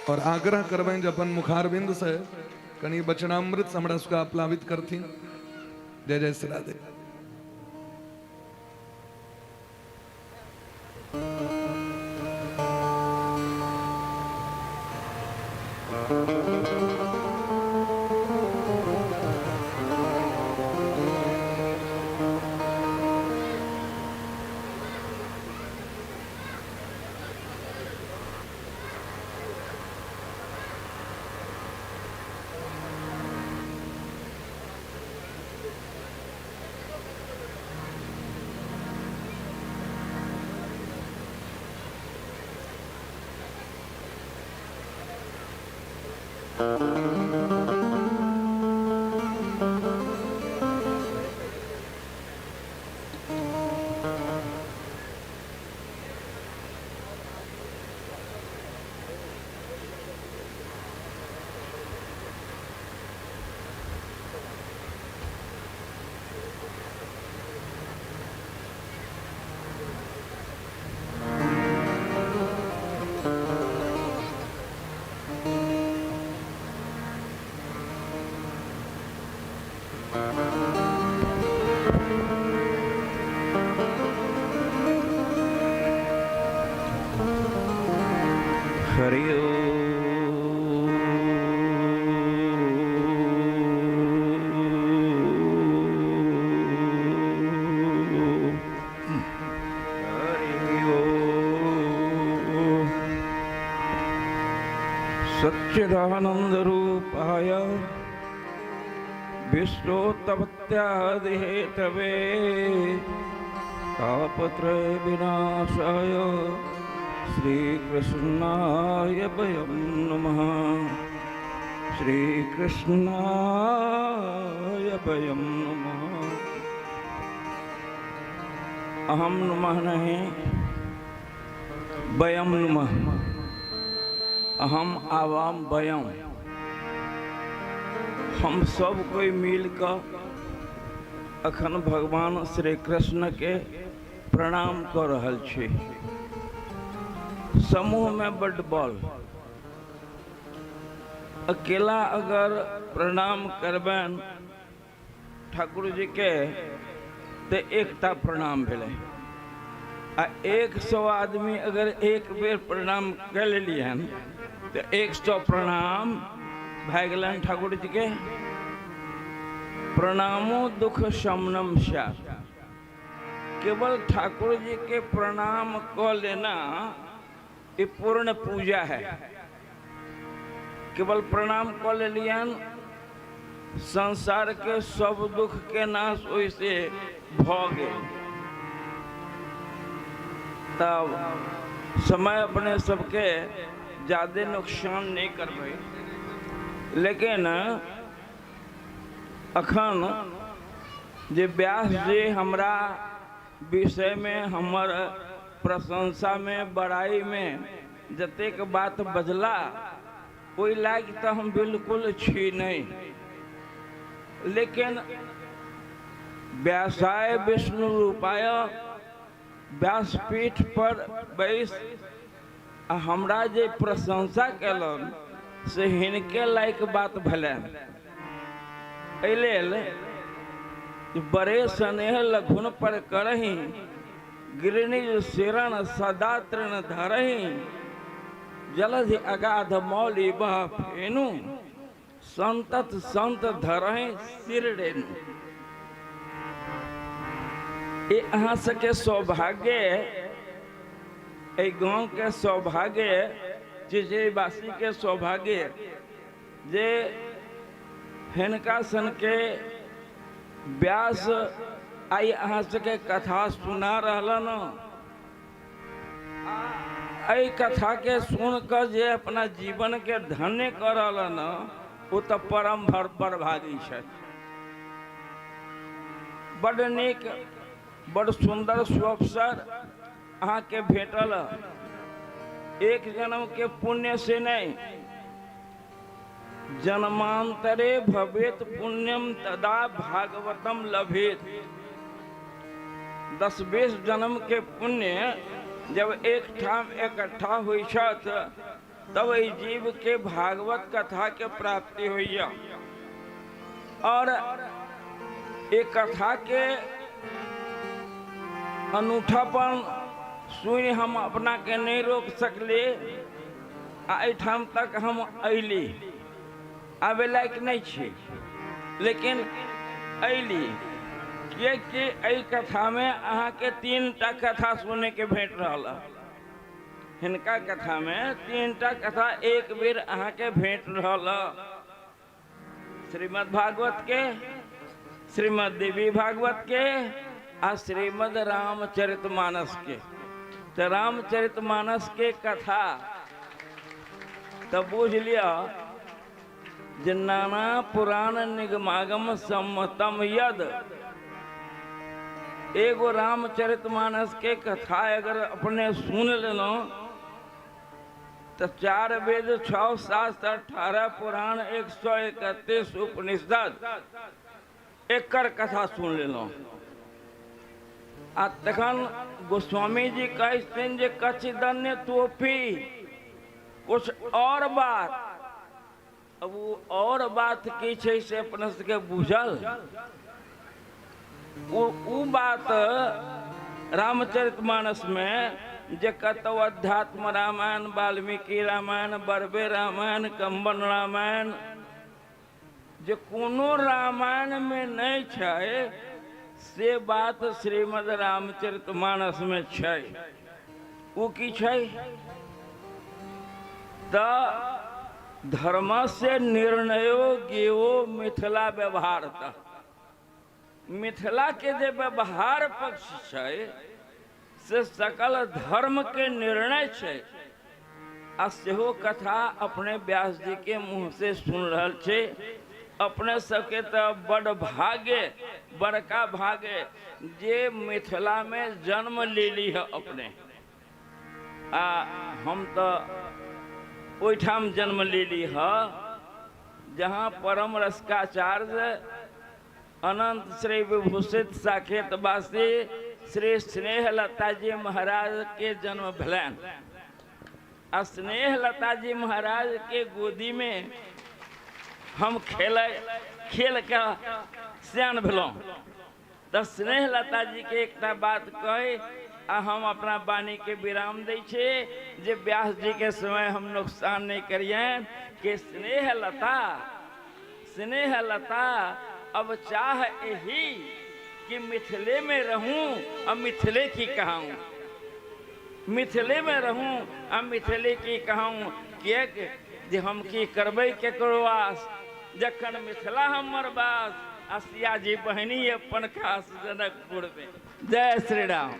और आग्रह करबनि जे अपन मुखारविंद से कनि वचनामृत से हमरा सबके आप्लावित करथिन। जय जय श्री राधे। हरि सच्चिदानंद रूपाय विश्वोत्पत्त्यादिहेतवे तापत्रय विनाशाय श्रीकृष्णाय वयं नमः। श्रीकृष्णाय वयं नमः। अहम नमः नहीं, वयम नमः। अहम आवाम वयम, हम सब कोई मिल कऽ अखन भगवान श्री कृष्ण के प्रणाम कऽ रहल छी। समूह में बड्ड बल, अकेला अगर प्रणाम करबनि ठाकुर जी के तऽ एकटा प्रणाम भेलै, आ 100 आदमी अगर एक बेर प्रणाम कऽ लेलियनि तऽ 100 प्रणाम भए गेलनि ठाकुर जी के। प्रणामो दुख शमनम स्यात्, केवल ठाकुर जी के प्रणाम कऽ लेना ये पूर्ण पूजा है। केवल प्रणाम कऽ लेलियनि, संसार के सब दुख के नाश ओहिसे भऽ गेल। तब समय अपने सबके ज्यादे नुकसान नहीं करबै, लेकिन अखन जे व्यास जी हमरा विषय में, हमर प्रशंसा में, बड़ाई में जतेक बात बजला, ओहि लायक तऽ हम बिल्कुल छी नहीं, लेकिन व्यासाय विष्णु रूपाय व्यासपीठ पर बैस आ हमरा जे प्रशंसा केलनि से हिनके लायक बात भेलनि। एहि लेल बड़े स्नेह लघुन पर करही, गिरनिज शरण सदा तृण धरही, जलधि अगाध मौली बह फेनु, संतत संत धरही सिर रेणु। ये अहाँ सबके सौभाग्य, एहि गाँव के सौभाग्य, चिचईवासी के सौभाग्य जे हिनका सन के व्यास आइ अहाँ सबके कथा सुना रहलन। एहि कथा के सुन कऽ जे अपना जीवन के धन्य कऽ रहलन, ओ तऽ परम बड़भागी छथि। बड्ड नीक, बड्ड सुन्दर सुअवसर अहाँके भेटल। एक जन्मके पुण्य से नहि, जन्मांतरे भवेत पुण्यम तदा भागवतम लभेत। 10-20 जन्म के पुण्य जब एक ठाम इकट्ठा होइ छथि तब एहि जीव के भागवत कथा के प्राप्ति होइए। और एक कथा के अनूठापन सुनि हम अपना के नहीं रोक सकली आ एहिठाम तक हम अयली। आबे लायक नहीं छी लेकिन अयली, किएकि एहि कथामे अहाँके 3टा कथा सुनैके भेट रहल है। हिनका कथामे 3टा कथा एक बेर अहाँके भेट रहल है। श्रीमद् भागवत के, श्रीमद् देवी भागवत के आ श्रीमद् रामचरितमानस के। तो रामचरितमानस के कथा तो बुझ लिया जे नाना पुराण निगमागम सम्मतम यद। एगो रामचरितमानस के कथा अगर अपने सुन लेलहुँ तो 4 वेद 6 शास्त्र 18 पुराण 131 उपनिषद एकर कथा सुन लेलहुँ। आ तखन गोस्वामी जी कहै छथिन जे कचिदन्य तोपी कुछ और बात। अब वो और बात की छै से अपना सबके बुझल। वो बात रामचरितमानस में जे कतौ अध्यात्म रामायण, वाल्मीकि रामायण, बरबे रामायण, कंबन रामायण, जे कोनो रामायण में नहीं छै से बात श्रीमद् रामचरितमानस में छै। वो की छै त धर्म से निर्णयो ज्ञेयो मिथिला व्यवहार। त मिथिला के जे व्यवहार पक्ष छै से सकल धर्म के निर्णय छै। आ सेहो कथा अपने व्यास जी के मुँह से सुन रहल छै। अपने सबके तो बड़ भाग्य, बड़का भाग्य जे मिथिला में जन्म लेली है अपने। आ हम तो ओहिठाम जन्म लेली है जहाँ परम रसकाचार्य अनंत श्री विभूषित साकेतवासी श्री स्नेहलता जी महाराज के जन्म भेलनि। आ स्नेहलता जी महाराज के गोदी में हम खेल के सियान भेलहुँ। तो स्नेहलता जी के एकटा बात कही आ हम अपना वाणी के विराम दै छी जे व्यास जी के समय हम नुकसान नहीं करियन कि स्नेहलता, स्नेहलता अब चाह यही कि मिथिले में रहूं और मिथिले की कहाऊं, मिथिले में रहूं और मिथिले की कहाऊं। किएक जे हम की करबै केकरो आस जखन मिथिला हमर बास आ सिया जी बहिनी अपन खास जनकपुर में। जय श्री राम।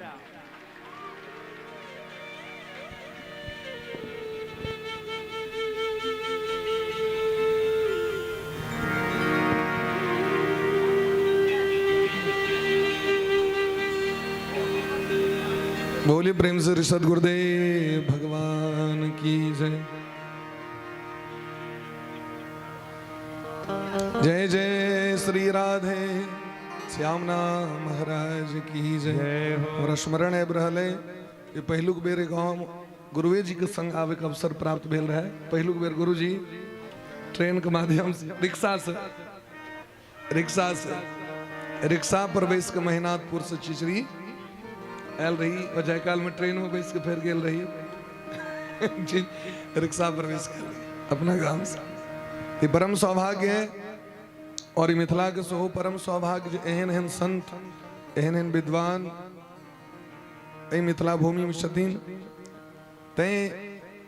बोलिए प्रेम से सदगुरुदेव भगवान की जय। जय जय श्री राधे श्याम नाम महाराज की जय। और स्मरण आबि रहल है कि पहिलुक बेर गाँव गुरुए जी के संग आवे के अवसर प्राप्त भेल रहे। पहिलुक बेर गुरु जी ट्रेन के माध्यम से रिक्शा से रिक्शा पर बैस के महिनाथपुर से चिचरी आयल रही और जायकाल में ट्रेन में बैस के फिर गेल रही जी, रिक्शा पर बैस के अपना गांव से। ये परम सौभाग्य है और मिथिला के सेहो परम सौभाग्य जे एहन एहन संत, एहन एहन विद्वान एहि मिथिला भूमि में छथिन। तैं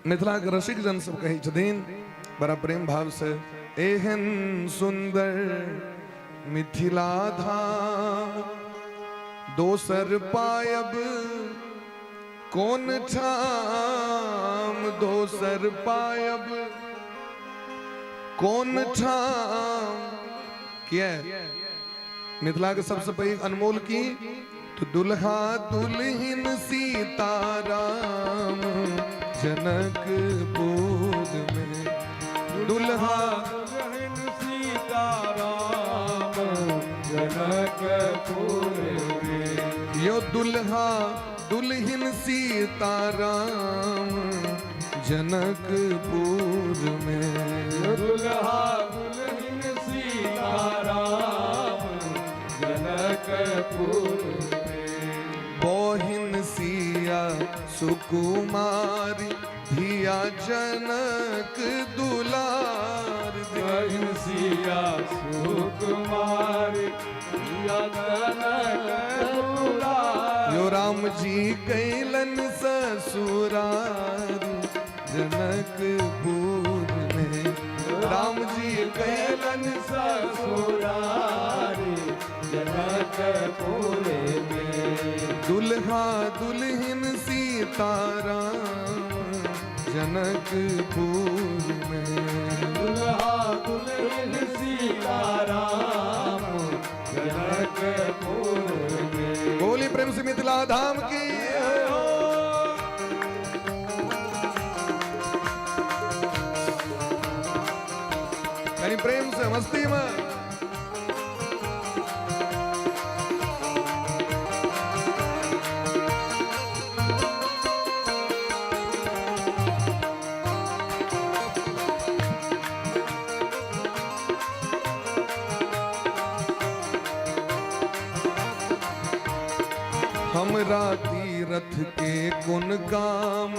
मिथिला के रसिक जन सब कहै छथिन बड़ा प्रेम भाव से, एहन सुंदर मिथिला धाम दोसर पायब कोन ठाम, दोसर पायब कोन ठाम किया मिथिला के सबसे पैघ अनमोल की तो दुल्हा दुल्हिन सीताराम जनकपुर में, दुल्हा दुल्हन सीताराम जनकपुर में, यो दुल्हा दुल्हिन सीताराम जनकपुर में, दुल्हा दुल्हन सीताराम जनकपुर में, बोहिन सिया सुकुमारी धिया जनक दुलार, बहिन सिया सुकुमारी धिया जनक दुलार, यो राम जी कैलन ससुरारी जनकपुर में, राम जी कैलन ससुरारी जनकपुर में, दुल्हा दुल्हिन सीताराम जनकपुर में, दुल्हा दुल्हन सीताराम जनकपुर में। बोली प्रेम से मिथिला धाम की। कहीं प्रेम से मस्ती में। हमरा तीरथ के कोन काम,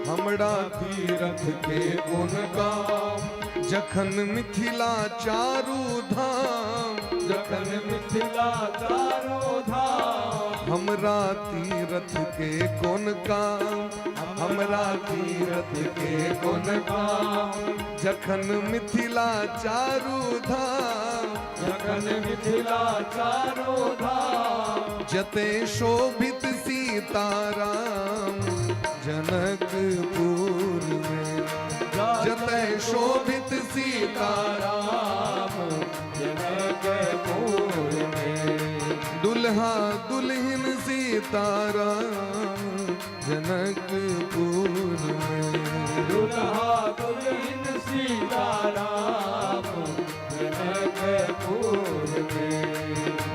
हमरा तीरथ के कोन काम, जखन मिथिला चारू धाम, जखन मिथिला चारो धाम, हमरा तीरथ के कोन काम, हमरा तीरथ के कोन काम, जखन मिथिला चारू धाम, जखन मिथिला चारो धाम, जते शोभित सीताराम जनकपुर में, जते शोभित सीताराम राम जनकपुर में, दुल्हा दुल्हिन सीताराम जनकपुर में, दुल्हा दुल्हन सीताराम जनकपुर में,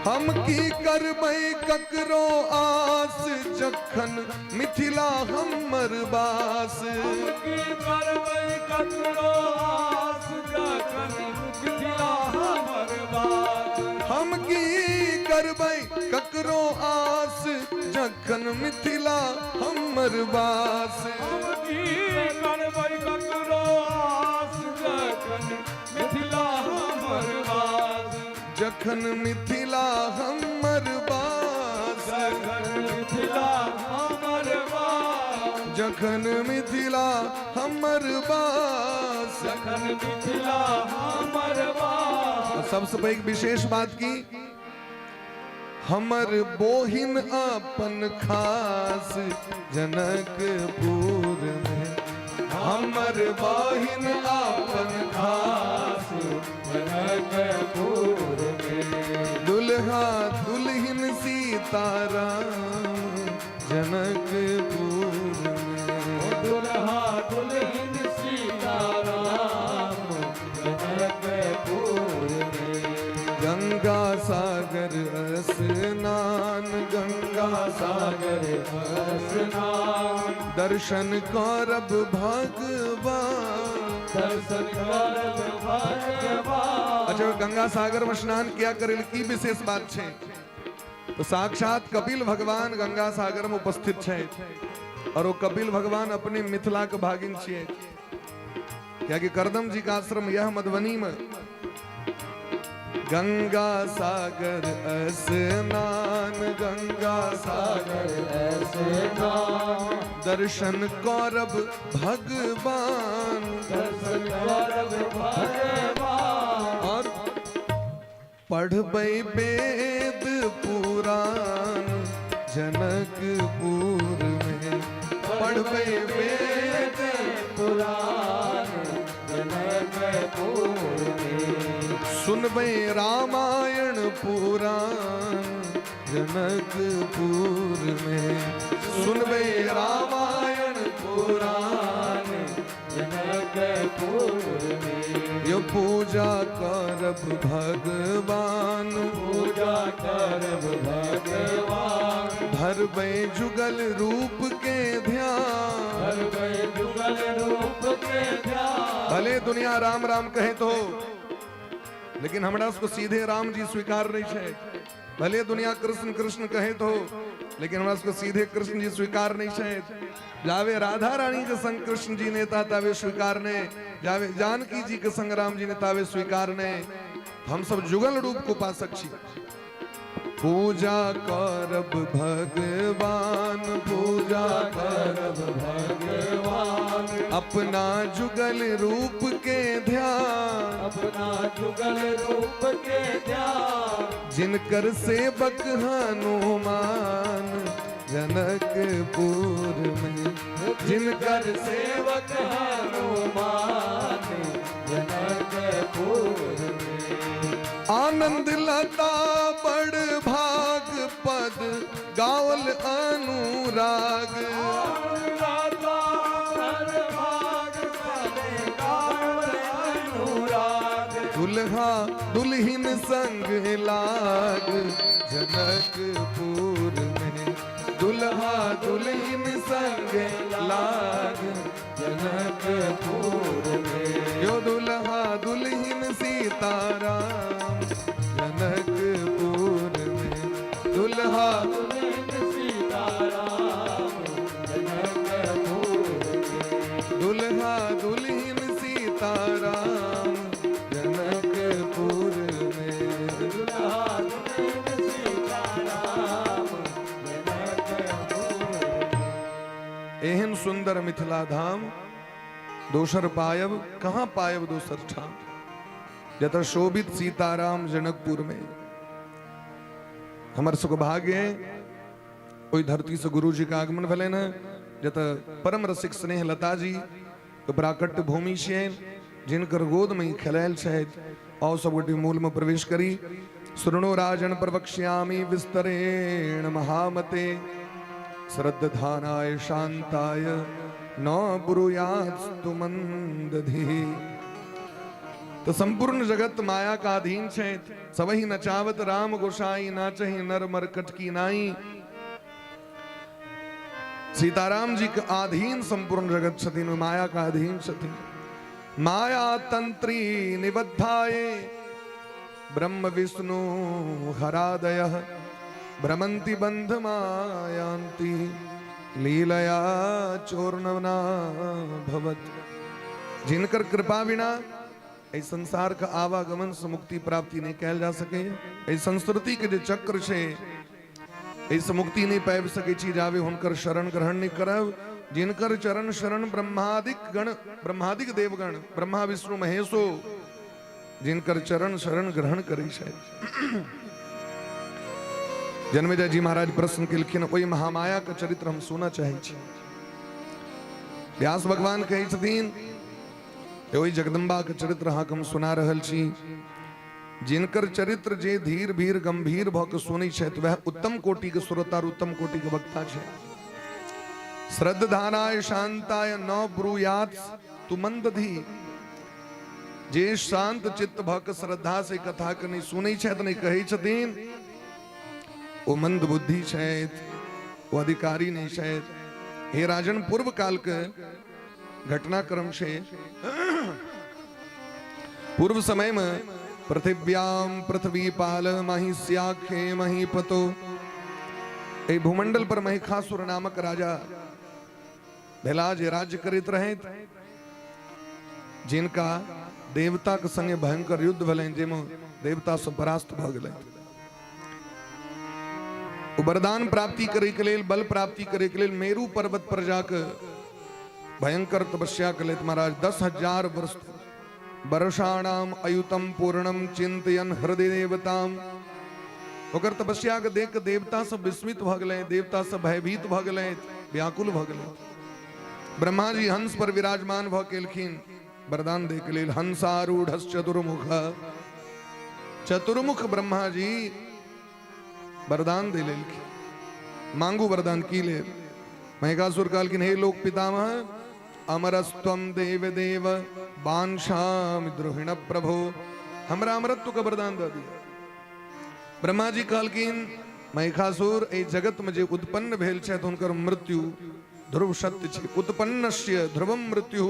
हम की करबै ककरो आस जखन मिथिला हमर बास, की करबै ककरो आस जखन मिथिला हमर बास, हम की करबै ककरो आस जखन मिथिला हमर बास, हम की करबै ककरो आस जखन मिथिला हमर बास, जखन मिथिला हमर बास, जखन मिथिला हमर बास, जखन मिथिला हमर बास। जखन मिथिला हमर बास। सबसे पैघ विशेष बात की हमर बोहिन अपन खास जनकपुर में, हमर बहिन अपन खास जनकपुर में, दुल्हा दुल्हिन सीताराम जनकपुर में, दुल्हा दुल्हन सीताराम जनकपुर में, गंगा सागर स्नान, गंगा सागर स्नान, दर्शन करब भगवान, दर्शन करब भगवान। अच्छा गंगा सागर में स्नान किया करे की विशेष बात छे तो साक्षात कपिल भगवान गंगा सागर में उपस्थित छे और वो कपिल भगवान अपने मिथिला के भागिन छिए, क्या करदम जी का आश्रम यह मधुबनी में। गंगा सागर स्नान, गंगा सागर स्नान, दर्शन करब भगवान, दर्शन करब भगवान, और पढ़बै वेद पुराण जनकपुर में, पढ़बै वेद पुराण जनकपुर सुनबै रामायण पुराण जनकपुर में। सुनबै रामायण पुराण जनकपुर में। यो पूजा करब भगवान, पूजा करब भगवान। धरबै जुगल रूप के ध्यान, धरबै जुगल रूप के ध्यान। भले दुनिया राम राम कहे तो, लेकिन हमरा सबके सीधे राम जी स्वीकार नहीं छै। भले दुनिया कृष्ण कृष्ण कहे तो, लेकिन हमरा सबके सीधे कृष्ण जी स्वीकार नहीं छै। जावे राधा रानी के संग कृष्ण जी ने तावे स्वीकार ने, जावे जानकी जी के संग राम जी ने तावे स्वीकार ने। हम सब जुगल रूप को उपासक छी। पूजा करब भगवान, पूजा करब भगवान। अपना जुगल रूप के ध्यान, अपना जुगल रूप के ध्यान। जिनकर सेवक हनुमान जनकपुर में, जिनकर सेवक हनुमान जनकपुर में। आनंद लता बड़ भाग पद गावल अनुराग, लता बड़ भाग पद गावल अनुराग। दुल्हा दुल्हिन संग लाग जनकपुर में, दुल्हा दुल्हिन संग लाग जनकपुर में। यो दुल्हा दुल्हिन सीताराम जनकपुर में, दुल्हा दुल्हिन सीताराम जनकपुर में। दुल्हा दुल्हिन सीताराम जनकपुर में। दुल्हा दुल्हिन सीताराम जनकपुर में। एहन सुंदर मिथिला धाम दोसर पायब कहाँ पायब दोसर ठाम, जतऽ शोभित सीताराम जनकपुर में। हमर सबके भाग्य ओहि धरती से गुरु जी के आगमन भेलनि हँ, जतऽ परम रसिक स्नेह लता जी के प्राकट्य भूमि छियनि, जिनकर गोद में ई खेलायल छथि। आओ सब गोटे मूल में प्रवेश करी। शृणु राजन प्रवक्ष्यामि विस्तरेण महामते, श्रद्धानाय शांताय न ब्रूयास्तु मंदधि। तो संपूर्ण जगत माया का अधीन छै। सबही नचावत राम गोसाई, नाचही नर मरकट की नाई। सीताराम जी के अधीन संपूर्ण जगत छथिन, माया का अधीन छथिन। माया तंत्री निबद्धाये ब्रह्म विष्णु हरादय, भ्रमंती बंध मायांति लीलया चोर्णवना भवत। जिनकर कृपा बिना एहि संसार के आवागमन से मुक्ति प्राप्ति नहीं कयल जा सके। एहि संस्कृति के जे चक्र छै, एहिसँ मुक्ति नहीं पाबि सकै छी जाबे हुनकर शरण ग्रहण नहीं करब। जिनकर चरण शरण ब्रह्मादिक गण, ब्रह्मादिक देवगण, ब्रह्मा विष्णु महेशो जिनकर चरण शरण ग्रहण करै छथि। जन्मेजय जी महाराज प्रश्न केलखिन, ओहि महामाया के चरित्र हम सुनऽ चाहै छी। व्यास भगवान कहै छथिन, ओहि जगदम्बा के चरित्र अहाँके हम सुना रहल छी। जिनकर चरित्र जे धीर भीर गंभीर भऽ के सुनै छथि, वएह उत्तम कोटि के श्रोता और उत्तम कोटि के वक्ता छै। श्रद्धानाय शांताय न ब्रूयात तु मंदधि। जे शांत चित्त भऽ के श्रद्धा से कथा के नहि सुनै छथि, नहि कहै छथिन, ओ मंद बुद्धि छथि, ओ अधिकारी नहि छथि। हे राजन, पूर्व काल के घटनाक्रम छै। पूर्व समय में पृथिव्याम पृथ्वीपाल महिष्याख्ये महीपतो, एहि भूमंडल पर महिषासुर नामक राजा भेला जे राज्य करैत रहैत, जिनका देवता के संगे भयंकर युद्ध भेलनि, जाहिमे देवता सब परास्त भऽ गेलै। ओ वरदान प्राप्ति करे के लेल, बल प्राप्ति करे के लेल मेरु पर्वत पर जाके भयंकर तपस्या केलथि महाराज 10,000 वर्ष। वर्षाणाम अयुतम पूर्णम चिंतयन हृदय देवताम। ओकर तपस्या के देख के देवता सब विस्मित भऽ गेलै, देवता सब भयभीत भऽ गेलै, व्याकुल भऽ गेलै। ब्रह्मा जी हंस पर विराजमान भऽ के एलखिन वरदान दै के लेल। हंसारूढ़ चतुर्मुख चतुर्मुख ब्रह्मा जी वरदान दे लेलखिन। मांगू वरदान की ले। महिषासुर कहलखिन हे लोक पितामह, अमरस्त्वं देव देव वांछामि द्रुहिण प्रभो, हमरा अमरत्व के वरदान दऽ दिअ। ब्रह्मा जी कहलखिन महिषासुर, एहि जगत में जे उत्पन्न भेल छथि हुनकर मृत्यु ध्रुव सत्य छै। उत्पन्नस्य ध्रुवम मृत्यु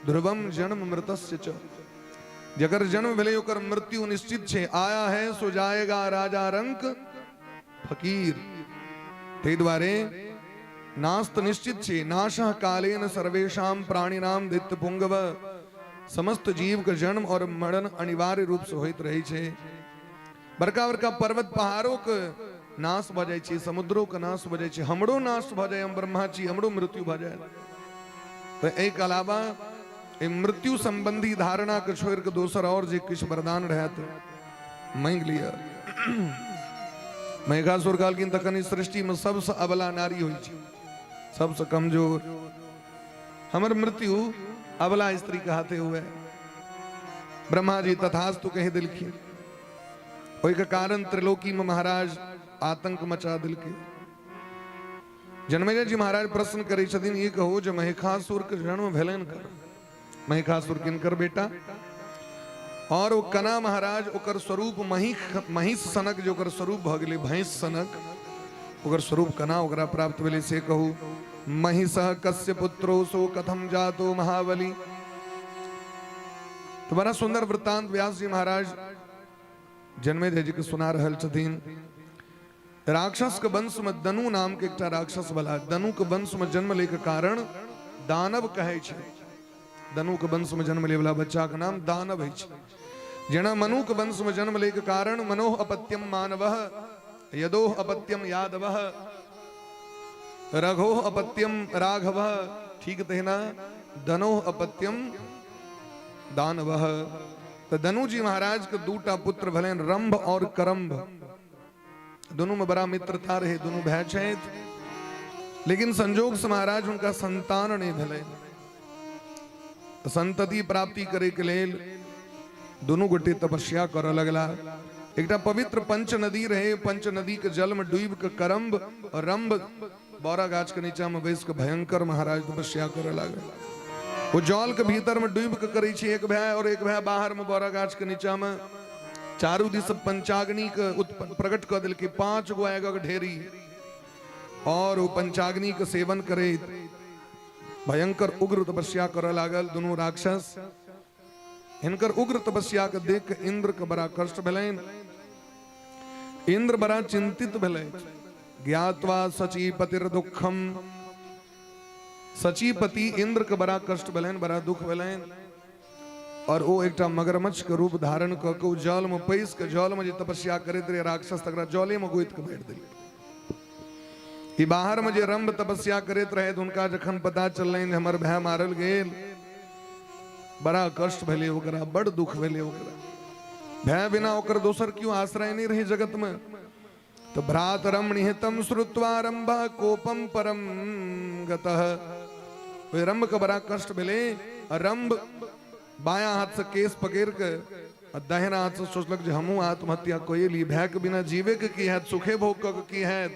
ध्रुवम जन्म मृतस्य च, जकर जन्म भेलै ओकर मृत्यु निश्चित छै। आया है सो जाएगा राजा रंक फकीर। ताहि दुआरे नाश तऽ निश्चित छै। नाशः कालेन सर्वेषां प्राणिनाम दैत्य पुंगव, समस्त जीव के जन्म और मरण अनिवार्य रूप से होइत रहै छै। बड़का बड़का पर्वत पहाड़ों के नाश भऽ जाइ छै, समुद्रो के नाश भऽ जाइ छै, हमरो नाश भऽ जाय, हम ब्रह्मा छी, हमरो मृत्यु भऽ जाय। तऽ एहिके अलावा एहि मृत्यु संबंधी धारणा के छोड़ि कऽ दोसर और जे किछु वरदान रहत मांगि लिअ। महिषासुर कहलखिन तखन ई सृष्टि में सबसँ अबला नारी होइ छै, सबसँ कमजोर, हमर मृत्यु अबला स्त्री के हाथे हुए। ब्रह्मा जी तथास्तु कहि देलखिन। ओहिके कारण त्रिलोकी में महाराज आतंक मचा देलकै। जन्मेजय जी महाराज प्रश्न करै छथिन, ई कहू जे महिषासुर के जन्म भेलनि कर, महिषासुर किनकर बेटा, और ओ कना महाराज ओकर स्वरूप महिष सनक जे ओकर स्वरूप भऽ गेलै, भैंस सनक ओकर स्वरूप कना ओकरा प्राप्त भेलै से कहू। महिष कस्य पुत्रो सो कथम जातो महाबली। तो बड़ा सुंदर वृत्तांत व्यास जी महाराज जन्मेजय जी के सुना रहल छथिन। राक्षस के वंश में दनु नाम के एकटा राक्षस वाला, दनु के वंश में जन्म ले के कारण दानव कहै छै। दनु के वंश में जन्म ले वाला बच्चा के नाम दानव है छै। जेना मनु के वंश में जन्म ले के कारण मनोह अपत्यम मानवः, यदोह अपत्यम यादवः, रघोह अपत्यम राघवः, ठीक तहिना दनोह अपत्यम दानवः। तो दनु जी महाराज के दूटा पुत्र भेलनि, रंभ और करम्भ। दोनों में बड़ा मित्रता रहे, दोनों भाई छथि, लेकिन संजोग से महाराज उनका संतान नहीं भेलै। संतति प्राप्ति करे के लेल दोनों गोटे तपस्या करऽ लगला। एकटा पवित्र पंच नदी रहे, पंच नदी के जल में डूब के करम्ब और रंभ बौरा गाछ के नीचा में बैस के भयंकर महाराज तपस्या करऽ लागल। वो जल के भीतर में डूब के करै छै एक भाई, और एक भाई बाहर में बौरा गाछ के नीचा में। चारू दिस पंचाग्नि के उत्पन्न प्रकट कऽ देलकै, 5 गो आगक ढेरी, और वो पंचाग्नि के सेवन करे भयंकर उग्र तपस्या करऽ लागल दुनू राक्षस। हिनकर उग्र तपस्या के देख के इंद्र के बड़ा कष्ट भेलनि, इंद्र बड़ा चिंतित भेलै। ज्ञात्वा सचीपतिर दुखम, सचीपति इंद्र के बड़ा कष्ट भेलनि, बड़ा दुख भेलनि, और ओ एकटा मगरमच्छ के रूप धारण कऽ के ओ जल में पैस के जल में जे तपस्या करैत रहे राक्षस तकरा जले में गोति के मारि देलकै। ई बाहर में जे रंभ तपस्या करैत रहे हुनका जखन पता चललनि जे हमर भाय मारल गेल, बड़ा कष्ट भेलै ओकरा, बड़ दुख भेलै ओकरा। भाय बिना ओकर दोसर क्यों आश्रय नहीं रहे जगत में। तो भ्रातरम निहितम श्रुत्वा रंभ कोपम परम गतः। ओहि रंभ के बड़ा कष्ट भेलै। रंभ बायां हाथ से केस पकड़ के आ दाहिना हाथ से सोचलक जे हमहूँ आत्महत्या कए ली, भाय के बिना जीवे के की हैत, सुखे भोग कऽ के की हैत,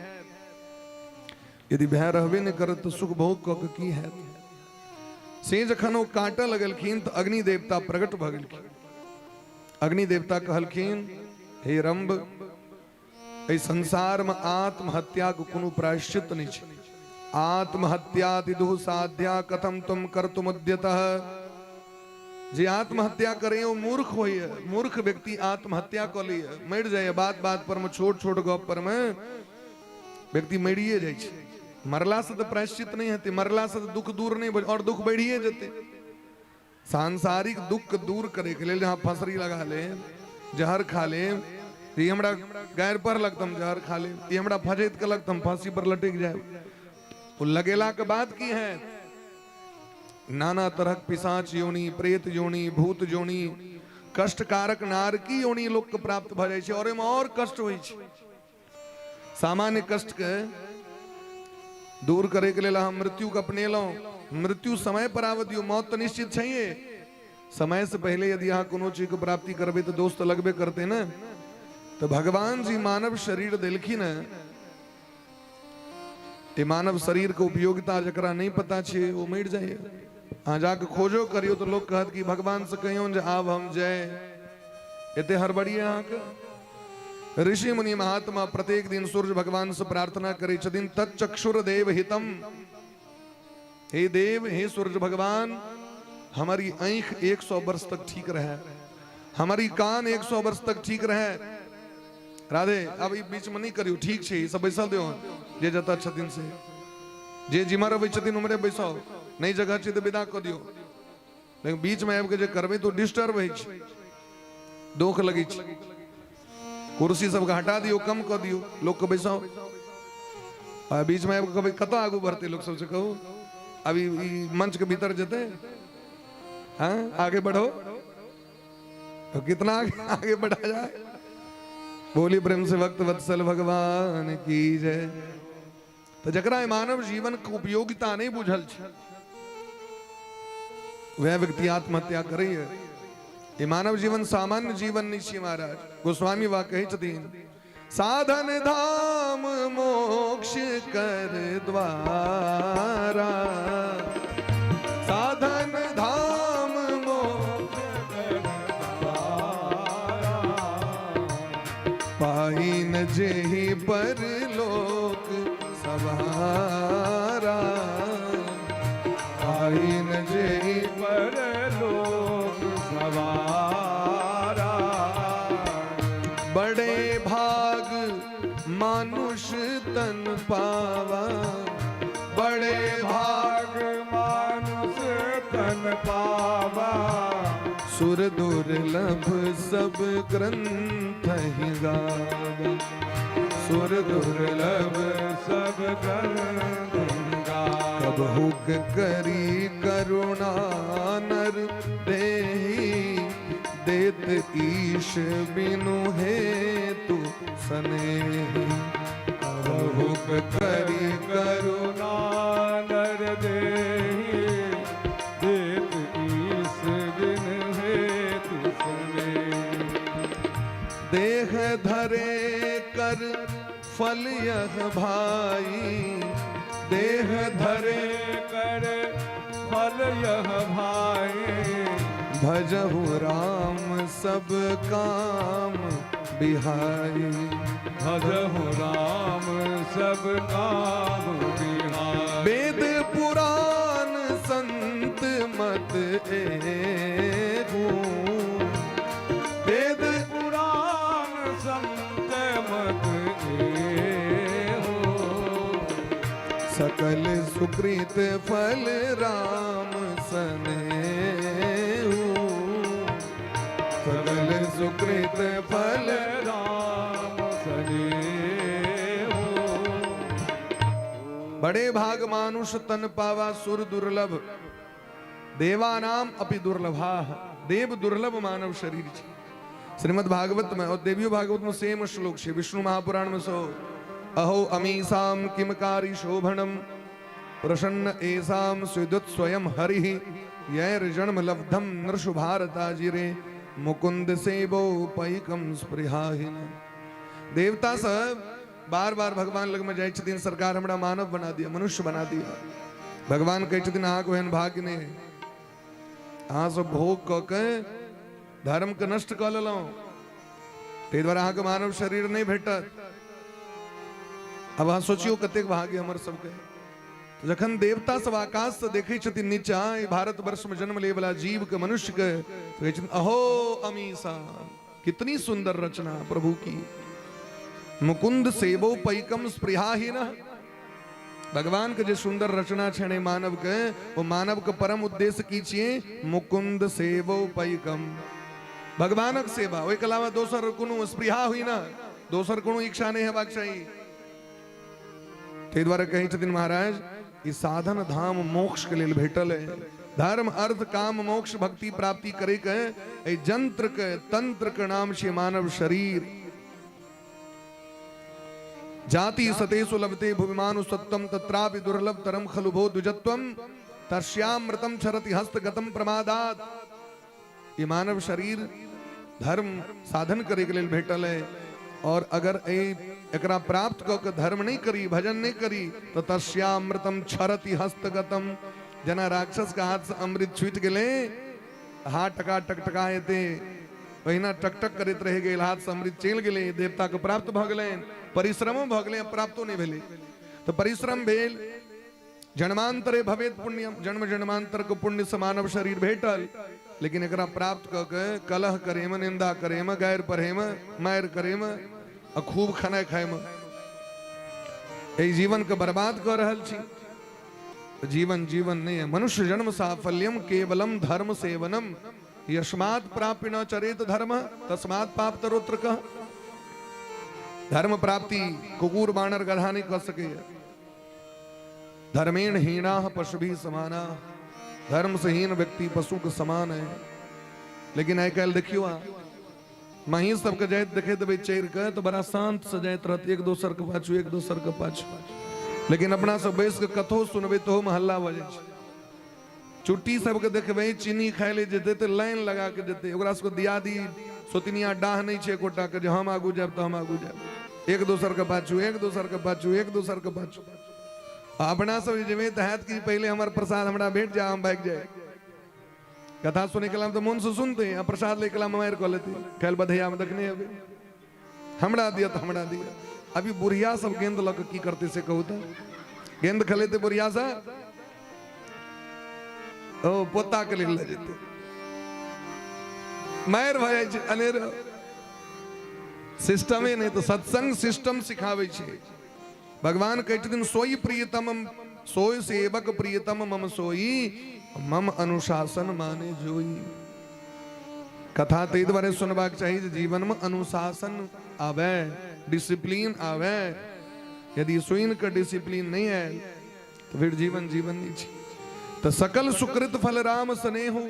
यदि भाय रहबे नहि करत तऽ सुख भोग कऽ के की हैत। से जखन ओ काटऽ लगलखिन तऽ अग्नि देवता प्रकट भऽ गेलखिन। अग्नि देवता कहलखिन, हे रंभ, एहि संसार में आत्महत्या के कोनो प्रायश्चित नहीं छै। आत्महत्या दुसाध्या कथम तुम कर्तुम उद्यतः। जे आत्महत्या करे ओ मूर्ख होइए, मूर्ख व्यक्ति आत्महत्या कऽ लैए, मरि जाइए। बात बात पर में, छोट छोट गप पर में व्यक्ति मरिए जाइ छै। मरला से तऽ प्रायश्चित नहीं हेतै, मरला से तऽ दुख दूर नहीं, और दुख बढ़िए जेतै। सांसारिक दुख दूर करे के लेल जहाँ फसरी लगा ले, जहर खा ले, ई हमरा गारि पर लगत हम जहर खा ले, ई हमरा फजैत के लगत हम फांसी पर लटक जाए। वो लगेला के बाद की है, नाना तरहक पिशाच योनि, प्रेत योनि, भूत योनि, कष्टकारक नारकी योनि लोक के प्राप्त भऽ जाइ छै, और एहिमे और कष्ट होइ छै। सामान्य कष्ट के दूर करे के लेल अहाँ मृत्यु के अपनेलहुँ, मृत्यु समय पर आबऽ दियौ, मौत तऽ निश्चित छैहे। समय से पहिले यदि अहाँ कोनो चीजके प्राप्ति करबै तऽ दोष तऽ लगबे करतै ने। तऽ भगवान जी मानव शरीर देलखिन हँ, ई मानव शरीर के उपयोगिता जकरा नहि पता छै ओ मरि जाइए। अहाँ जाके खोजो करियौ तऽ लोक कहत कि भगवान से कहियौ जे आब हम जाय, एते हड़बड़ी अहाँके। ऋषि मुनि महात्मा प्रत्येक दिन सूर्य भगवान से प्रार्थना करै छथिन, तत्चक्षुर देव हितम, हे देव, हे सूर्य भगवान, हमारी आँख 100 वर्ष तक ठीक रहे, हमारी कान 100 वर्ष तक ठीक रहे। राधे, अब ई बीच में नहीं करियो, ठीक छै, ई सब बैसल दियो, जे जतऽ छथिन से, जे जिम्हर अबै छथिन उम्हरे बैसाउ, नहीं जगह छै तऽ विदा कऽ दियो, लेकिन बीच में आबि के जे करबै तऽ डिस्टर्ब होइ छै, दोख लगै छै। कुर्सी सबके हटा दियो, कम कऽ दियो, लोक के बैसाउ। आ बीच में आबि कऽ कहबै कतऽ आगू बढ़तै लोक सबसे कहू, अभी ई मंच के भीतर जेतै, हाँ आगे बढ़ो तो कितना आगे बढ़ा जाए। बोली प्रेम से भक्त वत्सल भगवान की जय। तो जकरा मानव जीवन के उपयोगिता नहीं बुझल छै वह व्यक्ति आत्महत्या करैए। ये मानव जीवन सामान्य जीवन नहीं छै महाराज। गोस्वामी वा कहै छथिन, साधन धाम मोक्ष कर द्वारा, साधन धाम मोक्ष कर द्वारा, पाई न जेहि पर लोक सवारा, पाई न जेहि पर लोक सवारा। बड़े भाग मानुष तन पावा, बड़े भाग भाग मानुष तन पावा, सुर दुर्लभ सब ग्रंथ ही गावा, सुर दुर्लभ सब ग्रंथ गावा। कबहुक करी करुणा नर देही, देत ईश बिनु हेतु सनेही, कबहुक करी करुणा नर देही, देत ईश बिन हेतु सनेही। देह धरे कर फल यह भाई, देह धरे कर फल यह भाई, भजहु राम सब काम बिहाई, भजहु राम सब काम बिहाई। वेद पुराण संत मत एहू, वेद पुराण संत मत एहू, सकल सुकृत फल राम सनेहू, सकल सुकृत फल राम सनेहू। बड़े भाग मानुष तन पावा सुर दुर्लभ, देवानाम अपि दुर्लभा, देव दुर्लभ मानव शरीर छे। श्रीमद् भागवत में और देवियो भागवत में सेम श्लोक छे। विष्णु महापुराण में सो, अहो अमीसाम किम कारी शोभनम, प्रसन्न एसाम स्विदुत स्वयं हरिः, यैर्जन्म लब्धम नृषु भारताजिरे, मुकुंद सेवो पैकम स्पृहाहिन। देवता सब बार बार भगवान लग में जाइ छथिन, सरकार हमरा मानव बना दिया, मनुष्य बना दिया। भगवान कहै छथिन अहाँके ओहन भाग्य नहि, अहाँ सब भोग कऽ के धर्म के नष्ट कऽ लेलहुँ, ताहि दुआरे अहाँके मानव शरीर नहि भेटत। अब अहाँ सोचियौ कतेक भाग्य हमर सबके। जखन देवता सब आकाश से देखै छथिन नीचा भारत वर्ष में जन्म ले वाला जीव के मनुष्य के, तो कहै छथिन अहो अमीसा, कितनी सुंदर रचना प्रभु की। मुकुंद सेवो पैकम स्पृहाहीन, भगवान के जे सुंदर रचना छने मानव के, वो मानव के परम उद्देश्य की छियै, मुकुंद सेवो पैकम, भगवानक सेवा। ओहिके अलावा दोसर कोनो स्पृहा हुई ना, दोसर कोनो इच्छा नहीं हेबाक चाही। ताहि दुआरे कहै छथिन महाराज, ई साधन धाम मोक्ष के लेल भेटल है। धर्म अर्थ काम मोक्ष भक्ति प्राप्ति करे के एहि जंत्र के तंत्र के नाम छै मानव शरीर। जाति सतेषु लभते भुविमानु सत्वम, तत्रापि दुर्लभ तरम खलु भो द्विजत्वम, तस्यामृतम क्षरति हस्तगतम प्रमादात। ई मानव शरीर धर्म साधन करे के लेल भेटल है और अगर एकरा प्राप्त कऽ के धर्म नहीं करी, भजन नहीं करी, तो तस्यामृतम क्षरति हस्तगतम। जना राक्षस के हाथ से अमृत छूट गेलै, हाथ टका टकटका हेतै, ओहिना टकटक करैत रहि गेल, हाथ से अमृत चलि गेलै, देवता के प्राप्त भऽ गेलै, परिश्रमो भऽ गेलै, प्राप्तो नहीं भेलै। तो परिश्रम भेल, जन्मांतरे भवेत पुण्यम, जन्म जन्मांतर के पुण्य से मानव शरीर भेटल, लेकिन एकरा प्राप्त कऽ के कलह करेमे, निंदा करेमे, गैर पढ़ेमे, मारि करेमे आ खूब खेनाइ खायमे एहि जीवन के बर्बाद कऽ रहल छी। जीवन जीवन नहीं है। मनुष्य जन्म साफल्यम केवलम धर्म सेवनम यस्मात् प्राप्य न चरेत धर्म तस्मात् पाप तरोत्र कह। धर्म प्राप्ति कुकुर बानर गधा नहीं कर सके। धर्मेण हीना पशु भी समाना, धर्म से हीन व्यक्ति पशु के समान है। लेकिन आइ काल्हि देखियो, महीष सबके जाइत देखे देबै चढ़ के तो बड़ा शांत से जाइत रहत, एक दोसर के पाछू, एक दोसर के पाछू। लेकिन अपना सब बैस के कथो सुनबै तो में हल्ला भऽ जाइ छै। चुट्टी सबके देखबै चीनी खाय ले जेतै तऽ लाइन लगा के जेतै, ओकरा सबके दियादी सोतनिया डाह नहीं छै एकोटा के जे हम आगू जायब तऽ हम आगू जायब, एक दोसर के पाछू, एक दोसर के पाछू, एक दोसर के पाछू। अपना सब जे जेबै तऽ हैत कि पहिले हमर प्रसाद हमरा भेट जाय, हम भागि जाय। कथा सुनै के तऽ मोन से सुनते आ प्रसाद लै के मारि कऽ लेतै, काल्हि बधैया में देखने हेबै, हमरा दिअ तऽ हमरा दिअ। अभी बुढ़िया सब गेंद लऽ कऽ की करतै से कहू तऽ, गेंद खेलेतै बुढ़िया सब, ओ पोता के लेल लऽ जेतै, मारि भऽ जाइ छै अनेर। सिस्टमे नहि तऽ सत्संग सिस्टम सिखाबै छै। भगवान कहै छथिन सोई प्रियतम सोई सेवक प्रियतम मम सोई मम अनुशासन माने जोई। कथा ताहि दुआरे सुनबाक चाही जे जीवन में अनुशासन आवे, डिसिप्लिन आवे। यदि सुनि के डिसिप्लिन नहीं आयल तो फिर जीवन जीवन नहीं छै। तो सकल सुकृत फल राम स्नेहु,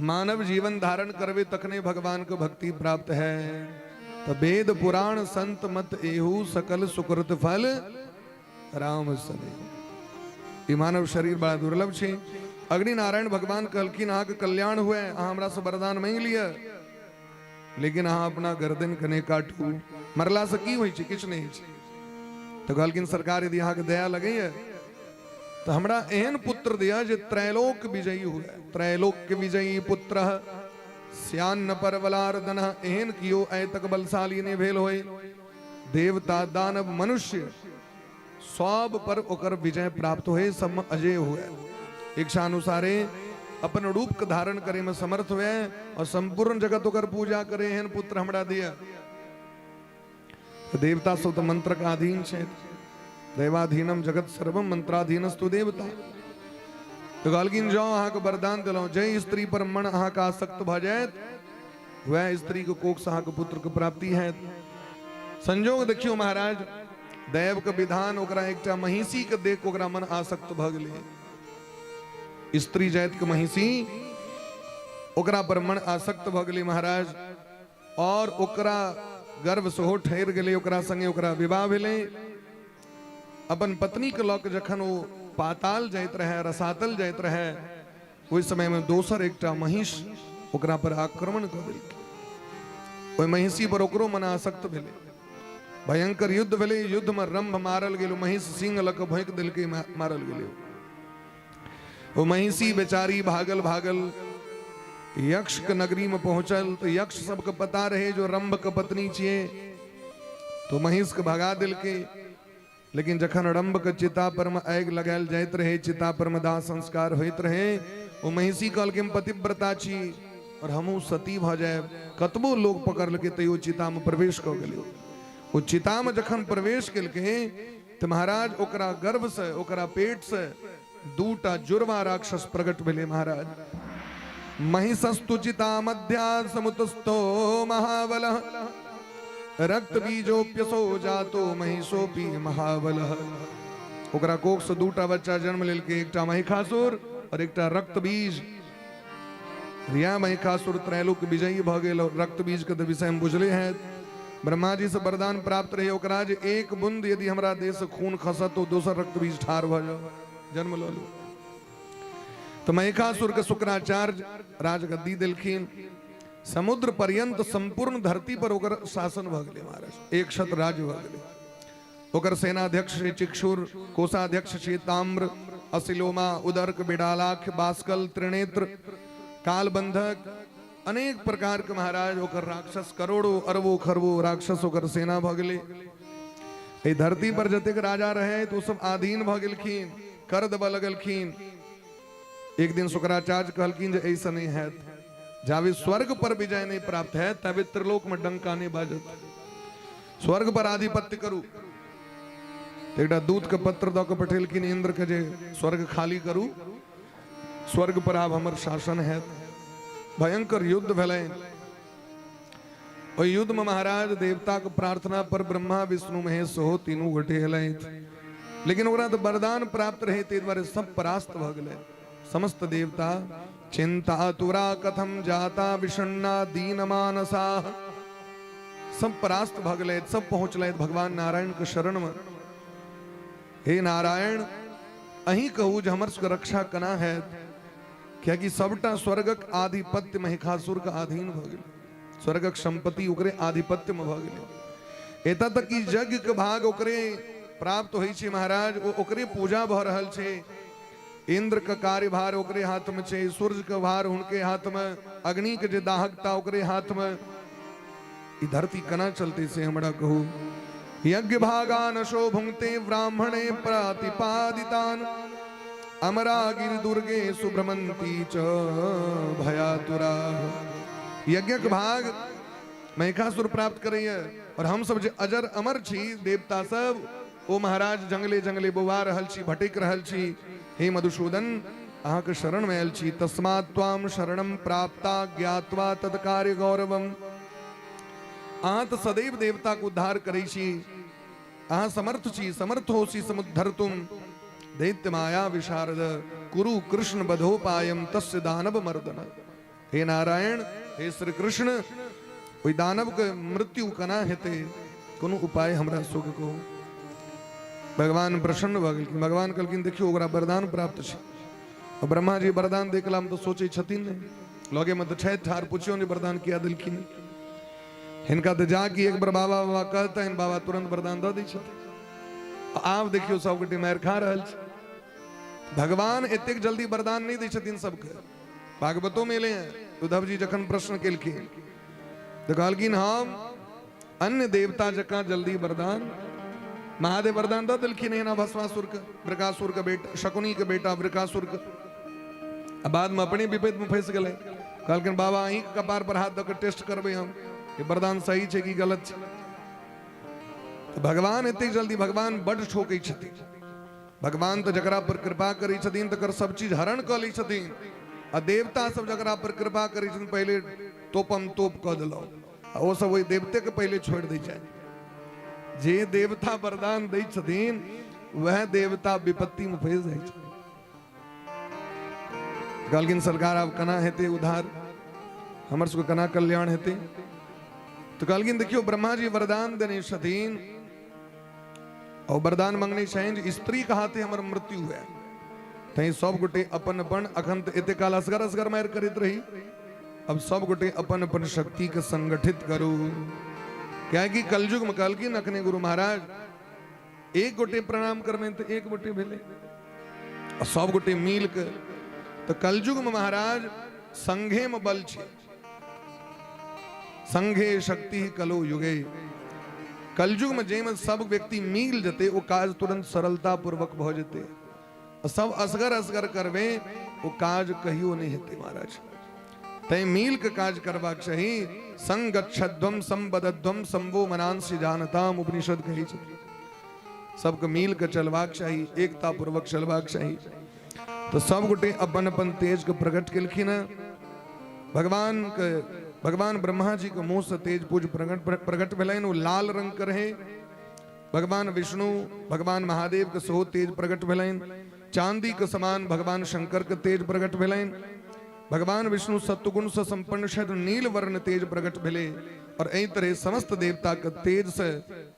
मानव जीवन धारण करवे तखने भगवान के भक्ति प्राप्त है। तो वेद पुराण संत मत एहु सकल सुकृत फल राम स्नेहु। ई मानव शरीर बड़ा दुर्लभ छै। अग्नि नारायण भगवान कहलखिन अहाँके कल्याण हुए, अहाँ हमरा से वरदान मांगि लिअ, लेकिन अहाँ अपना गर्दन कने काटू। मरला से की होइ छै? किछु नहि होइ छै। तो कहलखिन सरकार यदि अहाँके दया लगैया तो हमरा एहन पुत्र दिया जे त्रैलोक विजयी हुए। त्रैलोक्य विजयी पुत्र स्यान्न परबलार्दन, एहन कियो आइ तक बलशाली नहि भेल होय। देवता दानव मनुष्य सब पर ओकर विजय प्राप्त होए, सब में अजय हुए, इच्छा अनुसारे अपन रूप के धारण करे में समर्थ हुए और संपूर्ण जगत ओकर पूजा करे, एहन पुत्र हमरा दिया। तो देवता सब तो मंत्र का अधीन छथि, दैवाधीनम जगत सर्वम मंत्राधीनस्तु देवता। तो कहलखिन जँ अहाँके वरदान देलहुँ, जाहि स्त्री पर मन अहाँके आसक्त भऽ जायत वएह स्त्री के कोख से अहाँके पुत्र के प्राप्ति हैत। संजोग देखियौ महाराज, दैव के विधान ओकरा एकटा महिषी के देख ओकरा मन आसक्त भऽ गेलै। स्त्री जाति के महिषी ओकरा पर मन आसक्त भऽ गेलै महाराज, और ओकरा गर्भ सेहो ठहरि गेलै, ओकरा संगे ओकरा विवाह भेलै। अपन पत्नी के लऽ के जखन ओ पाताल जाइत रहै, रसातल जाइत रहै, ओहि समय में दोसर एकटा महिष ओकरा पर आक्रमण कऽ देलकै। ओहि महिषी पर ओकरो मन आसक्त भेलै, भयंकर युद्ध भेलै। युद्ध में रंभ मारल गेल, महिष सिंह लऽ कऽ भोंकि देलकै, मारल गेलै। ओ महिषी बेचारी भागल भागल यक्ष के नगरी में पहुंचल। तो यक्ष सबके पता रहे जो रंभ के पत्नी छियै, तो महिष के भगा देलकै। लेकिन जखन रंभ के चिता पर में आगि लगायल जाइत रहे, चिता पर में दाह संस्कार होइत रहे, ओ महिषी कहलकै हम पतिव्रता छी और हमहूँ सती भऽ जायब। कतबो लोग पकड़लकै तैयो चिता में प्रवेश कऽ गेलै। ओ चिता में जखन प्रवेश केलकै तऽ महाराज ओकरा गर्भ से, ओकरा पेट से दूटा जुड़वा राक्षस प्रकट भेलै महाराज। महिषस्तु चिता मध्या समुतस्थो महाबलः रक्त बीजोप्यसो जातो महिषोपि महाबलः। ओकरा कोख से दूटा बच्चा जन्म लेलकै, एकटा महिषासुर और एकटा रक्त बीज। रिया महिषासुर त्रैलोक विजयी भऽ गेल। और रक्त बीज के तऽ विषय हम बुझले हैं। ब्रह्मा जी से वरदान प्राप्त रहे ओकरा जे एक बूंद यदि हमरा देह से खून खसत तो दोसर रक्त बीज ठार भऽ जाओ, जन्म लऽ लो। तऽ महिषासुर के शुक्राचार्य राजगद्दी देलखिन। समुद्र पर्यंत संपूर्ण धरती पर ओकर शासन भऽ गेलै महाराज, 100 राज्य भऽ गेलै। ओकर सेनाध्यक्ष छै चिक्षुर, कोषाध्यक्ष छै ताम्र, असिलोमा, उदर्क, बिडालाख, बास्कल, त्रिनेत्र, कालबंधक, अनेक प्रकार के महाराज ओकर राक्षस, करोड़ों अरबों खरबों राक्षस ओकर सेना भऽ गेलै। एहि धरती पर जतेक राजा रहे तो सब अधीन भऽ गेलखिन, कर देबऽ लगलखिन। एक दिन शुक्राचार्य कहलखिन जे ऐसा नहीं हैत, जाबे स्वर्ग पर विजय नहीं प्राप्त है तबे त्रिलोक में डंका नहीं बाजत, स्वर्ग पर आधिपत्य करू। एकटा दूत के पत्र दऽ के पठेलखिन इंद्र के जे स्वर्ग खाली करू, स्वर्ग पर आब हमर शासन हैत। भयंकर युद्ध भेलै। ओहि युद्ध में महाराज देवता के प्रार्थना पर ब्रह्मा विष्णु महेश सेहो तीनू गोटे एलथि, लेकिन ओकरा तऽ वरदान प्राप्त रहे ताहि दुआरे सब परास्त भऽ गेलै समस्त देवता। चिंता तुरा कथम जाता विषण्णा दीन मानसा, सब परास्त भऽ गेलै। सब पहुँचलथि भगवान नारायण के शरण में। हे नारायण, अहीं कहू जे हमर सबके रक्षा केना हैत, कियाकि सबटा स्वर्गक आधिपत्य महिषासुर के अधीन भऽ गेलै, स्वर्गक संपत्ति ओकरे आधिपत्य में भऽ गेलै। एतऽ तक कि यज्ञ के भाग ओकरे प्राप्त होइ छै महाराज, ओ ओकरे पूजा भऽ रहल छै। इंद्र के कार्यभार ओकरे हाथ में छै, सूर्य के भार हुनके हाथ में, अग्नि के जे दाहकता ओकरे हाथ में। ई धरती केना चलते से हमरा कहू। यज्ञ भागानशो भुंगते ब्राह्मणे प्रतिपादितान, अमरागिर दुर्गे सुभ्रमंती च भयातुरा। यज्ञक भाग महिषासुर प्राप्त करैया और हम सब जे अजर अमर छी देवता सब, ओ महाराज जंगले जंगले बौआ रहल छी, भटक रहल छी। हे मधुसूदन, अहाँके शरण में आयल छी। तस्मात् त्वाम शरणम प्राप्ता ज्ञात्वा तत्कार्य गौरवम। अहाँ तऽ सदैव देवता के उद्धार करै छी, अहाँ समर्थ छी, समर्थ होसी समुद्धर्तुम दैत्य माया विशारद कुरु कृष्ण बधोपायम तस्य दानव मर्दन। हे नारायण, हे श्री कृष्ण, ओहि दानव के मृत्यु केना हेतै, कोनो उपाय हमरा सुख कहू। भगवान प्रसन्न भऽ गेलखिन। भगवान कहलखिन देखियौ ओकरा वरदान प्राप्त छै। ब्रह्मा जी वरदान देखला मे तऽ सोचै छथिन नहि, लगे मे तऽ छथि ठाढ़, पुछियौ ने वरदान किया देलखिन हिनका। तऽ जाकि एक बेर बाबा बाबा कहतनि, बाबा तुरंत वरदान दऽ दै छथिन। आब देखियौ सबगोटे मारि खा रहल छै। भगवान एतेक जल्दी वरदान नहि दै छथिन सबके। भागवतो मे एलै हैं, उद्धव जी जखन प्रश्न केलखिन तऽ कहलखिन हम अन्य देवता जकाँ जल्दी वरदान, महादेव वरदान दऽ देलखिन एना भस्मासुर के, वृकासुर के बेटा, शकुनी के बेटा वृकासुर के। आ बाद में अपने विपैत में फंसि गेलै। कहलखिन बाबा अहीं के कपार पर हाथ दऽ के टेस्ट करबै हम, ई वरदान सही छै कि गलत छै। तऽ भगवान एतेक जल्दी, भगवान बड्ड ठोकै छथिन। भगवान तऽ जकरा पर कृपा करै छथिन तकर सब चीज हरण कऽ लै छथिन, आ देवता सब जकरा पर कृपा करै छथिन पहिले तोपम तोप कऽ देलहुँ, आ ओ सब ओहि देवते के पहिले छोड़ि दै छथि। जे देवता वरदान दै छथिन वएह देवता विपत्ति में फंसि जाइ छै। कहलखिन सरकार आब केना हेतै उद्धार, हमर सबके केना कल्याण हेतै। तऽ कहलखिन देखियौ ब्रह्मा जी वरदान देने छथिन और वरदान मंगने छनि जे स्त्री के हाथे हमर मृत्यु हुए, तैं सब गोटे अपन अपन, अखन तऽ एते काल असगर असगर मारि करैत रही, अब सब गोटे अपन अपन शक्ति के संगठित करू। कियाकि कलयुग में कहलखिन अखने गुरु महाराज, एक गोटे प्रणाम करबे तऽ एक गोटे भेलै, आ सब गोटे मिल के, तऽ कलयुग में महाराज संघे में बल छै, संघे शक्ति कलो युगे। कलयुग में जाहिमे सब व्यक्ति मिल जेतै ओ काज तुरंत सरलता पूर्वक भऽ जेतै, सब असगर असगर करबै ओ काज कहियो नहि हेतै महाराज। तैं मिल के काज करबाक चाही। संगच्छध्वम संवदध्वम संवो मनांसि जानताम, उपनिषद कहै छै सबके मिल के चलबाक चाही, एकता पूर्वक चलबाक चाही। तो सब गोटे अपन अपन तेज के प्रकट केलखिन हैं। भगवान के, भगवान ब्रह्मा जी के मुंह से तेज पूज प्रकट प्रकट भेलनि, ओ लाल रंग के रहे। भगवान विष्णु भगवान महादेव के सेहो तेज प्रकट भेलनि, चांदी के समान भगवान शंकर के तेज प्रकट भेलनि। भगवान विष्णु सत्वगुण से संपन्न छथि, नील वर्ण तेज प्रकट भेलै। और एहि तरह समस्त देवता के तेज से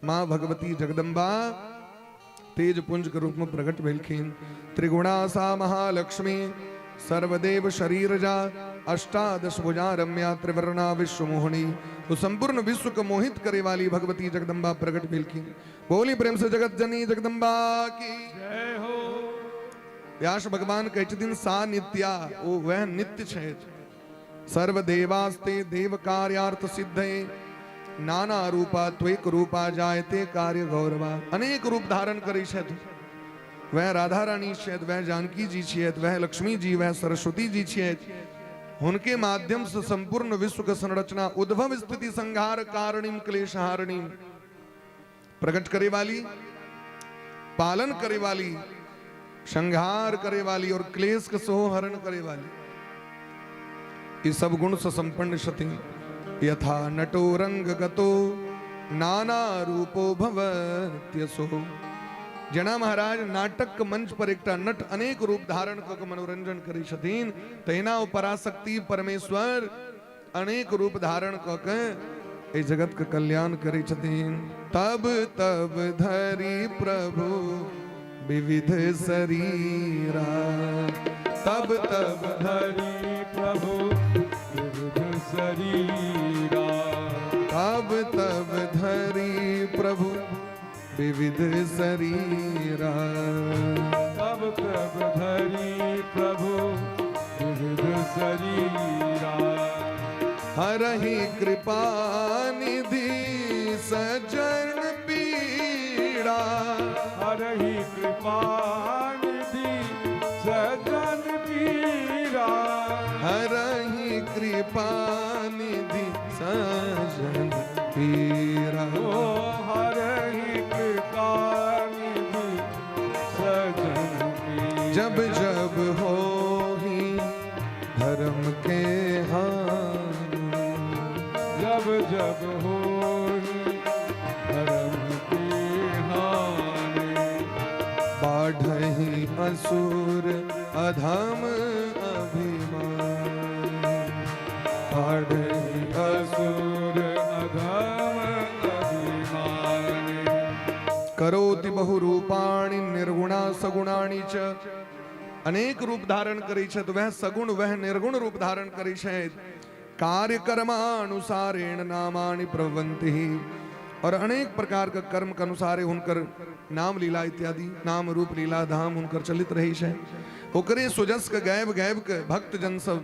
माँ भगवती जगदम्बा तेज पुंज के रूप में प्रकट भेलखिन। त्रिगुणा सा महालक्ष्मी सर्वदेव शरीर जा अष्टादश भुजा रम्या त्रिवर्णा विश्वमोहिनी। तो संपूर्ण विश्व को मोहित करे वाली भगवती जगदम्बा प्रकट भेलखिन। बोली प्रेम से जगत जननी जगदम्बा की जय हो। व्यास भगवान कहै छथिन सा नित्या, ओ वह नित्य छथि। सर्वदेवास्ते देव कार्यार्थ सिद्धे नाना रूपा त्वेक रूपा जायते कार्य गौरवा। अनेक रूप धारण करै छथि। वह राधा रानी छथि, वह जानकी जी छथि, वह लक्ष्मी जी, वह सरस्वती जी छथि। हुनके माध्यम से संपूर्ण विश्व के संरचना उद्भव स्थिति संहार कारणीम क्लेशहारणीम प्रकट करे वाली, पालन करे वाली, संहार करे वाली और क्लेश के सोह हरण करे वाली, ये सब गुण से संपन्न छथिन। यथा नटो रंग गतो नाना रूपो भवत्यसो। जेना महाराज नाटक के मंच पर एकटा नट अनेक रूप धारण कऽ के मनोरंजन करै छथिन, तहिना ओ पराशक्ति परमेश्वर अनेक रूप धारण कऽ के एहि जगत के कल्याण करै छथिन। तब तब धरि प्रभु विविध शरीरा, तब तब धरि प्रभु विविध शरीरा, तब तब धरि प्रभु विविध शरीरा, तब तब धरि प्रभु विविध शरीरा। हरहि कृपा निधि सजन पीड़ा, हरहि कृपा निधि सजन पीड़ा, हरहि कृपा निधि सजन पीड़ा, ओ हरहि कृपा निधि सजन पीरा। जब जब होहि धर्म के हानि, जब जब होहि धर्म के हानि, बाढ़हि असुर अधम अभिमान, बाढ़हि असुर अधम अभिमानी। करोति बहुरूपाणि निर्गुणा सगुणानि च। अनेक रूप धारण करै छथि, वह सगुण वह निर्गुण रूप धारण करै छथि। कार्य कर्मानुसारेण नामानि प्रभवन्ति, और अनेक प्रकार के कर्म के अनुसारे हुनकर नाम लीला इत्यादि नाम रूप लीला धाम हुनकर चलित रहै छै। ओकरे सुजस के गायब गायब के भक्त जन सब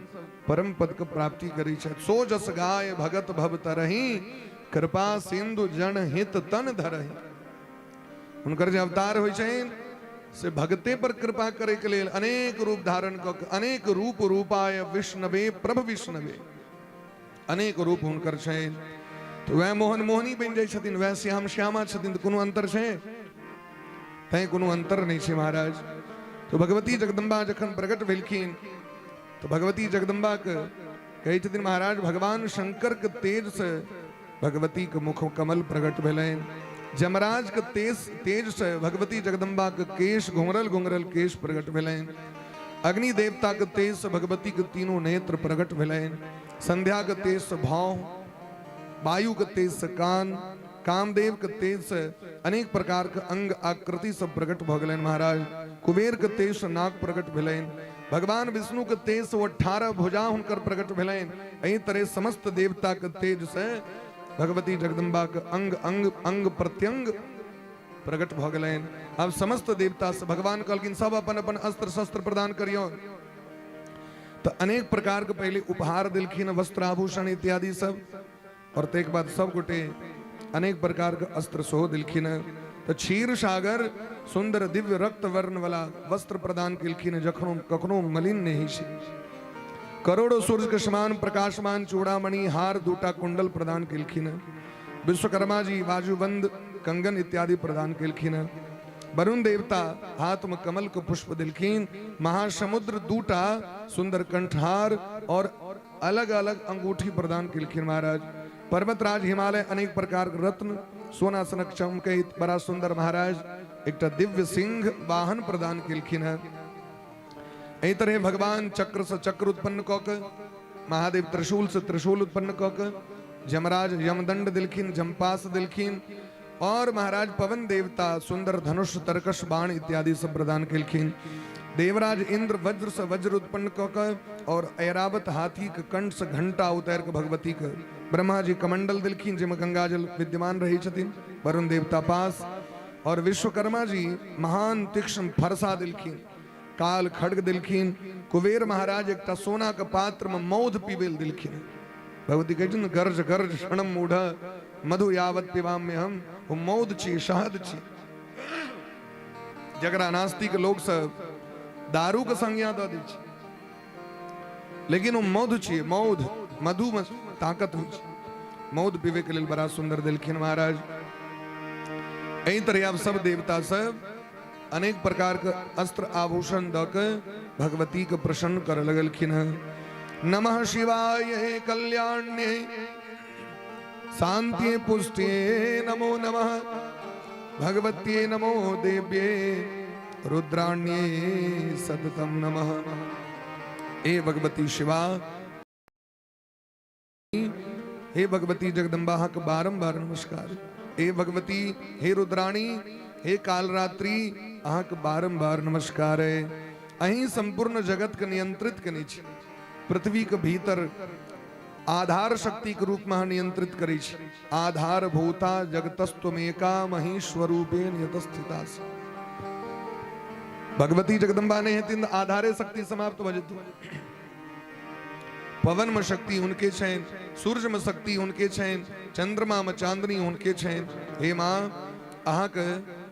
परम पद के प्राप्ति करै छथि। सो जस गाय भगत भव तरही, कृपा सिंधु जन हित तन धरही। हुनकर जे अवतार होइ छनि से भगते पर कृपा करे के लेल अनेक रूप धारण कऽ के अनेक रूप रूपाय विष्णवे प्रभ विष्णवे, अनेक रूप हुनकर छनि। तऽ वएह मोहन मोहनी बनि जाइ छथिन, वएह श्याम श्यामा छथिन, तऽ कोनो अंतर छै? तैं कोनो अंतर नहि छै महाराज। तऽ भगवती जगदम्बा जखन प्रकट भेलखिन तऽ भगवती जगदम्बा के कहै छथिन महाराज भगवान शंकर के तेज से भगवती के मुख कमल प्रकट भेलनि। जमराज के तेज से भगवती जगदम्बा के केश घुंघरल घुंघरल केश प्रकट भेलनि। अग्नि देवता के तेज से भगवती के तीनों नेत्र प्रकट भेलनि। संध्या के तेज से भाव, वायु के तेज से कान, कामदेव के तेज से अनेक प्रकार के अंग आकृति सब प्रकट भऽ गेलनि महाराज। कुबेर के तेज से नाक प्रकट भेलनि। भगवान विष्णु के तेज से 18 भुजा हुनकर प्रकट भेलनि। एहि तरह समस्त देवता के तेज से भगवती जगदम्बा के अंग अंग अंग प्रत्यंग प्रकट भऽ गेलनि। अब समस्त देवता से भगवान कहलखिन सब अपन अपन अस्त्र शस्त्र प्रदान करियौ। तऽ अनेक प्रकार के पहले उपहार देलखिन, वस्त्र आभूषण इत्यादि सब, और ताहिके बाद सब गोटे अनेक प्रकार के अस्त्र सेहो देलखिन। तऽ क्षीर सागर सुंदर दिव्य रक्त वर्ण वाला वस्त्र प्रदान केलखिन, जखनो कखनो मलिन नहि होइ छै। करोड़ों सूर्य के समान प्रकाशमान चूड़ामणि हार दूटा कुंडल प्रदान केलखिन। विश्वकर्मा जी बाजूबंद कंगन इत्यादि प्रदान केलखिन। वरुण देवता हाथ में कमल के पुष्प देलखिन। महासमुद्र दूटा सुंदर कंठहार और अलग अलग अंगूठी प्रदान केलखिन महाराज। पर्वतराज हिमालय अनेक प्रकार के रत्न सोना सनक चमकैत बड़ा सुंदर महाराज एकटा दिव्य सिंह वाहन प्रदान केलखिन हैं। एहि तरह भगवान चक्र से चक्र उत्पन्न कऽ के, महादेव त्रिशूल से त्रिशूल उत्पन्न कऽ के, यमराज यमदंड देलखिन, जमपास देलखिन, और महाराज पवन देवता सुंदर धनुष तरकश बाण इत्यादि सब प्रदान केलखिन। देवराज इंद्र वज्र से वज्र उत्पन्न कऽ के और ऐरावत हाथी के कंठ से घंटा उतार के भगवती के ब्रह्मा जी कमंडल दिलखिन जाहिमे गंगाजल विद्यमान रहै छथिन वरुण देवता पास। और विश्वकर्मा जी महान तीक्ष्ण फरसा दिलखिन, काल खड्ग दिलखिन। कुबेर महाराज एकटा सोना के पात्र में मौध पीबे दिलखिन। भगवती कहै छथिन गर्ज गर्ज क्षणम मूढ़ मधु यावत पिबाम में हम, ओ मौध छी, शहद छी, जकरा नास्तिक लोक सब दारू के संज्ञा दऽ दै छै, लेकिन ओ मौध छी, मौध मधु में ताकत होइ छै। मौध पीबे के लेल बड़ा सुंदर देलखिन महाराज। एहि तरह आब सब देवता सब अनेक प्रकार के अस्त्र आभूषण दऽ के भगवती के प्रसन्न करऽ लगलखिन हँ। नमः शिवाय कल्याण्य शांति पुष्टि नमो नमः भगवती नमो देव्ये रुद्राण्ये सततम नमः। हे भगवती शिवा, हे भगवती जगदम्बा के बारंबार नमस्कार। हे भगवती, हे रुद्राणी, हे कालरात्रि, अहाँ के बारंबार नमस्कार है। अहीं संपूर्ण जगत के नियंत्रित कने छी, पृथ्वी के भीतर आधार शक्ति के रूप में अहाँ नियंत्रित करै छी। आधार भूता जगतस्त्वमेका महीश्वरूपेण यतस्थिता। भगवती जगदम्बा नहि हेथिन तऽ आधारे शक्ति समाप्त भऽ जेतै। पवन में शक्ति हुनके छनि, सूर्य में शक्ति हुनके छनि, चंद्रमा में चांदनी हुनके छनि। हे माँ, अहाँके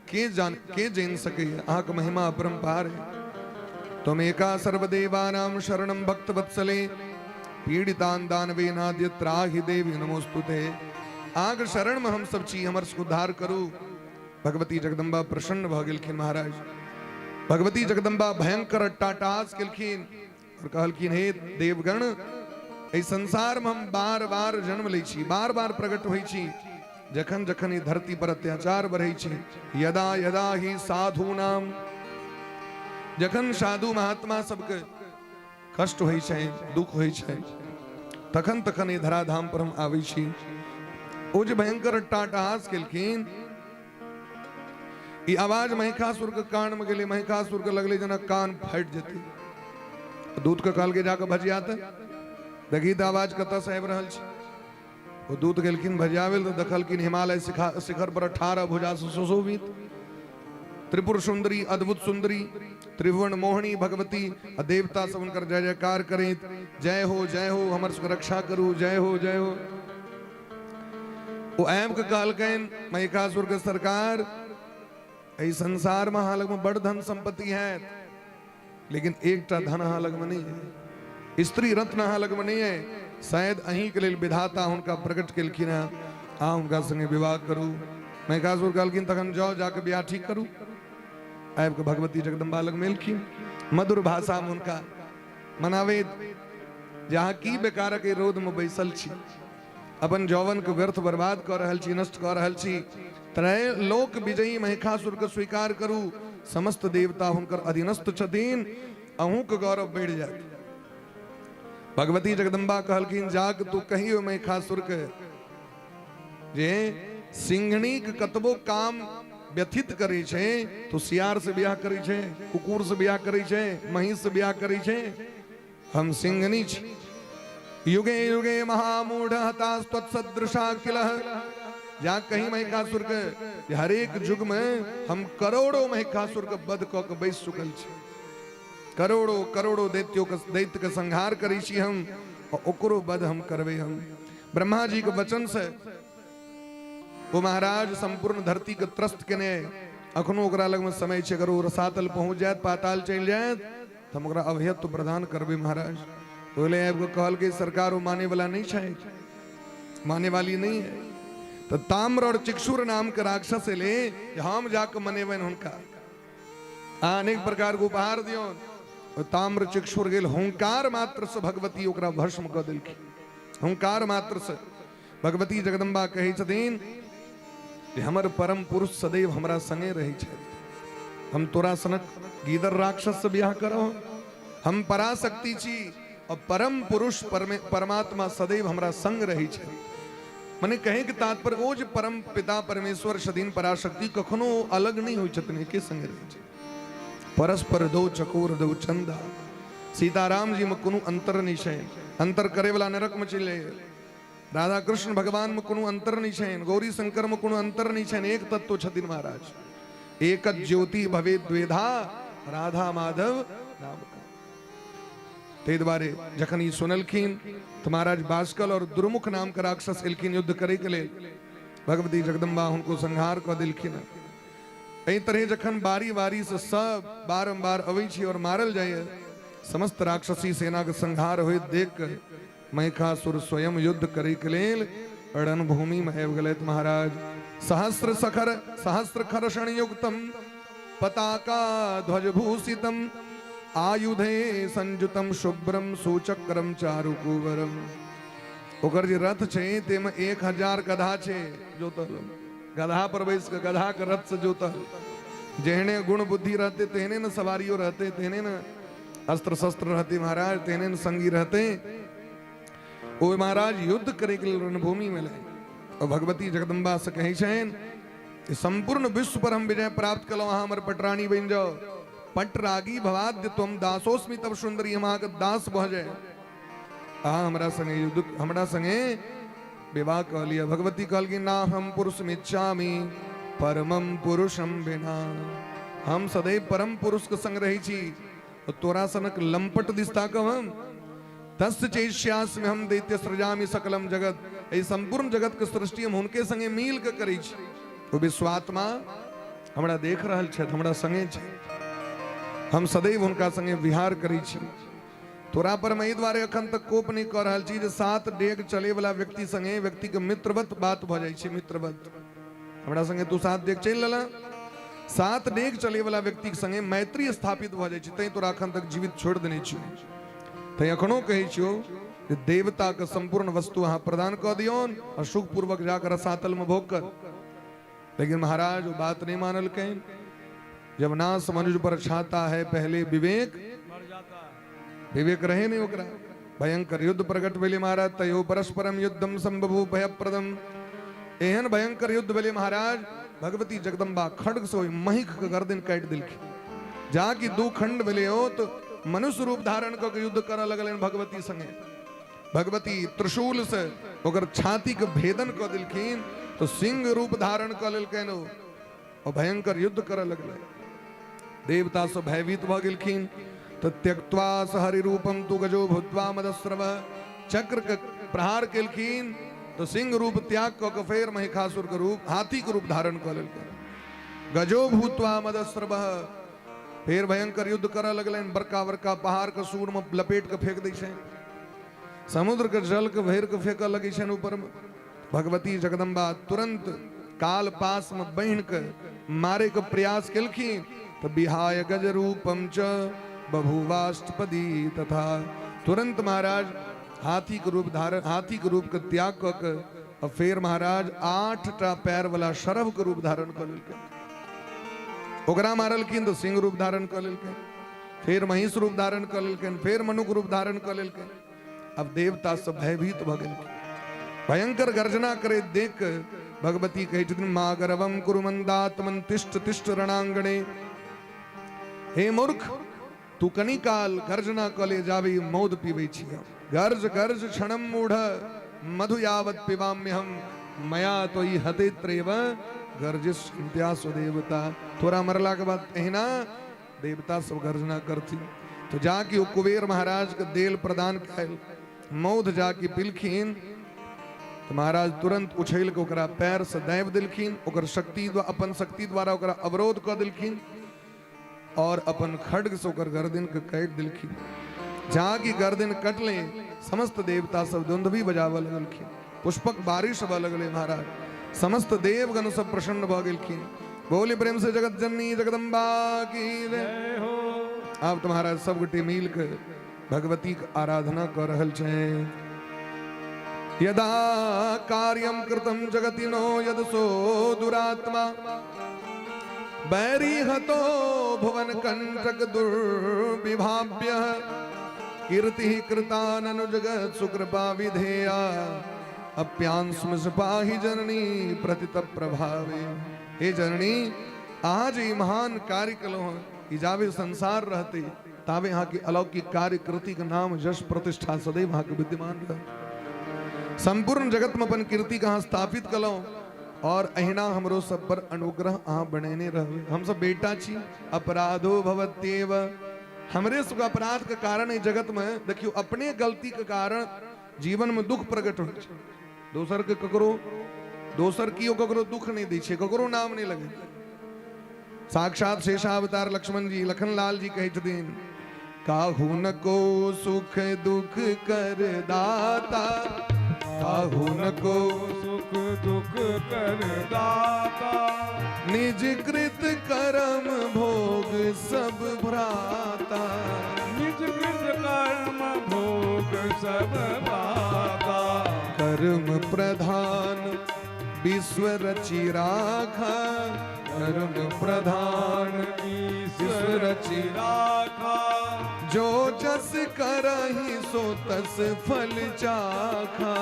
के जान के जानि सकैए, अहाँके महिमा अपरंपार है। त्वमेका सर्वदेवानां शरणं भक्तवत्सले पीड़ितान दानवेनाद्य त्राहि देवी नमोस्तुते। अहाँके शरण में हम सब छी, हमर उद्धार करू। भगवती जगदम्बा प्रसन्न भऽ गेलखिन महाराज। भगवती जगदम्बा भयंकर टाटास केलखिन और कहलखिन, हे देवगण, एहि संसार में हम बार बार जन्म लै छी, बार बार प्रकट होइ छी। जखन जखन ई धरती पर अत्याचार बढ़ै छै, यदा यदा ही साधूनाम, जखन साधु महात्मा सबके कष्ट होइ छै, दुख होइ छै, तखन तखन ई धराधाम पर हम आबै छी। ओ जे भयंकर टाटहास केलखिन, ई आवाज महिषासुर के कान में गेलै। महिषासुर के लगलै जेना कान फाटि जेतै। दूत के कहलकै, जाके भजिया तऽ देखी तऽ आवाज कतऽ से आबि रहल छै। ओ दूत गेलखिन भजियाबै तऽ देखलखिन हिमालय शिखर पर 18 भुजा से सुशोभित त्रिपुर सुंदरी, अद्भुत सुंदरी, त्रिभुवन मोहिनी भगवती आ देवता सब हुनकर जय जयकार करैत, जय हो जय हो, हमर सबके रक्षा करू, जय हो जय हो। ओ आबि के कहलकनि महिषासुर के, सरकार, एहि संसार में अहाँ लग में बड़ धन संपत्ति है, लेकिन एकटा धन अहाँ लग में नहीं है, स्त्री रत्न अहाँ लग में नहीं है। शायद अहीं के लेल विधाता हुनका प्रकट केलखिन हैं, अहाँ हुनका संगे विवाह करू। महिषासुर कहलखिन, तखन जाओ, जाके बियाह ठीक करू। आबि के भगवती जगदम्बा लग में एलखिन, मधुर भाषा में हुनका मनाबैत, जे अहाँ की बेकारक एहि रौद में बैसल छी, अपन यौवन के व्यर्थ बर्बाद कऽ रहल छी, नष्ट कऽ रहल छी। त्रैलोक विजयी महिषासुर के स्वीकार करू, समस्त देवता हुनकर अधीनस्थ छथिन, अहूँके गौरव बढ़ि जायत। भगवती जगदम्बा कहलखिन, जाक तू कहियो महिषासुर के जे सिंघनी के कतबो काम व्यथित करै छै तो सियार से ब्याह करै छै, कुकुर से ब्याह करै छै, महींस से ब्याह करै छै, हम सिंघनी छी। युगे युगे महामूढ़ हतास्त्वत्सदृशा किल, जा कहीं महिषासुर के, हरेक युग में हम करोड़ों महिषासुर के वध कऽ के बैस चुकल छी, करोड़ों करोड़ों दैत्यों के दैत्य के संहार करै छी हम, और ओकरो वध हम करबै। हम ब्रह्मा जी के वचन से ओ महाराज संपूर्ण धरती के त्रस्त केने, अखनो ओकरा लग में समय छै, अगर ओ रसातल पहुंच जायत, पाताल चलि जायत, तऽ हम ओकरा अभयत्व प्रदान करबै महाराज। तो ओहि आबि कऽ कहलकै, सरकार, ओ माने वाला नहीं छै, माने वाली नहीं है। तऽ ताम्र और चिक्षुर नाम के राक्षस एलै, हम जाके मनेबनि हुनका, आ अनेक प्रकार के उपहार दियौन। ताम्र चिक्षुर गेल, हुंकार मात्र से भगवती ओकरा भस्म कऽ देलखिन। हुंकार मात्र से भगवती जगदम्बा कहै छथिन जे हमर परम पुरुष सदैव हमरा संगे रहै छथि, हम तोरा सनक गीदर राक्षस से बियाह करब? हम पराशक्ति छी और परम पुरुष परमात्मा सदैव हमरा संग रहै छथि। मने कहे के तात्पर्य ओ जे परम पिता परमेश्वर छथिन पराशक्ति, कखनो अलग नहीं होइ छथिन, एके संगे रहै छथिन। परस्पर दो चकोर दो चंदा। सीताराम जी में कोनो अंतर नहीं छै, अंतर करे वाला नरक में चलि जाइए। राधा कृष्ण भगवान में कोनो अंतर नहीं छै, गौरी शंकर में कोनो अंतर नहीं छै, एक तत्व छथिन महाराज। एक ज्योति भवे द्वेधा राधा माधव नाम का। ताहि दुआरे जखन ई सुनलखिन तऽ महाराज बास्कल और दुर्मुख नाम के राक्षस एलखिन युद्ध करे के लेल, भगवती जगदम्बा हुनको संहार कऽ देलखिन। एहि तरह जखन बारी बारी से सब बारम्बार अबै छी और मारल जाइए, समस्त राक्षसी सेना के संहार होइत देख के महिषासुर स्वयं युद्ध करे के लेल रणभूमि में आबि गेलथि महाराज। सहस्र सखर सहस्र खरषण युक्तम पताका ध्वजभूषितम आयुधे संयुतम शुभ्रम सुचक्रम चारुकुवरम। ओकर जे रथ छै ताहिमे 1000 गधा छै जोतल, गधा पर बैस के गधा के रथ से जोतल। जेहने गुण बुद्धि रहते तेहने न सवारियो रहते, तेहने न अस्त्र शस्त्र रहते महाराज, तेहने न संगी रहते। ओ महाराज युद्ध करे के लेल रणभूमि में ले और भगवती जगदम्बा से कहै छनि संपूर्ण विश्व पर हम विजय प्राप्त कलौ, अहाँ हमर पटरानी बनि जाओ। पट रागी भवाद्य तुम दासोस्मि तब सुंदरी, हम अहाँके दास भऽ जाए, अहाँ हमरा संगे युद्ध हमरा संगे विवाह कऽ लिअ। भगवती कहलखिन ना हम पुरुष इच्छामि परमम पुरुषम बिना, हम सदैव परम पुरुष के संग रहै छी, तोरा सनक लंपट दिस ताकब हम। तस्य चैष्यास्मि हम दैत्य सृजामि सकलम जगत, एहि संपूर्ण जगत के सृष्टि हम हुनके संगे मिल के करै छी। ओ विश्वात्मा हमरा देख रहल छथि, हमरा संगे छथि, हम सदैव हुनका संगे विहार करै छी। तोरा पर हम एहि दुआरे अखन तक कोप नहि कऽ रहल छी जे 7 डेग चले वाला व्यक्ति संगे व्यक्ति के मित्रवत बात भऽ जाइ छै। मित्रवत हमरा संगे तू 7 डेग चलि लेला, 7 डेग चले वाला व्यक्ति के संगे मैत्री स्थापित भऽ जाइ छै, तैं तोरा अखन तक जीवित छोड़ि देने छियौ। तैं अखनो कहै छियौ जे देवता के संपूर्ण वस्तु अहाँ प्रदान कऽ दियौन और सुखपूर्वक जाकर रसातल में भोग कर। लेकिन महाराज वो बात नहीं मानलकैन। जब नाश मनुज पर छाता है पहले विवेक, विवेक रहे नहीं ओकरा। भयंकर युद्ध प्रकट भेलै महाराज, तयो परस्परम युद्धम संभवो भयप्रदम। एहन भयंकर युद्ध भेलै महाराज, भगवती जगदम्बा खड्ग से ओहि महिख के गर्दन काटि देलखिन। जाकि 2 खंड भेलै हो तो मनुष्य रूप धारण कऽ के युद्ध करऽ लगलनि भगवती संगे। भगवती त्रिशूल से ओकर छाती के भेदन कऽ देलखिन तो सिंह रूप धारण कऽ लेलकनि ओ, और भयंकर युद्ध करऽ लगलै। देवता सब भयभीत भऽ गेलखिन। तो त्यक्त्वा हरि रूपम तु गजो भूत्वा मदस्रव, चक्र के प्रहार केलखिन तो सिंह रूप त्याग कऽ के फेर महिषासुर के रूप हाथी के रूप धारण कऽ लेलखिन। गजो भूत्वा मदस्रव, फेर भयंकर युद्ध करऽ लगलनि। बड़का बड़का पहाड़ के सूर में लपेट के फेंक दै छनि, समुद्र के जल के भरि के फेंकऽ लगै छनि ऊपर में। भगवती जगदम्बा तुरंत काल पास में बान्हि के मारे के प्रयास केलखिन तो बिहाय गज रूपम च बभूवाष्टपदी तथा, तुरंत महाराज हाथी के रूप धारण हाथी के रूप के त्याग कऽ के और फेर महाराज 8टा पैर वाला शरभ के रूप धारण कऽ लेलकै। ओकरा मारलखिन तो सिंह रूप धारण कऽ लेलकै, फेर महिष रूप धारण कऽ लेलखिन, फेर मनुख रूप धारण कऽ लेलकै। अब देवता सब भयभीत भऽ गेलखिन। भयंकर गर्जना करैत देख के भगवती कहै छथिन मा गर्वम कुरु मंदात्मन तिष्ठ तिष्ठ रणांगणे। हे मूर्ख, तू कनी काल गर्जना कऽ ले जाबे मौद पीबै छी हम। गर्ज गर्ज क्षणम मूढ़ मधु यावत पिबाम्य हम, मया तो ई हतेत्रेव गर्जिष्यन्त्या स्वदेवता। तोरा मरला के बाद एहिना देवता सब गर्जना करथिन। तो जाके ओ कुबेर महाराज के देल प्रदान कैल, मौध जाके पिलखिन तो महाराज तुरंत उछैल के ओकरा पैर से दाबि देलखिन, ओकर शक्ति अपन शक्ति द्वारा ओकरा अवरोध कऽ देलखिन और अपन खड्ग से ओकर गर्दन के काटि देलखिन। जाकि गर्दन कटले समस्त देवता सब दुंदुभी बजाबऽ लगलखिन, पुष्पक बारिश होबऽ लगलै महाराज, समस्त देवगण सब प्रसन्न भऽ गेलखिन। बोले प्रेम से जगत जननी जगदम्बा की जय हो। आब तो महाराज सब गोटे मिल के भगवती के आराधना कर रहल छे। यदा कार्यम कृतम जगति नो यद सो दुरात्मा, बैरी हतो भुवन कंटक दुर्विभाव्य, कीर्ति कृताननु जगत सुकृपा विधेया, अप्यांस्म पाहि जननी प्रतित प्रभावे। हे जननी, आज ई महान कार्य कलो हँ, ई जाबे संसार रहते ताबे अहाँके अलौकिक कार्य कृतिक नाम यश प्रतिष्ठा सदैव अहाँके विद्यमान रहत। संपूर्ण जगत में अपन कीर्ति के अहाँ स्थापित कलहुँ और अहिना हमरो सब पर अनुग्रह अहाँ बनेने रहबै। हम सब बेटा छी, अपराधो भवत्येव, हमरे सबके अपराध के कारण एहि जगत में देखियौ अपने गलती के कारण जीवन में दुख प्रकट होइ छै। दोसर के ककरो, दोसर कियो ककरो दुख नहीं दै छै, ककरो नाम नहीं लगे। साक्षात शेषावतार लक्ष्मण जी लखनलाल जी कहै छथिन, काहू न को सुख दुख कर दाता, काहू न को सुख दुख कर दाता, निज कृत कर्म भोग सब भ्राता, निज कृत कर्म भोग सब भ्राता, कर्म प्रधान विश्व रचि राखा, कर्म प्रधान विश्व रचि राखा, जो जस करहि सो तस फल चाखा,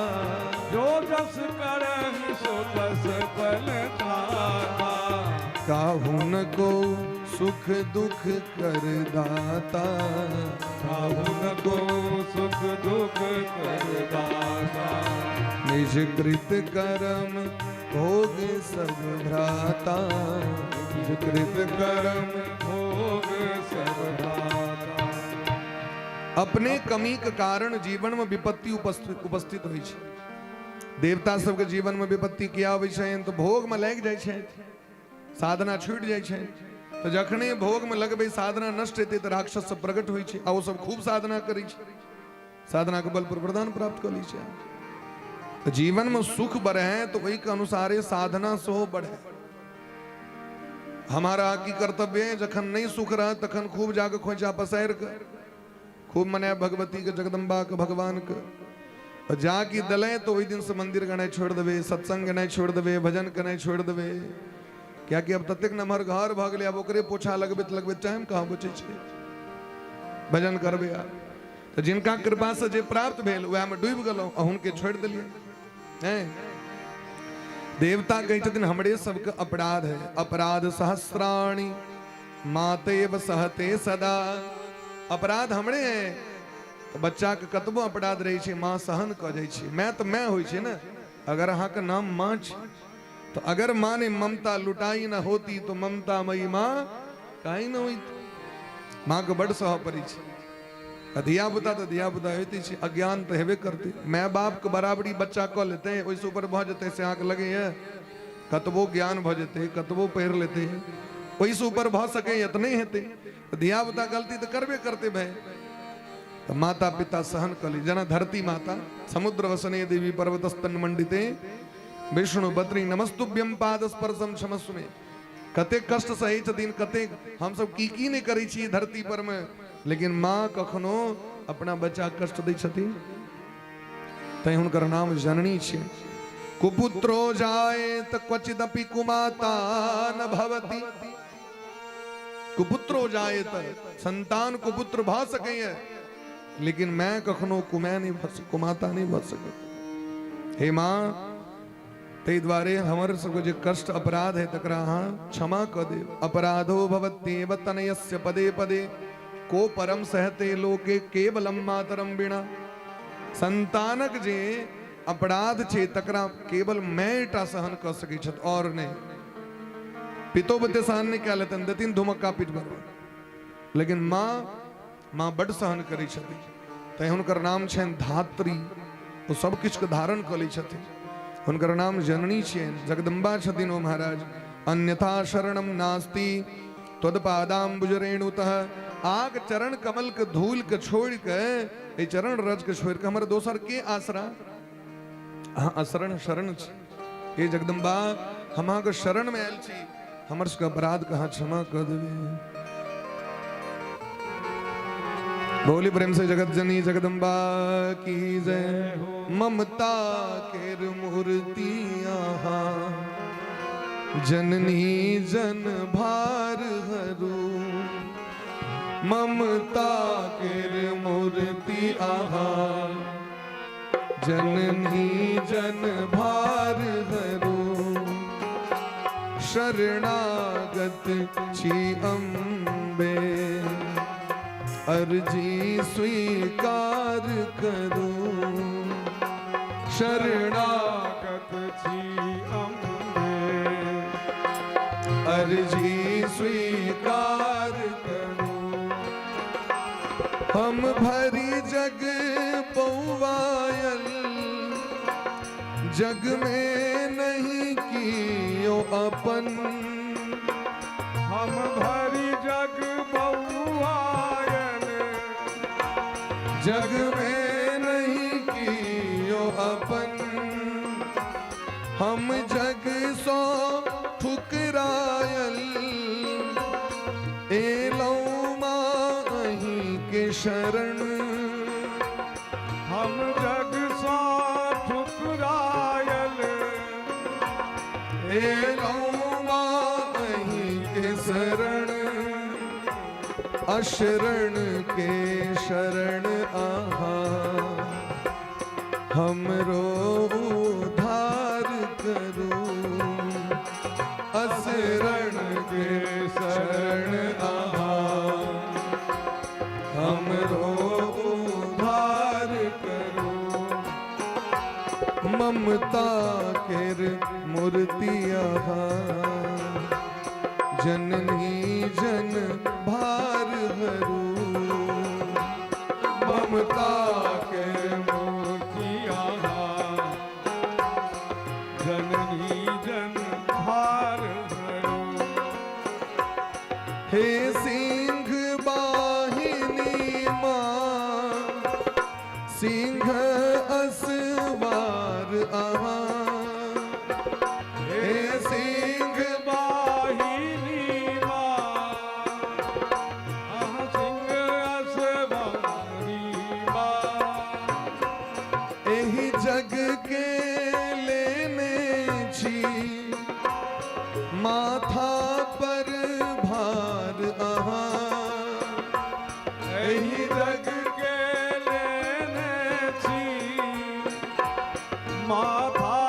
जो जस करहि सो तस फल चाखा, काहू न को सुख दुख कर दाता, काहू न को सुख दुख कर दाता, निज कृत कर्म भोग सब भ्राता, निज कृत कर्म भोग सब भ्राता। अपने कमी के कारण जीवन में विपत्ति उपस्थित होइ छै। देवता सबके जीवन में विपत्ति किया आबै छै तो भोग में लागि जाइ छै, साधना छूटि जाइ छै। तो जखने भोग में लगबै साधना नष्ट हेतै तऽ राक्षस सब प्रकट होइ छै आ ओ सब खूब साधना करै छै, साधना के बल पर वरदान प्राप्त कऽ लै छै। तो जीवन में सुख बढ़े तो ओहि के अनुसारे साधना सेहो बढ़े। हमारा की कर्तव्य है, जखन नहीं सुख रह तखन खूब जाके खोइचा पसारि के खूब मनाए भगवती के, जगदम्बा के, भगवान के। और जाके दले तो वही दिन से मंदिर गनाइ छोड़ देवे, सत्संग गनाइ छोड़ देवे, भजन गनाइ छोड़ देवे, कियाकि अब ततेक नमहर घर भऽ गेलै, अब ओकरे पोछा लगबैत लगबैत टाइम कहाँ बचै छै, भजन करबै आब। तऽ जिनका कृपा से जे प्राप्त भेल वएह में डूबि गेलहुँ आ हुनके छोड़ि देलियै। हैं देवता कहै छथिन हमरे सबके अपराध है, अपराध सहस्राणि मातेव सहते सदा, अपराध हमरे है। तऽ बच्चा के कतबो अपराध रहै छै माँ सहन कऽ जाइ छै। माय तऽ माय होइ छै ने, अगर अहाँके नाम माँ छै तो अगर माँ ने ममता लुटाई न होती तो ममता मई माँ काहे न होती। माँ के बड सह पड़ै छै। आ धियापुता तऽ धियापुता होइते छै, अज्ञान तऽ हेबे करतै। माय बाप के बराबरी बच्चा कऽ लेतै, ओहिसँ ऊपर भऽ जेतै से अहाँके लगैए? कतबो ज्ञान भऽ जेतै, कतबो पढ़ि लेतै, ओहिसँ ऊपर भऽ सकैए तऽ नहि हेतै। तऽ धियापुता गलती तऽ करबे करतै भाय। तऽ माता पिता सहन कऽ ली, जेना धरती माता समुद्र वसने देवी पर्वतस्तन मंडिते विष्णु पत्नी नमस्तुभ्यम पाद स्पर्शम क्षमस्व मे। कतेक कष्ट सही छथिन, कतेक हमसब की की नहि करै छी धरती पर में, लेकिन माँ कखनो अपना बच्चा कष्ट दै छथिन, तैं हुनकर नाम जननी छै। कुपुत्रो जायत क्वचिदपि कुमाता न भवति, कुपुत्रो जायत, संतान कुपुत्र भऽ सकैए, लेकिन मैं कखनो कुमाय नहीं भऽ कुमाता नहीं भऽ सकै। हे माँ, ताहि दुआरे हमर सबके जे कष्ट अपराध है तकरा अहाँ क्षमा कऽ देब। अपराधो भवत्येव तनयस्य पदे पदे को परम सहते लोके केवलम मातरम बिना। संतानक जे अपराध छै तकरा केवल मायटा सहन कऽ सकै छथि और नहि। पितो बते सहन नहि कए लेतनि, देथिन धुमक्का पीठ पर, लेकिन माँ माँ बड्ड सहन करै छथिन, तैं हुनकर नाम छनि धात्री। ओ सब किछुके धारण कऽ लै छथिन, हुनकर नाम जननी छियनि, जगदम्बा छथिन ओ महाराज। अन्यथा शरणम नास्ति त्वत्पादाम्बुजरेणुतः, आग चरण कमल के धूल के छोड़ के, एहि चरण रज के छोड़ के हमर दोसर के आसरा? अहाँ अशरण शरण छी। हे जगदम्बा, हम अहाँके शरण में आयल छी, हमर सबके अपराध के अहाँ क्षमा कऽ देबै। बोली प्रेम से जगत जननी जगदम्बा की जय। ममता केर मूर्ति अहाँ जननी जन भार हरू, ममता केर मूर्ति अहाँ जननी जन भार हरू, शरणागत छी अम्बे अम्बे, अर्जी स्वीकार करू। शरणागत छी अम्बे, अर्जी स्वीकार करू। हम भरी जग पौवायल, जग में नहीं कियो अपन। हम भरी जग बउआयल, जग में नहीं कियो अपन। हम जग सो ठुकरायल, एलौ माँ अहीं के शरण। हम जग सा ठुकरायल, एलौ माँ अहीं के शरण। अशरण के शरण आहा, हमरो उद्धार करू। अशरण के शरण आहा, हमरो उद्धार करू। ममता केर मूर्ति आहा, जननी जन भार हरू। ममता केर मूर्ति आहा, जननी जन भार हरो। हे सिंह बाहिनी माँ, सिंह असवार आहा। हे सिंह बाहिनी माँ, अहाँ सिंह असवारी माँ। एहि जग के लेने छी माथा पर भार आहा। एहि जग के लेने छी माथा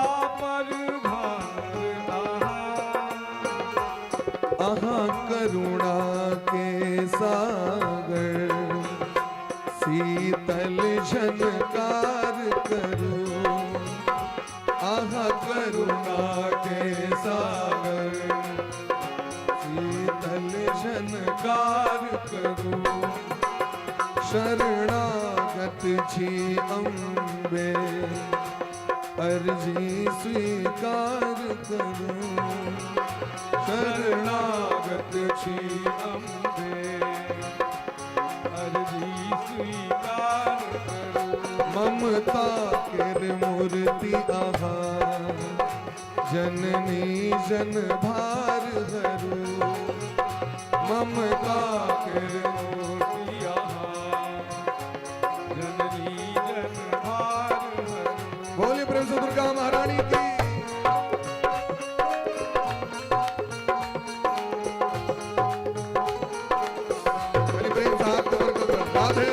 पर भार आहा। अहाँ करुणा के सागर, शीतल झनकार करू। अहाँ करुणा के सागर, शीतल झनकार करू। शरणागत छी अम्बे, अर्जी स्वीकार करू। शरणागत छी अम्बे, अर्जी स्वीकार करू। ममता केर मूर्ति आहा, जननी जन भार हरू। ममता केर मूर्ति आहा, जननी जन भार हरो। बोलिए प्रेम से दुर्गा महारानी की। बोलिए प्रेम से हाथ ऊपर करो। राधे।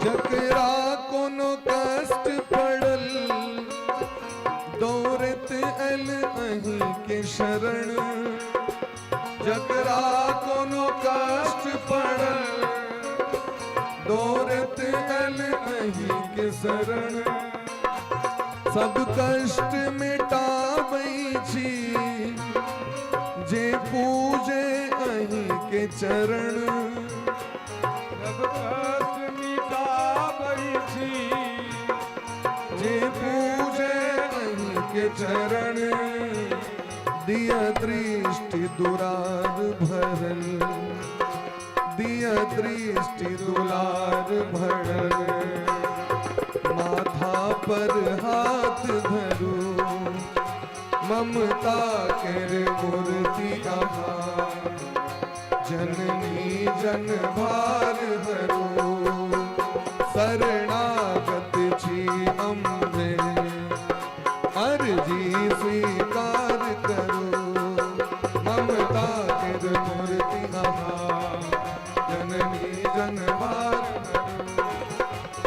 जकरा कोनो कष्ट पड़ल, दौड़त अल अहीं के शरण। जकरा कोनो कष्ट पड़ल, दौड़त अल अहीं के शरण। सब कष्ट मिटाबै छी, जे पूजे अहीं के चरण। सब कष्ट मिटाबै छी, जे पूजे अहीं के चरण। दिया दृष्टि दुरार भरल, दिया दृष्टि दुलार भरल। माथा पर हाथ धरू। ममता केर मूर्ति आहा, जननी जन भार हरू। शरणागत अम्बे, अर्जी स्वीकार करो। ममता के मूर्ति अहाँ, जननी जनभार करो।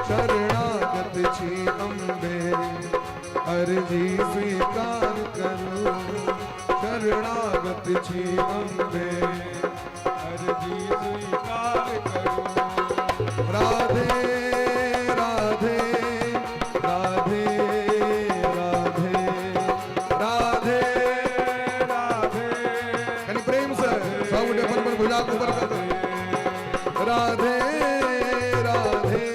शरणागत छी अम्बे, अर्जी स्वीकार करो। शरणागत छी अम्बे, अर्जी स्वीकार करो। राधे राधे राधे राधे राधे राधे। कनि प्रेम से सब गोटे अपन अपन भुजा के ऊपर कर दो। राधे राधे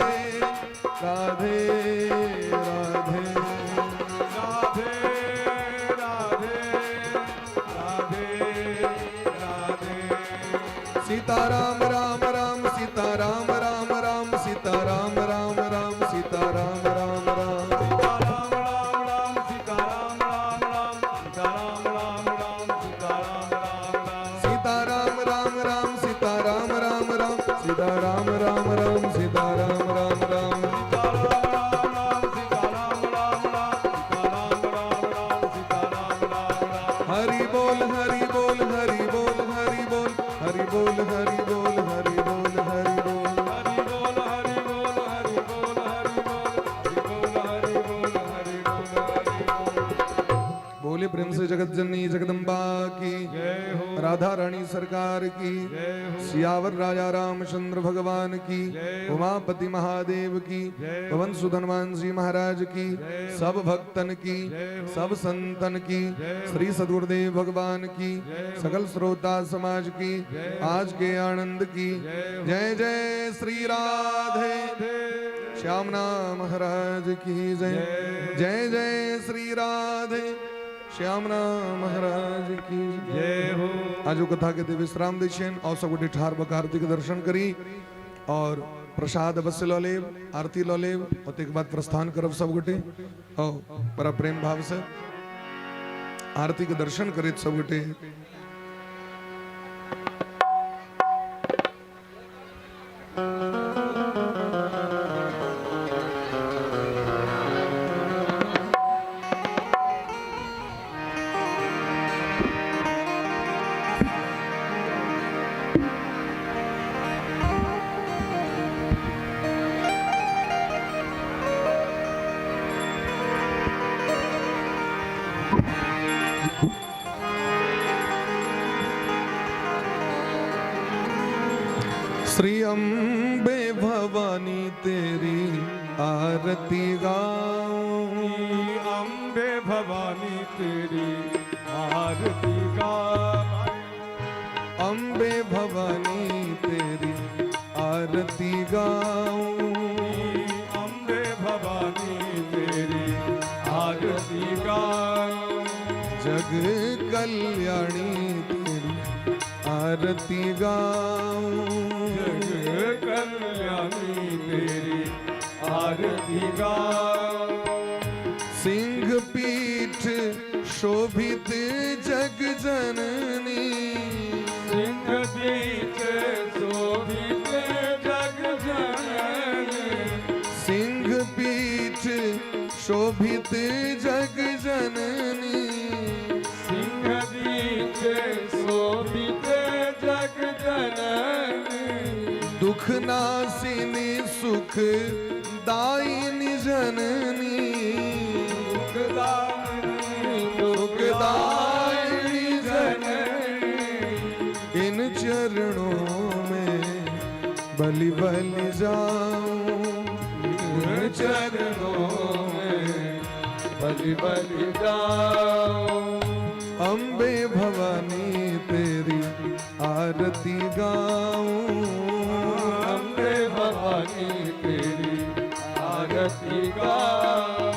राधे राधे राधे राधे राधे राधे। सीता राम राम राम सीता राम राम राम सीता राम राम राम सीता राम राम राम। सीता राम राम राम सीता राम राम राम सीता राम राम राम सीता राम राम राम। सीता राम राम राम सीता राम राम राम सीता राम राम राम सीता राम राम राम। सीता राम राम राम सीता राम राम राम सीता राम राम राम सीता राम राम राम। हरि बोल हरि बोल हरि बोल हरि बोल हरि बोल हरि बोल हरि बोल हरि बोल। हरि बोल हरि बोल हरि बोल हरि बोल हरि बोल हरि बोल हरि बोल हरि बोल। बोले प्रेम से जगत जननी जगदम्बा की, जय हो। राधा रानी सरकार की, जय हो। सियावर राजा रामचंद्र भगवान की, जय हो। उमापति महादेव की, जय हो। पवन सुत हनुमान जी महाराज की, जय हो। सब भक्तन की, जय हो। सब संतन की, जय हो। श्री सदगुरुदेव भगवान की, जय हो। सकल श्रोता समाज की, जय हो। आज के आनंद की। जय हो। जय जय श्री राधे। श्याम नाम महाराज की जय। जय। जय जय श्री राधे श्याम नाम महाराज की जय। जय हो। आज कथा के विश्राम दै छियनि और सब गोटे ठाढ़ भऽ कऽ आरती के दर्शन करी और प्रसाद अवश्य लऽ लेब, आरती लऽ लेब। ओतेक बाद प्रस्थान करब सब गोटे और बड़ा प्रेम भाव से आरती के दर्शन करैत सब गोटे। श्री अम्बे भवानी तेरी आरती गाऊं। अम्बे भवानी तेरी आरती गाऊं। अम्बे भवानी तेरी आरती गाऊं। अम्बे भवानी तेरी आरती गाऊं। जग कल्याणी तेरी आरती गाऊं। जग कल्याणी तेरी आरती गाऊं। सिंह पीठ शोभित जग जननी। सिंह पीठ शोभित जग जननी। सिंह पीठ शोभित जग जननी। सिंह पीठ शोभित जग जननी। दुख नासिनी सुख दायिनी जननी। सुखदायिनी सुखदायिनी जननी। इन चरणों में बलि बलि जाऊं। इन चरणों में बलि बलि जाऊं। अम्बे भवानी तेरी आरती गाऊं। अम्बे भवानी तेरी आरती गाऊं।